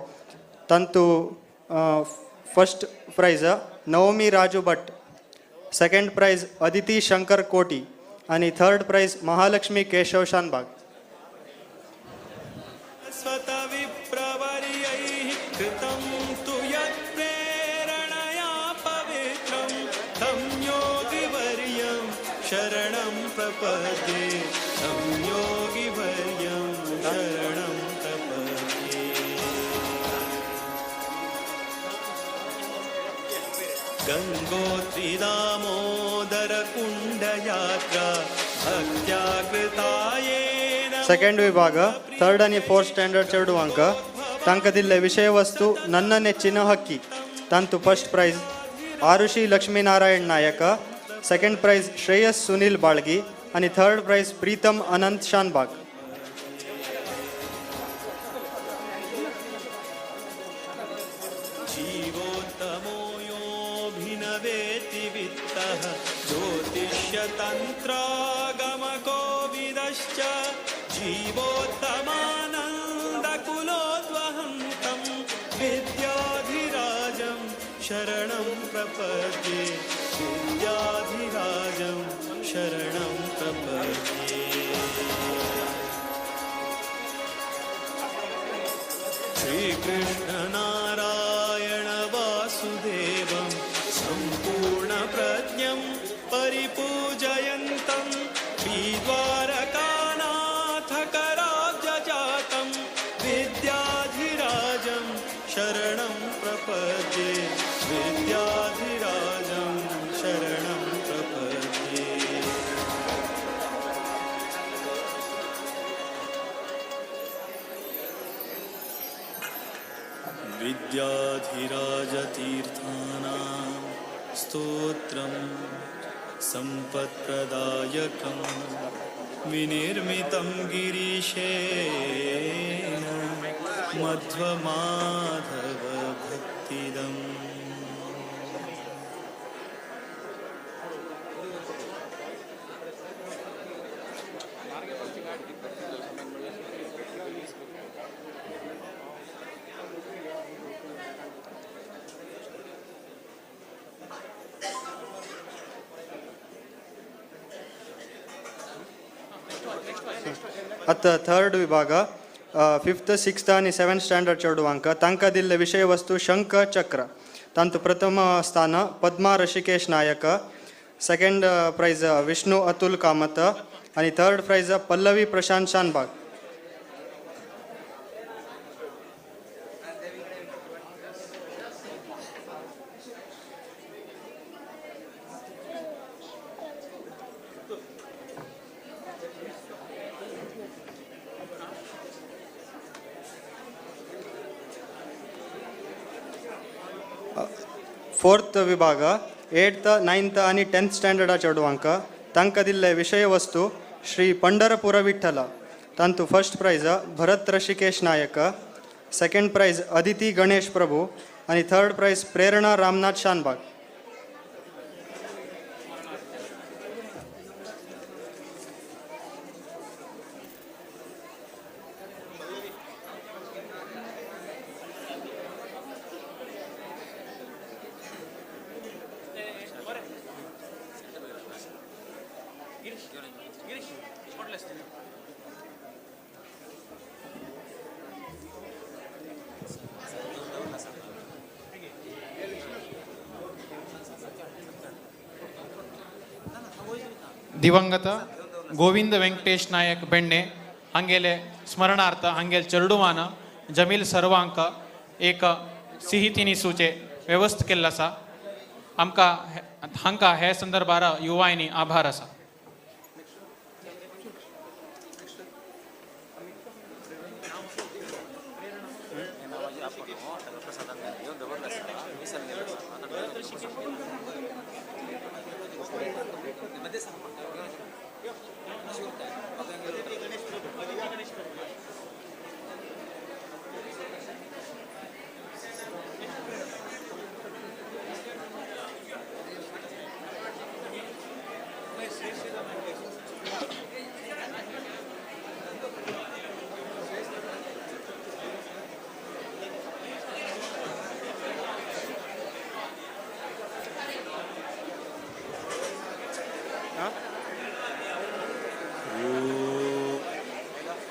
तांतु first prize Navami Raju Bhat, second prize Aditi Shankar Koti आणि थर्ड प्राइज महालक्ष्मी केशव शानबाग. स्वतविप्रवर्यैः कृतं तु यत्प्रेरणया पवित्रं तं योगिवर्यं शरणं प्रपद्ये, तं योगिवर्यं शरणं प्रपद्ये. गंगोत्री दामोदर हरिहरकुण्डयात्रा भक्त्या कृता येन सेकंड विभाग थर्ड आनी फोर्थ स्टँडर्ड चेडवांक तांकां दिल्ले विशय वस्तू ನನ್ನ ನೆಚ್ಚಿನ ಹಕ್ಕಿ. तांतू first prize Arushi Lakshminarayan Nayak, second prize Shreyas Sunil Balgi आनी थर्ड प्रायज प्रीतम अनंत शानबाग. जीवोत्तमो योऽभिनवेति वित्तः ज्योतिष्यतन्त्रागमकोविदश्च जीवोत्तमानन्दकुलोद्वहन्तं विद्याधिराजं शरणं प्रपद्ये विद्याधिराजं शरणं प्रपद्ये. श्रीकृष्णनारायण वासुदेवं सम्पूर्णप्रज्ञं परिपूजयन्तं श्रीद्वारकानाथकराब्जजातं विद्याधिराजं शरणं प्रपद्ये विद्याधिराजं शरणं प्रपद्ये. विद्याधिराजतीर्थानां स्तोत्रं सम्पत्प्रदायकं विनिर्मितं गिरीशेन मध्वमाधवभक्तिदम्. आतां थर्ड विभाग फिफ्थ सिक्स्थ आनी सेवन्थ स्टँडर्ड चेडवांक तांकां दिल्ले विशय वस्तू शंख चक्र. तांतू प्रथम स्थान पद्मा ऋषिकेश नायक, सेकंड प्रायज विष्णू अतुल कामत आनी third prize Pallavi Prashant Shanbhag. Fourth विभाग एट्थ नायन्थ आनी टेन्थ स्टँडर्डा चेडवांक तांकां दिल्ले विशय वस्तू श्री पंढरपूर विठ्ठल. तांतू first prize Bharat Rishikesh Nayak, second prize Aditi Ganesh Prabhu आनी थर्ड प्रायज प्रेरणा रामनाथ शानबाग. ದಿವಂಗತ ಗೋವಿಂದ ವೆಂಕಟೇಶ್ ನಾಯಕ್ ಬೆಣ್ಣೆ ಹಂಗೇಲೆ ಸ್ಮರಣಾರ್ಥ ಹಂಗೇಲೆ ಚರುಡುವಾನ ಜಮೀಲ್ ಸರ್ವಾಂಕ ಏಕ ಸಿಹಿ ತಿನಿಸೂचे व्यवस्था केल्लो आसा. आमकां हांकां हे संदर्भार युवायनी आभार आसा.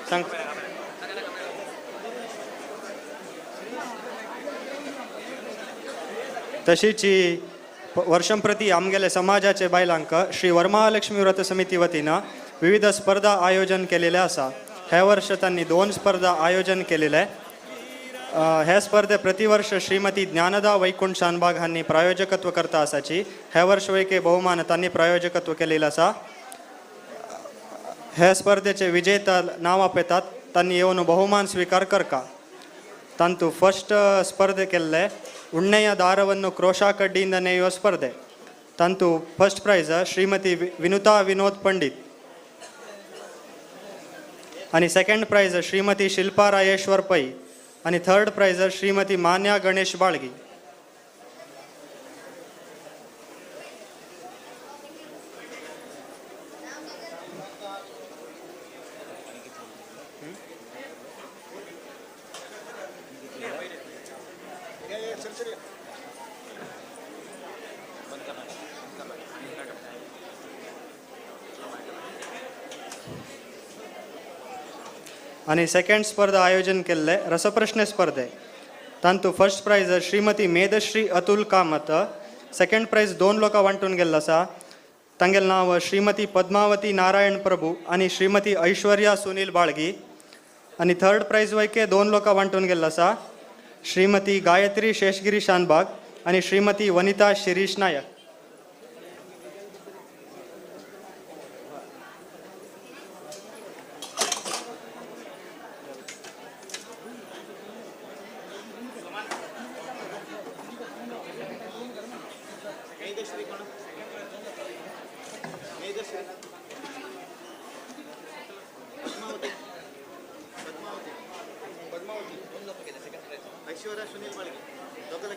सांग. तशीच ही वर्षंप्रती आमगेले समाजाचे बायलांक श्री वरमहालक्ष्मी व्रत समिती वतीन विविध स्पर्धा आयोजन केलेले आसा. हे वर्ष तांणी 2 स्पर्धा आयोजन केलेले. हे स्पर्धे प्रतिवर्ष श्रीमती ज्ञानदा वैकुंठ शानबाग हांणी प्रायोजकत्व करता आसाची. हे वर्ष वैके बहुमान तांणी प्रायोजकत्व केलेलं आसा. हे स्पर्धेचे विजेता नाव आपयतात, तांणी येवन बहुमान स्वीकार करका. तांतू फर्स्ट ಸ್ಪರ್ಧೆ केल्ले ಉಣ್ಣೆಯ ದಾರವನ್ನು ಕ್ರೋಶಾ ಕಡ್ಡಿಯಿಂದ ನೇಯುವ ಸ್ಪರ್ಧೆ. ತಂತು ಫಸ್ಟ್ ಪ್ರೈಸ್ ಶ್ರೀಮತಿ ವಿನುತಾ ವಿನೋದ್ ಪಂಡಿತ್ आणि सेकंड प्राइज श्रीमती शिल्पा रायेश्वर पै आणि थर्ड प्राइज श्रीमती मान्या गणेश बाळगी. आणि सेकंड स्पर्धा आयोजन केल्ले रसप्रश्ने स्पर्धे. तांतू first prize Shrimati Medhashree Atul Kamat, second prize 2 लोकां वांटून गेल्लो आसा. तांगेलें नांव श्रीमती पद्मावती नारायण प्रभू आनी श्रीमती ऐश्वर्या सुनील बाळगी. आनी थर्ड प्रायज वैके 2 लोकां वांटून गेल्लो आसा, श्रीमती गायत्री शेषगिरी शानबाग आनी श्रीमती वनिता शिरीष नायक. ऐश्वर्या सुनील बाळगी दोघांना.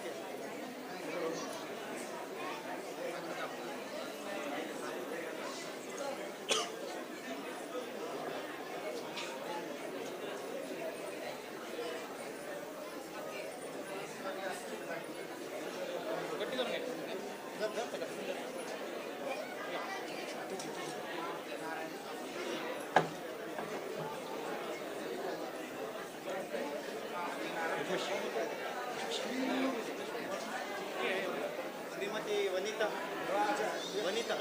श्रीमती वनिता वनिता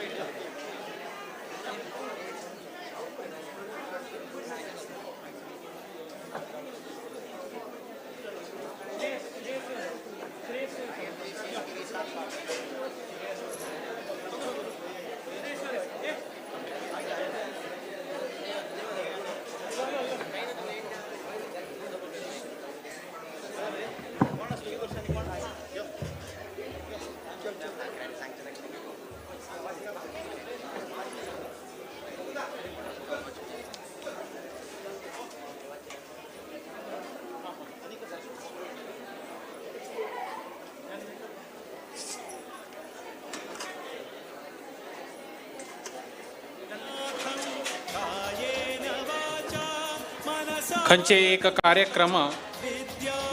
खंयचे एक कार्यक्रम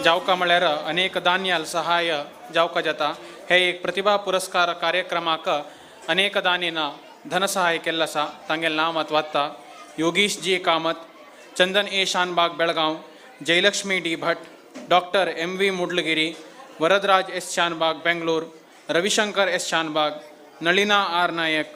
जावका म्हळ्यार अनेक दान्याल सहाय जावका जाता. हे एक प्रतिभा पुरस्कार कार्यक्रमाक अनेक दानीन धनसहाय केल्लो आसा. तांगेलें नांव आतां वाचता: Yogish G Kamath, Chandan A Shanbhag Belgaum, Jayalakshmi D Bhat, doctor M V Mudlugiri, Varadaraj S Shanbhag Bengaluru, Ravishankar S Shanbhag, Nalina R Nayak,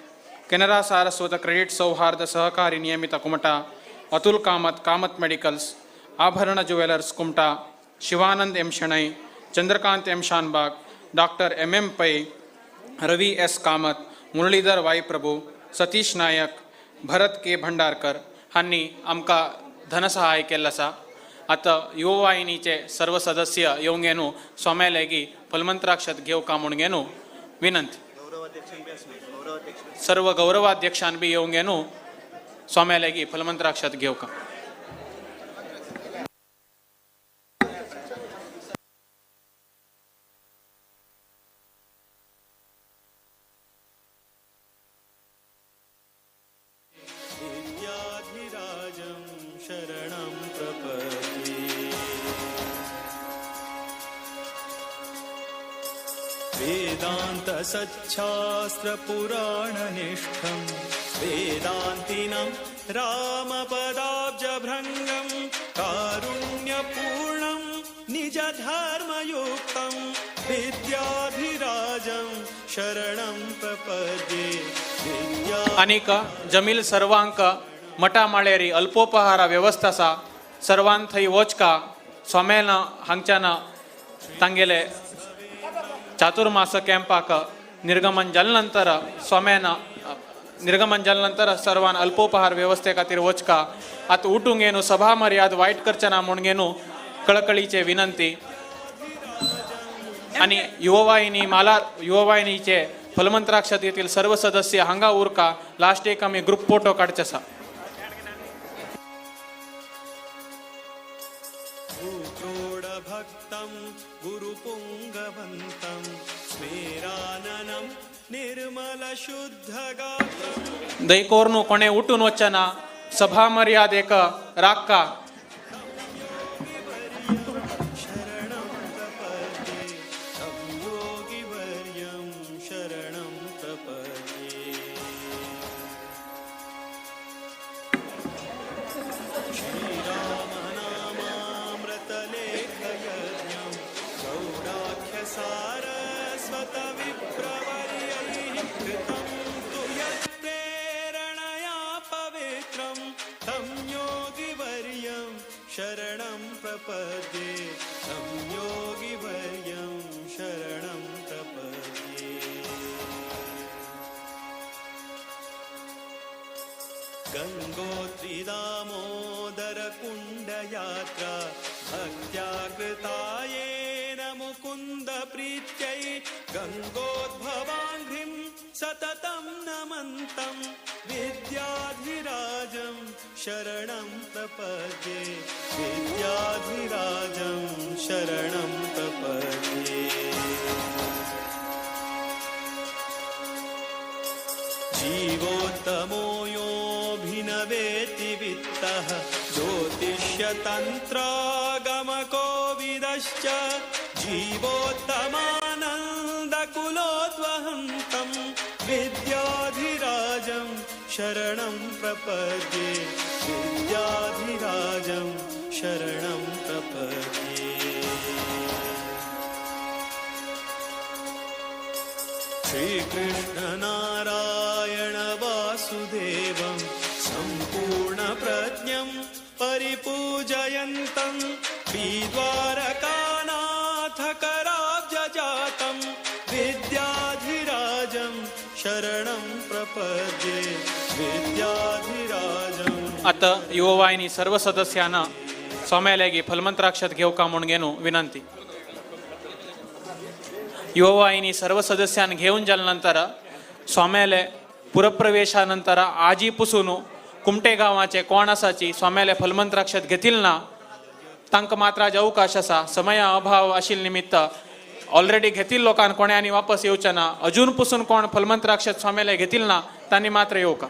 Canara Saraswata credit Sauhardha Sahakari Niyamita Kumta, Atul Kamath Kamath medicals, Abharana jewellers Kumta, Shivanand M Shenoy, Chandrakant M Shanbhag, doctor M M Pai, Ravi S Kamath, Muralidhar Y Prabhu, Satish Nayak, Bharat K Bhandarkar हांणी आमकां धनसहाय केल्लो आसा. आतां युववाहिनीचे सर्व सदस्य येवंक घेवन स्वाम्या लागीं फलमंत्राक्षत घेवका म्हूण घेवन विनंती. सर्व गौरवाध्यक्षान बी येवंक घेवन स्वाम्या लागीं फलमंत्राक्षत घेवका. विद्याधिराजं शरणं प्रपद्ये. वेदान्त सच्छास्त्र पुराणनिष्ठं वेदान्तिनं रामपदाब्जभृङ्गं कारुण्यपूर्णं निजधर्मयुक्तं विद्याधिराजं शरणं प्रपद्ये. आनीक जमील सर्वांक मठा माळेरी अल्पोपहारा व्यवस्था आसा. सर्वान थंय वचका, स्वाम्यान हांगच्यान तांगेले चातुर्मास कॅम्पाक निर्गमन जाले नंतर स्वाम्यान निर्गमन जाले नंतर सर्वान अल्पोपहार व्यवस्थे खातीर वचका. आतां उठूंक येनु सभा मर्याद वायट करचे ना म्हूण घेनु कळकळीचे विनंती. आनी युववाहिनी माला युववाहिनीचे फलमंत्राक्षत येथील सर्व सदस्य हांगा उरका. लास्ट एक आमी ग्रुप फोटो काडचे आसा. भक्तं गुरुपुङ्गवन्तं स्मेराननं निर्मलशुद्धगात्रं. दयकोरनु कोणे उठून वचना सभा मर्यादेक राखका. शरणं प्रपद्ये तं योगिवर्यं शरणं प्रपद्ये. श्रीरामनामामृतलेखयज्ञं गौराख्यसारस्वतविप्रवर्यैः कृतं तु यत्प्रेरणया पवित्रं तं योगिवर्यं शरणं प्रपद्ये तं योगिवर्यं शरणं प्रपद्ये. गंगोत्री दामोदर कुंडयात्रा भक्त्या कृता येन मुकुंद प्रीत्यै गंगोद्भवाङ्घ्रिं सततं नमन्तं विद्याधिराजं शरणं प्रपद्ये विद्याधिराजं शरणं प्रपद्ये. जीवोत्तमो योऽभिनवेति वित्तः ज्योतिष्यतन्त्रागमकोविदश्च जीवोत्तमानन्दकुलोद्वहन्तं विद्याधिराजं शरणं प्रपद्ये विद्याधिराजं शरणं प्रपद्ये. श्रीकृष्णनारायण वासुदेवं सम्पूर्णप्रज्ञं परिपूजयन्तं श्रीद्वारकानाथकराब्जजातं विद्याधिराजं शरणं प्रपद्ये विद्याधिराजं. आता युववाहिनी सर्व सदस्यांना स्वाम्यालागी फलमंत्राक्षत घेवका म्हूण घेनु विनंती. युववाहिनी सर्व सदस्यान घेवन जाले नंतर स्वाम्याले पुरप्रवेशानंतर आजी पुसून कुमटे गांवाचे कोण आसाची स्वाम्याले फलमंत्राक्षत घेतील ना तांकां मात्र आज अवकाश आसा. समय अभाव आशिल्ले निमित्त ऑलरेडी घेतील लोकांक कोणे आनी वापस येवचे ना. अजून पुसून कोण फलमंत्राक्षत स्वाम्याले घेतील ना तांणी मात्र येवका.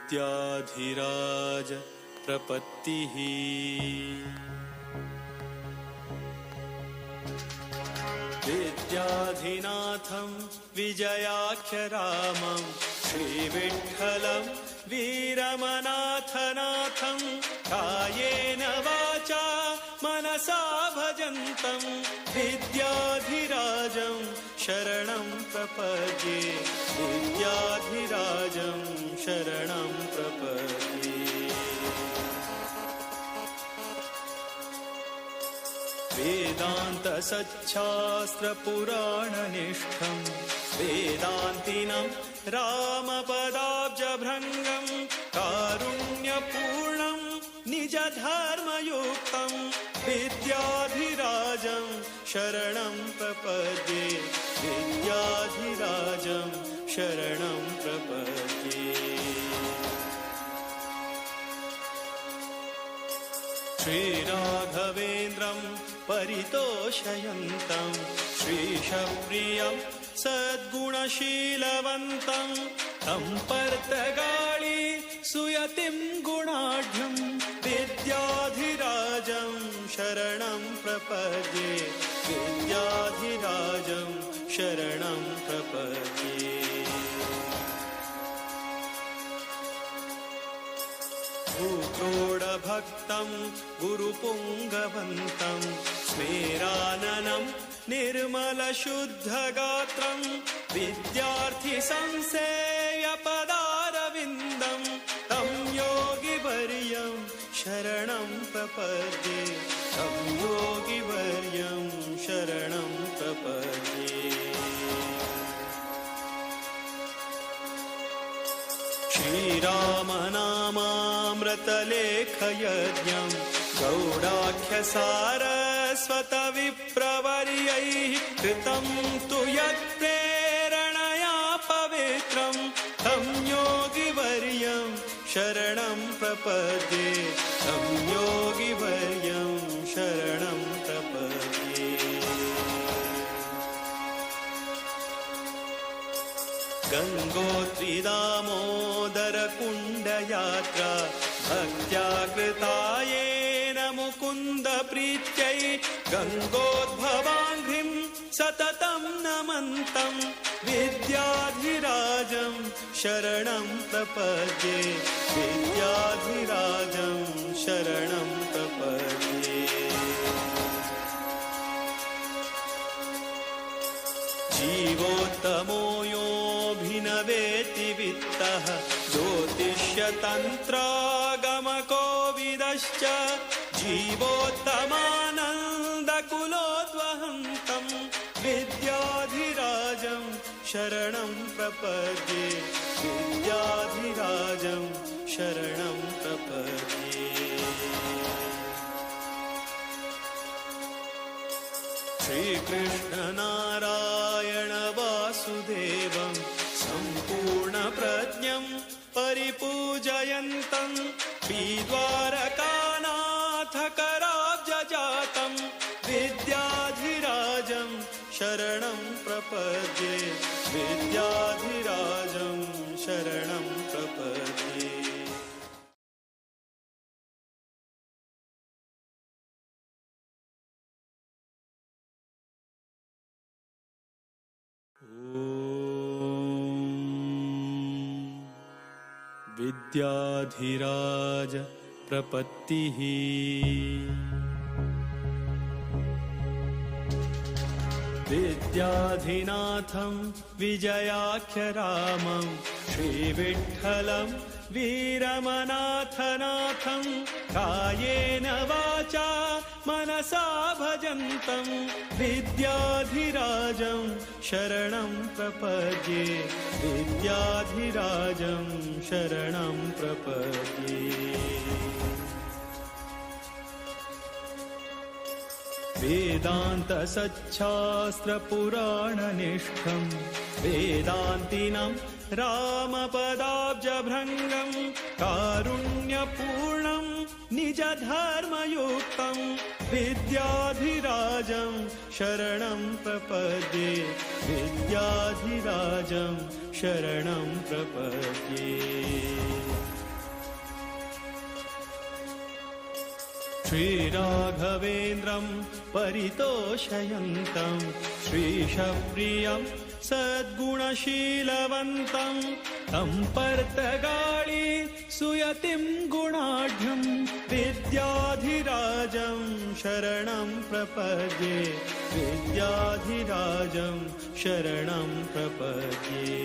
विद्याधिराज प्रपत्तिः विद्याधिनाथं विजयाख्यरामं श्रीविठ्ठलं वीरमनाथनाथं कायेन वाचा मनसा भजन्तं विद्याधिराजं शरणं प्रपद्ये विद्याधिराजं शरणं प्रपद्ये. वेदान्त सच्छास्त्रपुराणनिष्ठं वेदान्तिनं रामपदाब्जभृङ्गं कारुण्यपूर्णं निजधर्मयुक्तं विद्याधिराजं शरणं प्रपद्ये विद्याधिराजं शरणं प्रपद्ये. श्रीराघवेन्द्रं परितोषयन्तं श्रीशप्रियं सद्गुणशीलवन्तं तं पर्तगाळी सुयतिं गुणाढ्यं विद्याधिराजं शरणं प्रपद्ये विद्याधिराजं शरणं प्रपद्ये. भूक्रोडभक्तं गुरुपुङ्गवन्तं स्मेराननं निर्मलशुद्धगात्रं विद्यार्थिसंसेयपदारविन्दं तं योगिवर्यं शरणं प्रपद्ये तं योगिवर्यं शरणं प्रपद्ये। श्रीरामनामामृतलेखयज्ञं गौडाख्यसारस्वतविप्रवर्यैः कृतं तु यत्प्रेरणया पवित्रं तं योगिवर्यं शरणं प्रपद्ये तं योगिवर्यं शरणं प्रपद्ये। गङ्गोत्रिदामोदरकुण्डयात्रा भक्त्या कृता येन मुकुन्दप्रीत्यै गङ्गोद्भवाङ्घ्रिं सततं नमन्तं विद्याधिराजं शरणं प्रपद्ये विद्याधिराजं शरणं प्रपद्ये। जीवोत्तमो योऽभिनवेति वित्तः ज्योतिष्यतन्त्रागमकोविदश्च जीवोत्तमानन्दकुलोद्वहन्तं विद्याधिराजं शरणं प्रपद्ये विद्याधिराजं शरणं प्रपद्ये। श्रीकृष्णनारायण वासुदेवं सम्पूर्णप्रज्ञं परिपूजयन्तं श्रीद्वारकानाथकराब्जजातं विद्याधिराजं शरणं प्रपद्ये विद्याधिराजं शरणं प्रपद्ये। विद्याधिराज प्रपत्तिः। विद्याधिनाथं विजयाख्यरामं श्रीविठ्ठलं वीरमनाथनाथं कायेन वाचा मनसा भजन्तं विद्याधिराजं शरणं प्रपद्ये विद्याधिराजं शरणं प्रपद्ये। वेदान्तसच्छास्त्रपुराणनिष्ठं वेदान्तिनं रामपदाब्जभृङ्गं कारुण्यपूर्णं निजधर्मयुक्तं विद्याधिराजं शरणं प्रपद्ये विद्याधिराजं शरणं प्रपद्ये। श्रीराघवेन्द्रं परितोषयन्तं श्रीशप्रियं सद्गुणशीलवन्तं तं पर्तगाळी सुयतिं गुणाढ्यं विद्याधिराजं शरणं प्रपद्ये विद्याधिराजं शरणं प्रपद्ये।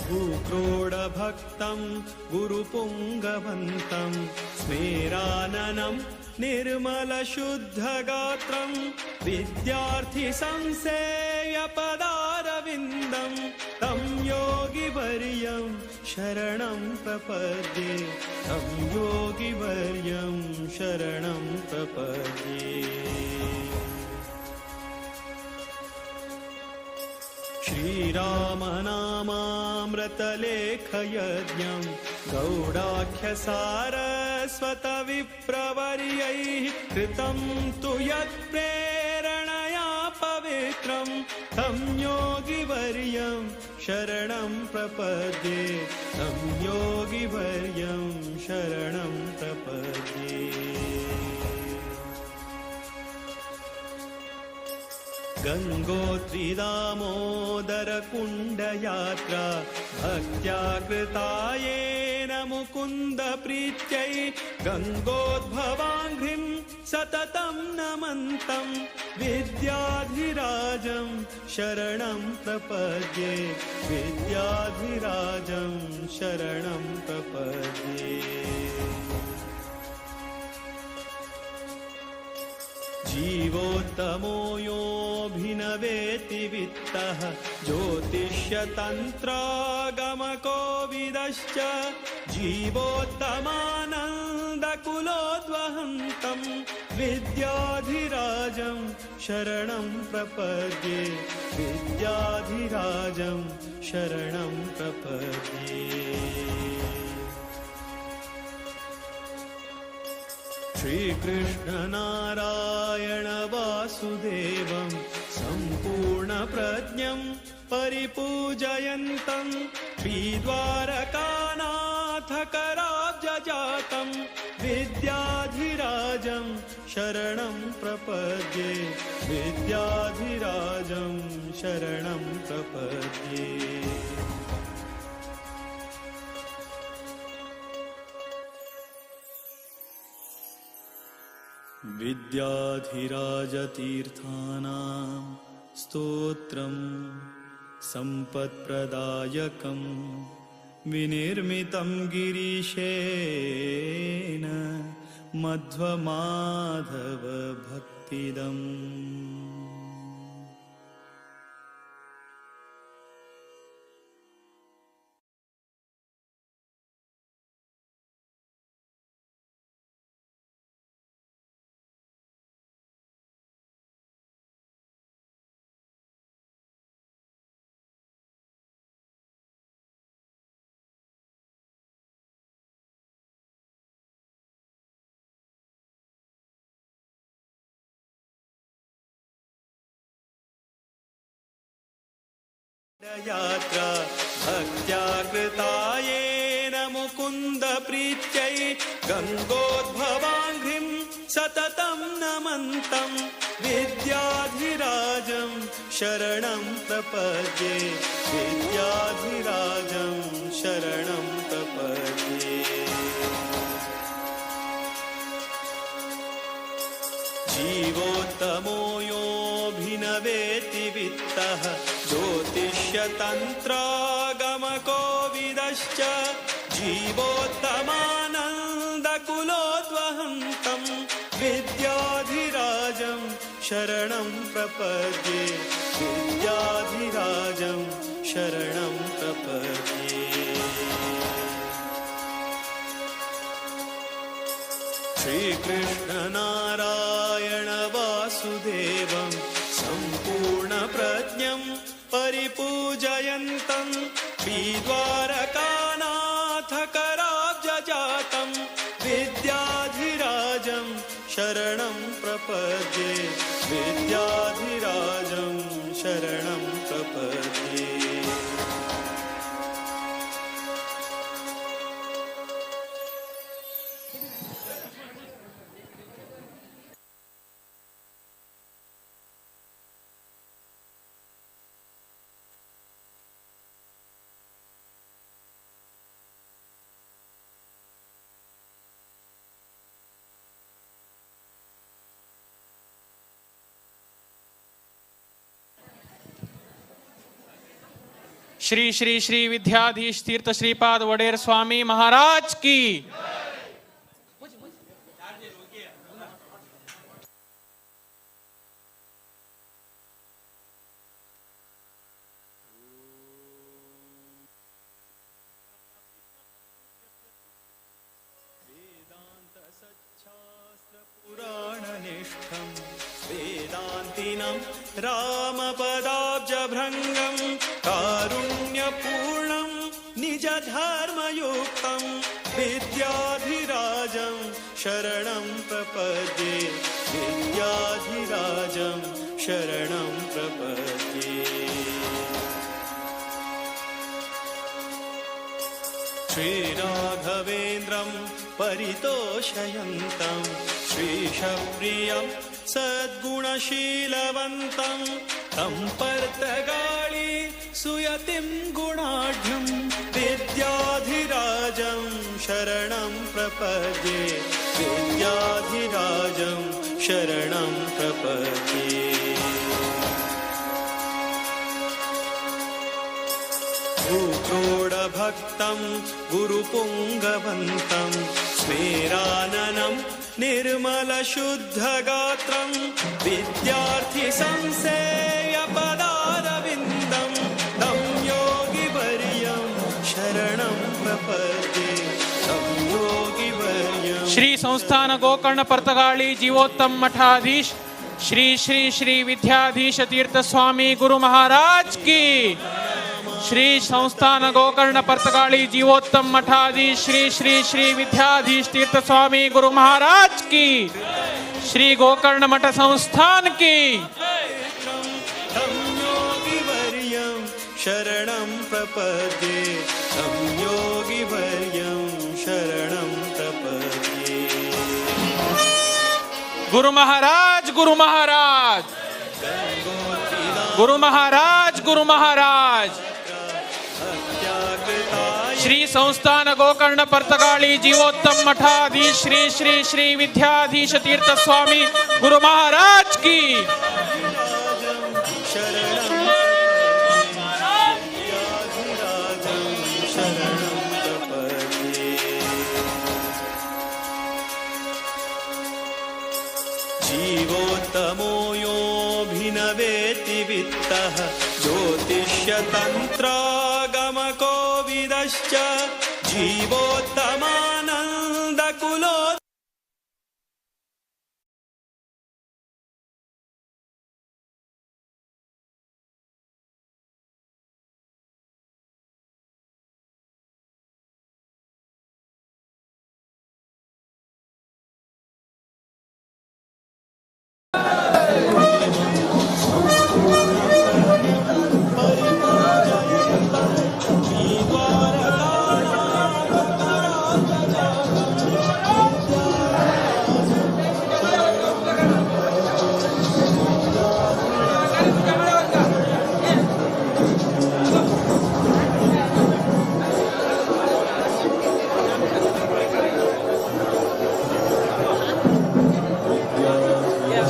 भूक्रोडभक्तं गुरुपुङ्गवन्तं स्मेराननं निर्मलशुद्धगात्रं विद्यार्थिसंसेयपदारविन्दं तं योगिवर्यं शरणं प्रपद्ये तं योगिवर्यं शरणं प्रपद्ये। श्रीरामनामामृतलेखयज्ञं गौडाख्यसारस्वतविप्रवर्यैः कृतं तु यत्प्रेरणया पवित्रं तं योगिवर्यं शरणं प्रपद्ये तं योगिवर्यं शरणं प्रपद्ये। गंगोत्री दामोदर कुण्डयात्रा भक्त्या कृता येन मुकुन्द प्रीत्यै गंगोद्भवाङ्घ्रिं सततं नमन्तं विद्याधिराजं शरणं प्रपद्ये विद्याधिराजं शरणं प्रपद्ये। जीवोत्तमो योऽभिनवेति वित्तः ज्योतिष्यतन्त्रागमकोविदश्च जीवोत्तमानन्दकुलोद्वहन्तं विद्याधिराजं शरणं प्रपद्ये विद्याधिराजं शरणं प्रपद्ये। श्रीकृष्ण नारायण वासुदेवं सम्पूर्णप्रज्ञं परिपूजयन्तं श्रीद्वारकानाथकराब्जजातं विद्याधिराजं शरणं प्रपद्ये विद्याधिराजं शरणं प्रपद्ये। विद्याधिराजतीर्थानां स्तोत्रं सम्पत्प्रदायकं विनिर्मितं गिरीशेन मध्वमाधव भक्तिदम्। यात्रा भक्त्या कृता येन मुकुन्द प्रीत्यै गंगोद्भवाङ्घ्रिं सततं नमन्तं विद्याधिराजं शरणं प्रपद्ये विद्याधिराजं शरणं प्रपद्ये। जीवोत्तमो योऽभिनवेति वित्तः ज्योतिष्यतन्त्रागमकोविदश्च जीवोत्तमानन्दकुलोद्वहन्तं विद्याधिराजं शरणं प्रपद्ये विद्याधिराजं शरणं प्रपद्ये। श्रीकृष्ण नारायण वासुदेवं सम्पूर्णप्रज्ञं परिपूजयन्तं श्रीद्वारकानाथकराब्जजातं विद्याधिराजं शरणं प्रपद्ये विद्याधिराजं शरणं प्रपद्ये। श्री श्री श्री विद्याधीश तीर्थ श्रीपाद वडेर स्वामी महाराज की। वेदांत सच्छास्त्र पुराणनिष्ठं वेदान्तिनं रामपदाब्जभृङ्गं कारुण्यपूर्णं निजधर्मयुक्तं विद्याधिराजं शरणं प्रपद्ये विद्याधिराजं शरणं प्रपद्ये। श्रीराघवेन्द्रं परितोषयन्तं श्रीशप्रियं सद्गुणशीलवन्तं तं पर्तगाळी सुयतिं गुणाढ्यं विद्याधिराजं शरणं प्रपद्ये विद्याधिराजं शरणं प्रपद्ये। भूक्रोडभक्तं गुरुपुङ्गवन्तं स्मेराननं निर्मलशुद्धगात्रं विद्यार्थिसंसेयपदारविन्दं तं योगिवर्यं शरणं प्रपद्ये तं योगिवर्यं। श्री संस्थान गोकर्ण पर्तगाळी जीवोत्तम मठाधीश श्री श्री श्री विद्याधीश तीर्थ स्वामी गुरु महाराज की। श्री संस्थान गोकर्ण पर्तगाळी जीवोत्तम मठाधीश श्री श्री श्री विद्याधीश तीर्थ स्वामी गुरु महाराज की। श्री गोकर्ण मठ संस्थान की। तं योगिवर्यं शरणं प्रपद्ये तं योगिवर्यं शरणं प्रपद्ये। गुरु महाराज गुरु महाराज गुरु महाराज गुरु महाराज। श्री संस्थान गोकर्ण पर्तगाळी जीवोत्तम मठाधीश श्री श्री श्री विद्याधीश तीर्थ स्वामी गुरु महाराज की। जीवोत्तमो योऽभिनवेति वित्तः ज्योतिष्यतन्त्रागमकोविदश्च जीवोत्तमानन्दकुलो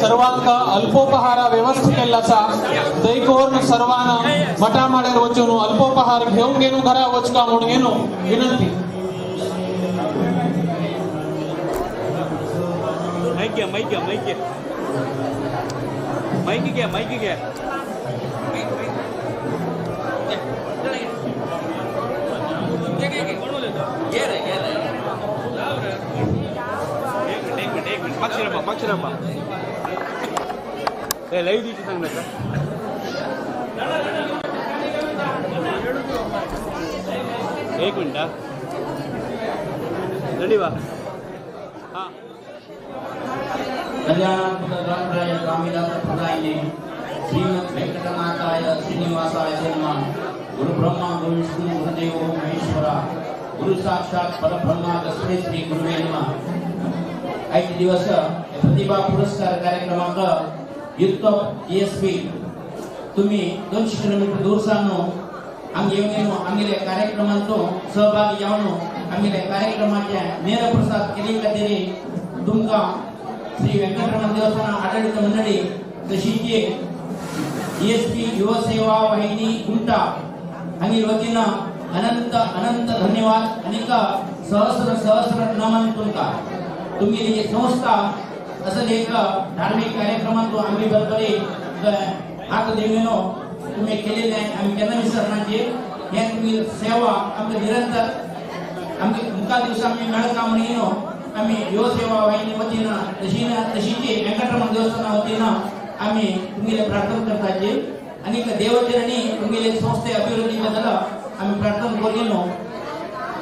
सर्वांका अल्पोपहारा व्यवस्था केल्लाचा दैकोर्ण सर्वांना मठा माड्यार वचून अल्पोपहार घेऊन घेऊन घरा वचका म्हणून घेऊन विनंती। माइक घ्या माइक घ्या माइक घ्या माइक घ्या माइक घ्या। एक मिनिट मागशी रंबा लाईव्ह दिवशी सांग नका। एक मिनिट रेडी वा। हां कल्याणाय कामिदास प्रदायिने श्रीमद वेंकटनाथाय श्रीनिवासाय नमः। गुरु ब्रह्मा गुरु विष्णु गुरुदेवो महेश्वरा गुरु साक्षात परब्रह्म तस्मै श्री गुरुवे नमः। आयज दिवस प्रतिभा पुरस्कार कार्यक्रमाक युक्त DSP तुम्ही 200 किलोमीटर दूर सावन हांगा येवन आमगेले कार्यक्रमांतो सहभागी जावन आमगेले कार्यक्रमाचे ನೇರ प्रसाद केले खातीर तुमकां श्री वेंकटरमण देवस्थान आडळीत मंडळी तशीच DSP युव सेवा वाहिनी कुमटा हांगे वतीन अनंत अनंत धन्यवाद आनीक सहस्र सहस्र नमन तुमकां। तुमगेली संस्था असं एक धार्मिक कार्यक्रमांत आम्ही बरोबरी हात दिवन तुम्ही केलेले आम्ही केन्ना विसरनाचे। हे तुमची सेवा आमकां निरंतर आमकां मुखार दिवसा आमी मेळटा म्हणून आमी युव सेवा वाहिनी वतीन तशीच वेंकटरमण देवस्थाना वतीन आमी तुमगेले प्रार्थना करताचे आनी देवचरणी तुमगेले संस्थे अभिवृद्धी बद्दल आमी प्रार्थना करून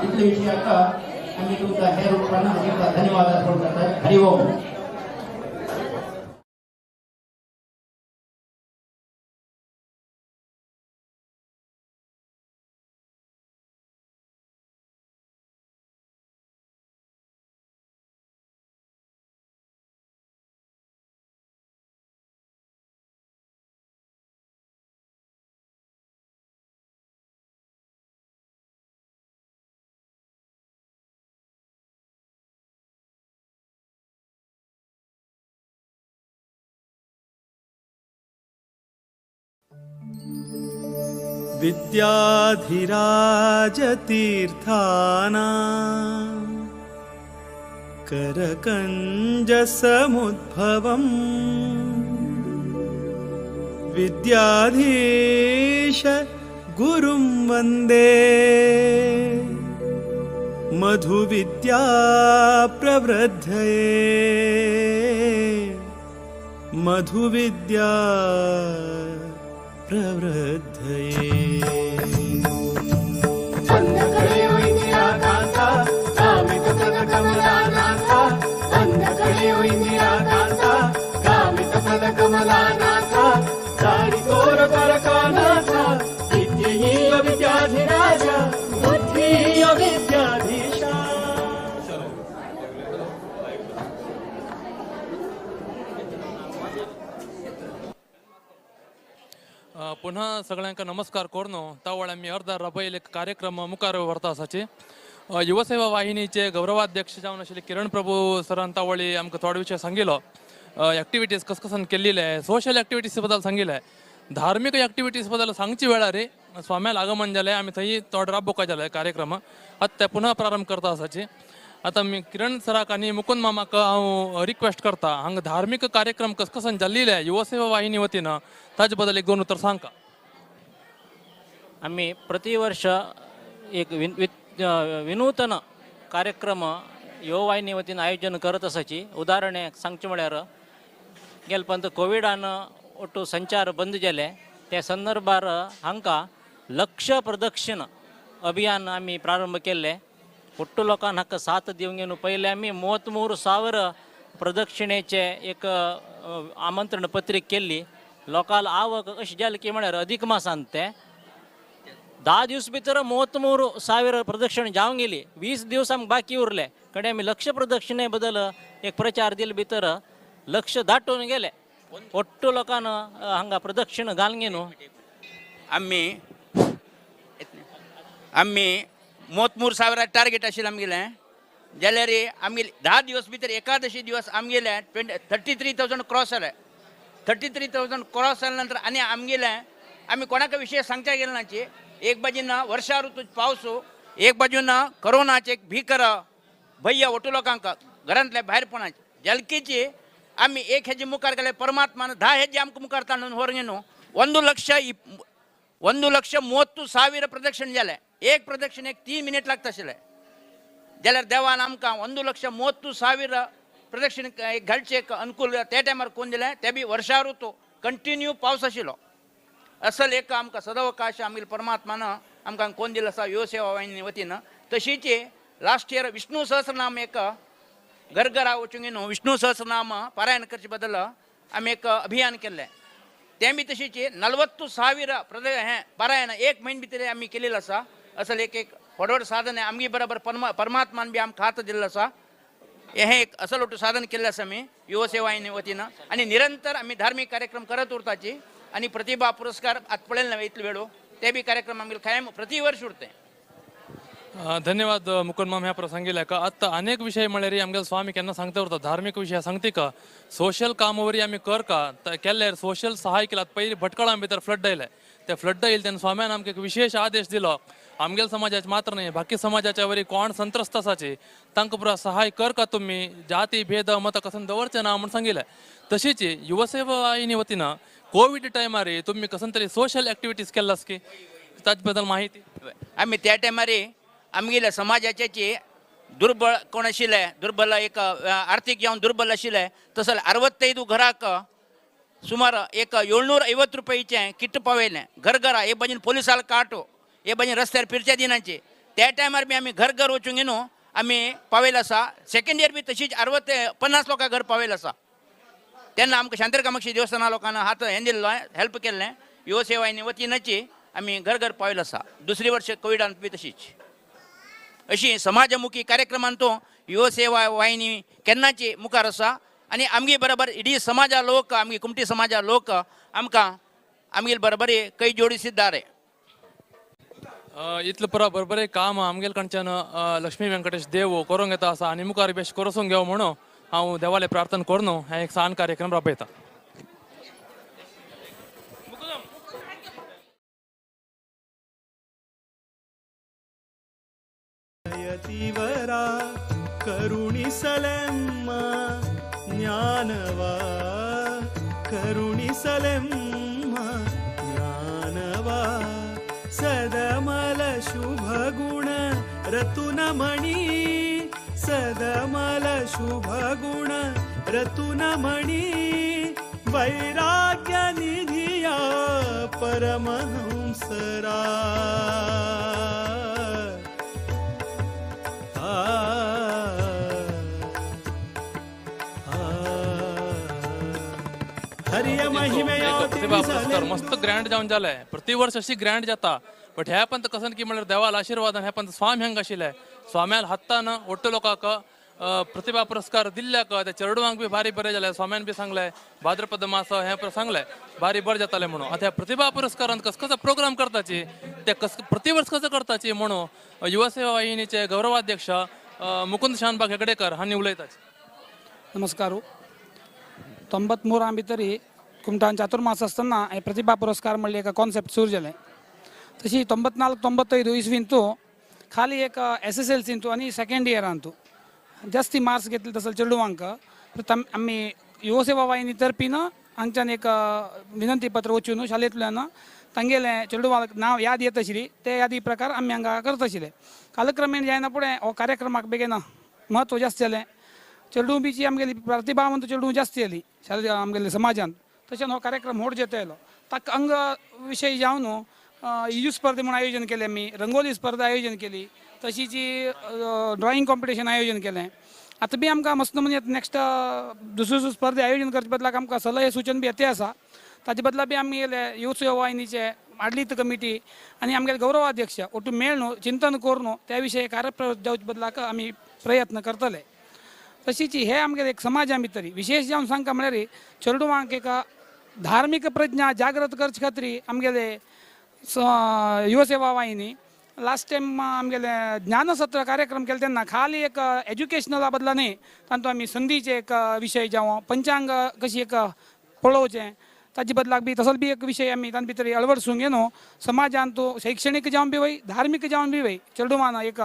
इतले विशयाक आमी तुमकां हे रूपान धन्यवाद अर्पण करतात। हरि ओम। विद्याधिराजतीर्थानां करकञ्जसमुद्भवम् विद्याधीश गुरुं वन्दे मधुविद्या प्रवृद्धये मधुविद्या प्रवृद्धये। पुन्हा सगळ्यांका नमस्कार करनो तावळ आमी अर्धा रबयल एक कार्यक्रम मुखार व्हरता आसाची। युवसेवा वाहिनीचे गौरवाध्यक्ष जावन आशिल्ले किरण प्रभू सरान तावळी आमकां थोडे विशय सांगिलो, एक्टिविटीज कस कसन केल्ले, सोशल एक्टिविटीज बद्दल सांगिल्ले, धार्मिक एक्टिविटीज बद्दल सांगची वेळार स्वाम्याल आगमन जालें, आमी थंय थोडे राबोवका जाले कार्यक्रम आतां ते पुन्हा प्रारंभ करता आसाची। आतां मी किरण सराक आनी मुकुंद मामाक हांव रिक्वेस्ट करता हांगा धार्मिक कार्यक्रम कस कसन जाल्ले युवसेवा वाहिनी वतीन ताजे बद्दल एक दोन उतर सांगका। आमी प्रतिवर्ष एक विनूतन कार्यक्रम युववाहिनी वतीन आयोजन करत आसाची। उदाहरण सांगचें म्हळ्यार गेले पंत कोविडान ಒಟ್ಟು संचार बंद जाले त्या संदर्भार हांकां लक्ष प्रदक्षिण अभियान आमी प्रारंभ केल्लें। ಒಟ್ಟು लोकांक हाका साथ दिवंक घेवन पयलें आमी 33,000 प्रदक्षिणेचे एक आमंत्रण पत्रिका केल्ली। लोकांक आवक अशी जाली की म्हळ्यार अधिक मासान ते 10 दिवस भितर 33,000 प्रदक्षिण जावन गेली, 20 दिवस आमकां बाकी उरले। कडे आमी लक्ष प्रदक्षिणे बदल एक प्रचार दिले भितर लक्ष दाटून गेले, ಒಟ್ಟು लोकांक हांगा प्रदक्षिण घालून न्हू। आमी आमी 33,000 टार्गेट आशिल्लें आमगेलें, जाल्यार आमगेले 10 दिवस भितर एकादशी दिवस आमगेले 33,000 क्रॉस जाले। 33,000 क्रॉस जाल्या नंतर आनी आमगेले आमी कोणाक विशय सांगच्या गेले नाची। एक बाजून वर्षा ऋतू पावस, एक बाजून करोनाचे एक भीकर भय्या ಒಟ್ಟು लोकांक घरांतल्या भायर पणाचे जलकीची आमी एक हेजे मुखार गेले परमात्मान 10 हेजे आमकां मुखार ताणून व्हरून न्हू 1,30,000 प्रदक्षिण जाले। एक प्रदक्षिणेक 3 मिनिट लागता आशिल्ले, जाल्यार देवान आमकां 1,30,000 प्रदक्षिण एक घालचे एक अनुकूल त्या टायमार कोण दिलें, ते बी वर्षा ऋतू कंटिन्यू पावस आशिल्लो। असल एक आमकां सदावकाश आमगेले परमात्मान आमकां कोण दिलो आसा युवसेवा वाहिनी वतीन। तशीच लास्ट इयर विष्णु सहस्रनाम एक घर घरा वचून न्हू विष्णु सहस्रनाम पारायण करचे बदल आमी एक अभियान केल्लें, तें बी तशीच 40,000 हें पारायण एक म्हयने भितर आमी केलेलें आसा। असल एक एक व्हड व्हड साधन आमगे बरोबर परमात्मान बी आमकां हात दिल्लो आसा, हें एक असल ಒಟ್ಟು साधन केल्लें आसा आमी युवसेवा वाहिनी वतीन। आनी निरंतर आमी धार्मीक कार्यक्रम करत उरताची आनी प्रतिभा पुरस्कार आतां पळयलें ना इतलो वेळो ते बी कार्यक्रम आमगेले कायम प्रति वर्ष उरते। धन्यवाद मुकुंद माम ह्या प्रसंगी लेखा। आतां अनेक विशय म्हळ्यार आमगेले स्वामी केन्ना सांगता उरता, धार्मीक विशय सांगता का सोशल कामावरी आमी कर का केल्यार सोशल सहाय केला। पयलीं भटकळां भितर फ्लड आयले, ते फ्लड आयले तेन्ना स्वाम्यान आमकां एक विशेष आदेश दिलो, आमगेले समाजाचे मात्र न्हय बाकी समाजाच्या वरी कोण संत्रस्त आसाची तांकां पुरा सहाय कर का तुमी, जाती भेद मत कसन दवरचें ना म्हूण सांगिल्लें। तशीच युवसेवा वाहिनी वतीन कोवीड टायमार तुमी कसन तरी सोशल एक्टिविटीज केल्लास की ताचे बद्दल माहिती। आमी त्या टायमार आमगेल्या समाजाचे दुर्बळ कोण आशिल्ले, दुर्बल एक आर्थीक जावन दुर्बल आशिल्ले, तसो 65 घराक सुमार एक 750 रुपयेचें किट पावयलें घर घरा। एक बाजून पोलिसाल काटो, एक बाजून रस्त्यार फिरच्या दिनाचे, त्या टायमार बी आमी घर घर वचून न्हू आमी पावयलें आसा। सेकेंड इयर बी तशीच 50 लोकां घर पावयलें आसा। तेन्ना आमकां शांतर कामाक्षी देवस्थाना लोकांना हात हें दिल्लो, हेल्प केल्लें युवसेवा वाहिनी वतीनची आमी घर घर पावयलें आसा। दुसरे वर्ष कोविडान बी तशीच अशी समाजमुखी कार्यक्रमान तो युवसेवा वाहिनी केन्नाची मुखार आसा आनी आमगे बरोबर इडी समाजा लोक आमगे कुमटी समाजा लोक आमकां आमगेले बरोबर कै जोडिसिद्दारे। इतलें पुरा बरोबर काम आमगेले कडच्यान लक्ष्मी वेंकटेश देव करूंक येता आसा आनी मुखार बेश करूंक घेव म्हणून हांव देवाले प्रार्थना करून हें एक सान कार्यक्रम राबयता। ಯತಿವರ ಕರುಣಿಸಲೆಮ್ಮ ಜ್ಞಾನವ, ಕರುಣಿಸಲೆಮ್ಮ ಜ್ಞಾನವ. ಸದಮಲ ಶುಭ ಗುಣ ರತುನಮಣಿ, ಸದಮಲ ಶುಭ ಗುಣ ರತುನಮಣಿ, ವೈರಾಗ್ಯ ನಿಧಿಯ ಪರಮಹಂಸರಾ. हरिय महिमेया प्रतिभा पुरस्कार मस्त ग्रँड जावन जालें. प्रति वर्ष अशी ग्रँड जाता, बट ह्या पंत कसन की म्हणल्यार देवाल आशिर्वादान ह्या पंत स्वामी हंग आशिल्ले, स्वाम्याल हातान ಒಟ್ಟು लोकांक प्रतिभा पुरस्कार दिल्ल्याक त्या चेडवांक बी भारी बरें जालें. स्वाम्यान बी सांगलें भाद्रपद मास हें सांगलें भारी बरें जातालें म्हणून. आतां ह्या प्रतिभा पुरस्कारान कस कसो प्रोग्राम करताची ते कस प्रति वर्स कसो करताची म्हणून युवा सेवा वाहिनीचे गौरवाध्यक्ष मुकुंद शानबाग हेगडेकर हांणी उलयताची. नमस्कार. 93 भितर कुमटान चातुर्मास आसतना हे प्रतिभा पुरस्कार म्हणले एक कॉन्सेप्ट सुरू जालें. तशी 94 95 इसवींतू खाली एक SSLCंतू आनी सेकेंड इयरांतू जास्ती मार्क्स घेतले तसले चेडवांक आमी युवा सेवा वाहिनी तर्फीन हांगच्यान एक विनंती पत्र वचून शाळेंतल्यान तांगेलें चेडवांक नांव याद येत आशिल्ली ते यादी प्रकार आमी हांगा करत आशिल्ले. कालक्रमेण जायना फुडें हो कार्यक्रमाक बेगीन म्हत्व जास्त जालें. चेडूं बीची आमगेली प्रतिभावंत चेडूं जास्ती जाली शाळे आमगेले समाजांत. तशें हो कार्यक्रम व्हड जाता येयलो. ताका अंग विशय जावन इजू स्पर्धा म्हणून आयोजन केलें आमी, रंगोली स्पर्धा आयोजन केली, तशीच ड्रॉइंग कॉम्पिटिशन आयोजन केलें. आतां बी आमकां मस्त म्हणजे नेक्स्ट दुसऱ्यो स्पर्धा आयोजन करचे बदलाक आमकां सल्ले सुचन बी येते आसा. ताजे बदला बी आमी गेले युवा सेवा वाहिनीचे आडलीत कमिटी आनी आमगेले गौरवाध्यक्ष ಒಟ್ಟು मेळ्ळो चिंतन करून त्या विशय कार्यप्रवृत्त जावचे बदलाक आमी प्रयत्न करतले. तशीच हे आमगेले एक समाजा भितर विशेष जावन सांगता म्हळ्यार चेडवांक एक धार्मीक प्रज्ञा जागृत करचे खातीर आमगेले युवा सेवा वाहिनी लास्ट टायम आमगेले ज्ञानसत्र कार्यक्रम केले तेन्ना खाली एक एज्युकेशनला बदला न्ही तातूंत आमी संदीचे एक विशय जावं पंचांग कशी एक पळोवचें ताजे बदलाक बी तसोच बी एक विशय आमी तातूंत भितर अळवडसूंक न्हू समाजांत शैक्षणीक जावन बी वय धार्मीक जावन बी वय चेडवान एक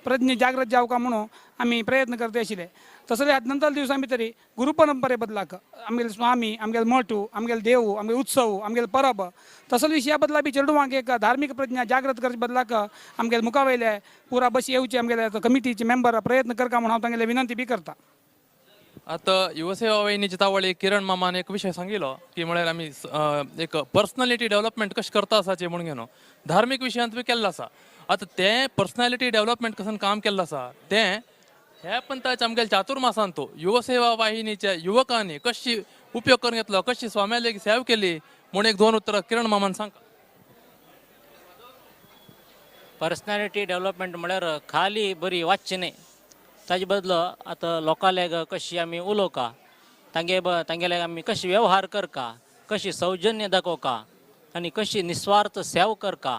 प्रज्ञ जागृत जावका म्हणून आमी प्रयत्न करते आशिल्ले. तसले नंतर दिवसां भितर गुरु परंपरे बदलाक आमगेले स्वामी आमगेले मठू आमगेले देव आमगेले उत्सव आमगेले परब तसले विशया बदला बी चेडवांक एक धार्मीक प्रज्ञा जागृत करचे बदलाक आमगेले मुखावयले पुरा बस येवचे आमगेले कमिटीचे मेंबर प्रयत्न करका म्हणून हांव तांगेले विनंती बी करता. आतां युवा सेवा वाहिनीची तावळी किरण मामान एक विशय सांगिल्लो की म्हळ्यार आमी एक पर्सनॅलिटी डेव्हलपमेंट कशें करता आसाचे म्हणून घेवन धार्मीक विशयांत बी केल्लो आसा. आतां तें पर्सनॅलिटी डेव्हलपमेंट कसन काम केल्लो आसा तें ह्या पंथाच्या आमगेल्या चातुर्मासांत युवा सेवा वाहिनीच्या युवकांनी कशी उपयोग करून घेतलो कशी स्वाम्याले सेवा केली म्हणून एक दोन उतरां किरण मामान सांग. पर्सनॅलिटी डेव्हलपमेंट म्हळ्यार खाली बरी वाचची न्ही, ताजे बदलो आतां लोकांले कशी आमी उलोवका, तांगेले आमी कशी व्यवहार करका, कशी सौजन्य दाखोवका आनी कशी निस्वार्थ सेवा करका,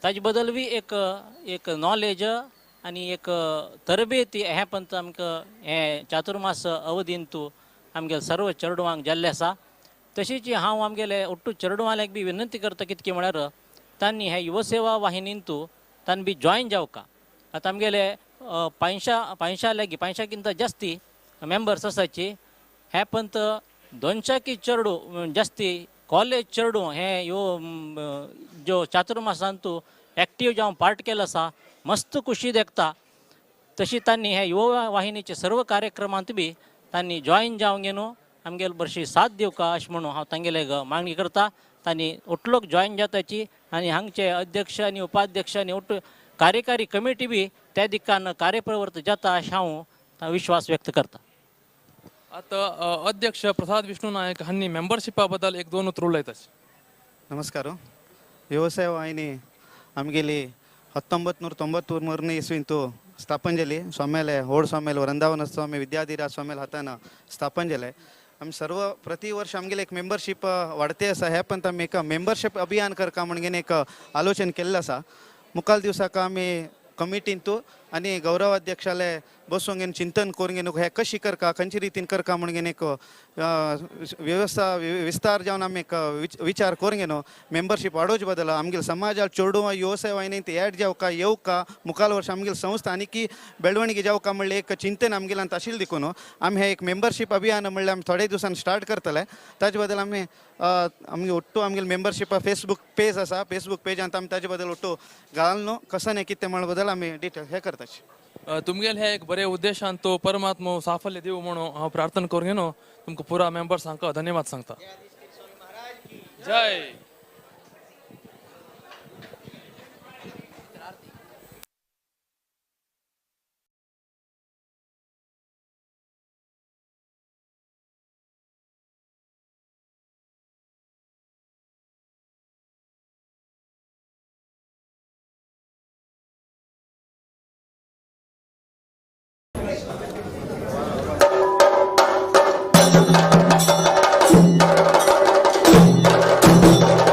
ताजे बदल बी एक एक नॉलेज आनी एक तरबेती हें पंत आमकां हें चातुर्मास अवधींतू आमगेले सर्व चेडवांक जाल्लें आसा. तशीच हांव आमगेले ಒಟ್ಟು चेडवांक बी विनंती करता कितकी म्हळ्यार तांणी हे युवसेवा वाहिनींतू तांणी बी जॉयन जावका. आतां आमगेले पांयशा लागीं 500किंत जास्ती मेंबर्स आसाची. हे पंत 200 चेडूं जास्ती कॉलेज चेडूं हे ह्यो ज्यो चातुर्मासांतू एक्टीव जावन पार्ट केलो आसा, मस्त खुशी देखता. तशी तांणी हे युवा वाहिनीचे सर्व कार्यक्रमांत बी तांणी जॉयन जावन घेवन आमगेले बरशी साथ दिवका अशें म्हणून हांव तांगेले मागणी करता. तांणी उठलोक जॉयन जाताची आनी हांगचे अध्यक्ष आनी उपाध्यक्ष आनी ಒಟ್ಟು कार्यकारी कमिटी बी त्या दिकान कार्यप्रवृत्त जाता अशें हांव विश्वास व्यक्त करता. आतां अध्यक्ष प्रसाद विष्णू नायक हांणी मेंबरशिपा बद्दल एक दोन उतरां उलयता. नमस्कार. व्यवसाय वाहिनी आमगेली 1993 इसवींतू स्थापन जाली. स्वाम्याले होड स्वाम्याले वृंदावन स्वामी विद्याधिराज स्वाम्याले हातान स्थापन जाले. आमी सर्व प्रति वर्ष आमगेले एक मेंबरशीप वाडते आसा. हे पण आमी एक मेंबरशीप अभियान करका म्हणून एक आलोचन केल्लें आसा. मुखाल दिवसाक आमी कमिटींतू आनी गौरव अध्यक्षाले बसून घेवन चिंतन करून घेवन हें कशी करका खंयचे रितीन करका म्हणून घेवन एक वेवस्था विस्तार जावन आमी एक विचार करून घेवन मेंबरशीप वाडोवचे बदला आमगेले समाजात चेडूं युवसेवा वाहिनींत एड जावका येवका मुखार वर्स आमगेली संस्था आनी बेळवणगी जावका म्हणलें एक चिंतन आमगेल्यान आशिल्लें देखून आमी हें एक मेंबरशीप अभियान म्हणल्यार आमी थोडे दिवसान स्टार्ट करतले. ताजे बदल आमी आमगे ಒಟ್ಟು आमगेले मेंबरशीप फेसबूक पेज आसा, फेसबूक पेजांत आमी ताजे बदल ಒಟ್ಟು घालून कसं नाही कितें म्हण बदल आमी डिटेल हे करताची. तुमगेले हे एक बरे उद्देशान तो परमात्मा साफल्य दिवं म्हणून हांव प्रार्थना करून घेनो तुमकां पुरा मेंबर्सांक धन्यवाद सांगता. जय. Thank you.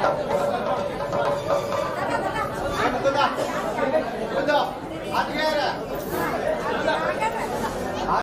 Thank you.